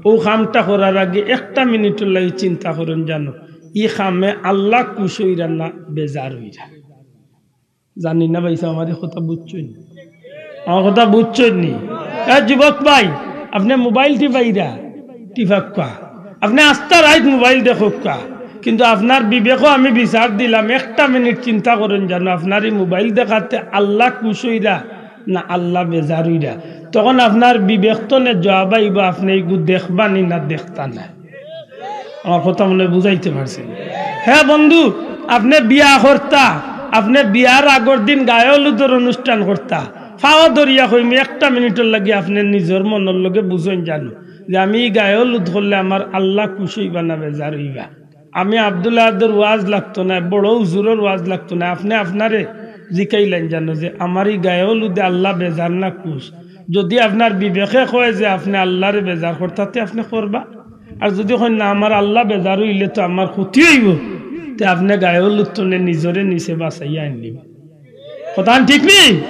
অউ কামটা করার আগে একটা মিনিটর লাগি চিন্তা করুন, জানো, ই কামে আল্লাহ খুশ অইরা না বেজার অইরা। জানি না ভাই সাব, আমার ই কথা বুঝছইন? আমার কথা বুঝছইন নি? এ যুবক ভাই, আপনে মোবাইল টিপাইরা, টিপাউক্কা। আপনে আস্তা রাইত মোবাইল দেখউক্কা। কিন্তু আপনার বিবেকো আমি বিচার দিলাম, একটা মিনিট চিন্তা করুন, জানো, আপনার ই মোবাইল দেখাতে আল্লাহ খুশ অইরা না আল্লাহ বেজার অইরা। তখন আপনার বিবেক তনে জবাব আইবো, আপনে ইগু দেখবা নি না দেখতা না। আমার কথা মনে বুঝাইতে পারছি? হ্যাঁ বন্ধু, আপনে বিয়া করতা, আপনে বিয়ার আগর দিন গায়ে হলুদর অনুষ্ঠান করতা, পাও ধরিয়া কইমু, একটা মিনিটর লাগি আপনে নিজর মনর লগে বুঝইন, জানো, যে আমি ই গায়ে হলুদ করলে আমার আল্লাহ খুশ অইবা না বেজার অইবা। আমি আব্দুল আহাদর ওয়াজ লাগতো না, বড় হুজুরর ওয়াজ লাগতো না, আপনে আপনারে জিকাইলাইন, জানো, যে আমার ই গায়ে হলুদে আল্লাহ বেজার না খুশ। যদি আপনার বিবেকে কয় যে আপনে আল্লাহরে বেজার করতা, তে আপনে করবা। আর যদি কইন, "না, আমার আল্লাহ বেজার অইলে তো আমার ক্ষতি অইবো", তে আপনে গায়ে হলুদ তনে নিজরে নিজে বাঁচাইয়া আইন নিবা। কথা ঠিক নি?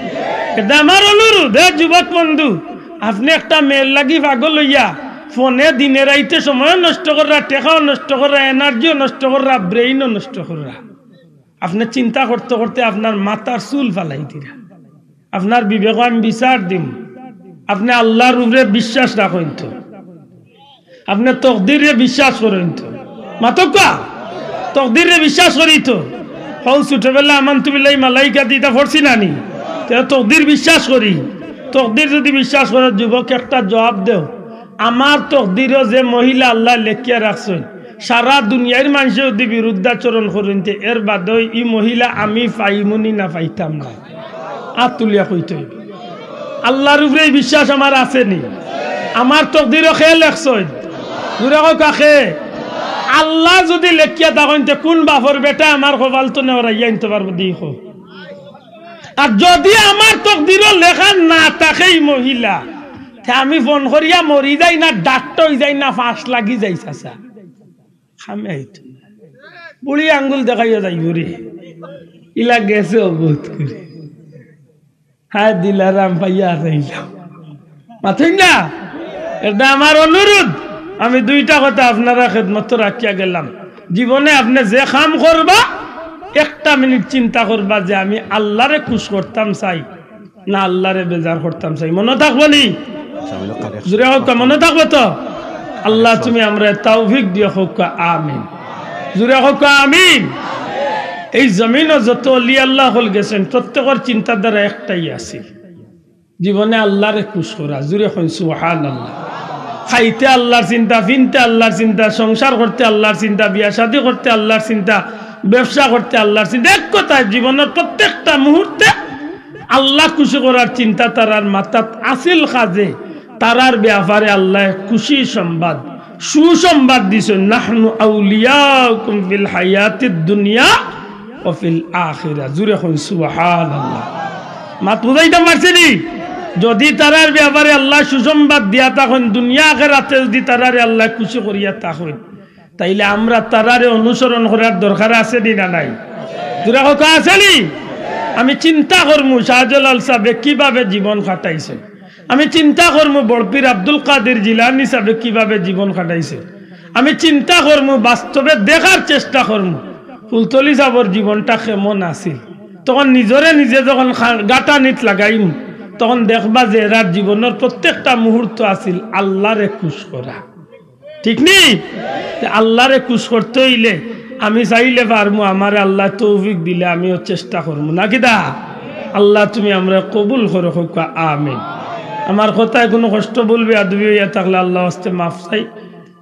এটা আমার অনুরোধ, এ যুবক বন্ধু, আপনে একটা মেয়ের লাগি পাগল অইয়া ফোনে দিনে রাইতে সময়ও নষ্ট কররা, টেকাও নষ্ট কররা, এনার্জিও নষ্ট কররা, ব্রেইনও নষ্ট কররা। আপনে চিন্তা করতে করতে আপনার মাথার চুল ফালাই দিরা। আপনার বিবেকো আমি বিচার দিমু। আপনে আল্লাহর উপরে বিশ্বাস রাখইন তো? আপনে তকদিররে বিশ্বাস করইন তো? মাতউক্কা, তকদিররে বিশ্বাস করি তো? হউ ছোটবেলা আমানতু বিল্লাহি মালাইকাতি ইতা পড়ছি না নি? তে তকদির বিশ্বাস করি। তকদির যদি বিশ্বাস করো যুবক, একটা জবাব দেও, আমার তকদিরো যে মহিলা আল্লায় লেখিয়া রাখছইন, সারা দুনিয়ার মানষে যদি বিরুদ্ধাচরণ করইন, তে এর বাদেও ই মহিলা আমি পাইমু নি না পাইতাম না? আত তুলিয়া কইতে অইবো। আল্লাহর উপরে ই বিশ্বাস আমার আছে নি? আমার তকদিরো কে লেখছইন? জুরে কউক্কা কে? আল্লায় যদি লেখিয়া থাকইন, তে কুন বাপর বেটা আমার কপাল তনে হরাইয়া আনতে পারবো? দেখো। আর যদি আমার তকদিরো লেখা না থাকে ই মহিলা, তে আমি ফোন করিয়া মরি যাই না, ডাক্ত অই যাই না, ফাঁস লাগি যাই, চাচা। খামে আইতো না। বুড়ি আঙ্গুল দেখাইয়া যাইবো রে। ইলা গেছে অবুত করি। হায় দিলারাম পাইয়া আর আইলাম। মাতইন না? এটা আমার অনুরোধ। আমি দুইটা কথা আপনারা খেদমতো রাখিয়া গেলাম। জীবনে আপনে যে কাম করবা, একটা মিনিট চিন্তা করবা যে আমি আল্লাহরে খুশ করতাম চাই না আল্লাহরে বেজার করতাম চাই। মনো থাকবো নি? জুরে কউক্কা, মনো থাকবো তো? আল্লাহ তুমি আমরারে তৌফিক দিও, কউক্কা আমিন। জুরে কউক্কা আমিন। এই জমিনো যত অলি আল্লাহ অকল গেছইন, প্রত্যেকর চিন্তাধারা একটাই আছিল, জীবনে আল্লাহরে খুশ করা। জুরে কইন সুবহানাল্লাহ। খাইতে আল্লাহর চিন্তা, ফিনতে আল্লাহর চিন্তা, সংসার করতে আল্লাহর চিন্তা, বিয়া শাদী করতে আল্লাহর চিন্তা, ব্যবসা করতে আল্লাহর চিন্তা। এক কথায় জীবনর প্রত্যেকটা মুহূর্তে আল্লাহ খুশি করার চিন্তা তারার মাথাত আছিল। কাজে তারার ব্যাপারে আল্লায় খুশি সংবাদ, সুসংবাদ দিছইন, "নাহনু আউলিয়াউকুম ফিল হায়াতিদ দুনিয়া ওয়া ফিল আখিরা।" জুরে কইন সুবহানাল্লাহ। মাত বুঝাইতাম পারছি নি? যদি তারার ব্যাপারে আল্লায় সুসংবাদ দিয়া থাকইন, দুনিয়া আখেরাতে যদি তারারে আল্লায় খুশি করিয়া থাকইন, তাইলে আমরা তারারে অনুসরণ করার দরকার আছে নি না নাই? জুরে কউক্কা আছে নি? আমি চিন্তা করমু শাহজালাল সাবে কিভাবে জীবন কাটাইছইন, আমি চিন্তা করমু বড়পীর আব্দুল কাদির জিলানী সাবে কিভাবে জীবন কাটাইছইন, আমি চিন্তা করমু, বাস্তবে দেখার চেষ্টা করমু ফুলতলি সাবর জীবনটা কেমন আছিল। তখন নিজরে নিজে যখন খা-, গাটানিত লাগাইমু, তখন দেখবা যে এরার জীবনর প্রত্যেকটা মুহূর্ত আছিল আল্লাহরে খুশ করা। ঠিক নি? তে আল্লাহরে খুশ করতে অইলে আমি চাইলে পারমু, আমারে আল্লায় তৌফিক দিলে আমিও চেষ্টা করমু। না কিতা? আল্লাহ তুমি আমরারে কবুল করো, কউক্কা আমিন। আমার কথায় কুনু কষ্ট ভুল বেয়াদবি অইয়া থাকলে আল্লাহর ওয়াস্তে মাফ চাই।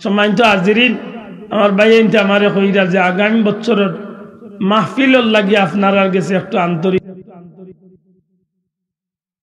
সম্মানিত হাজিরিন, আমার ভাইয়াইন্তে আমারে কইরা যে আগামী বছরর মাহফিলর লাগি আপনারার গেছে একটু আন্তরিক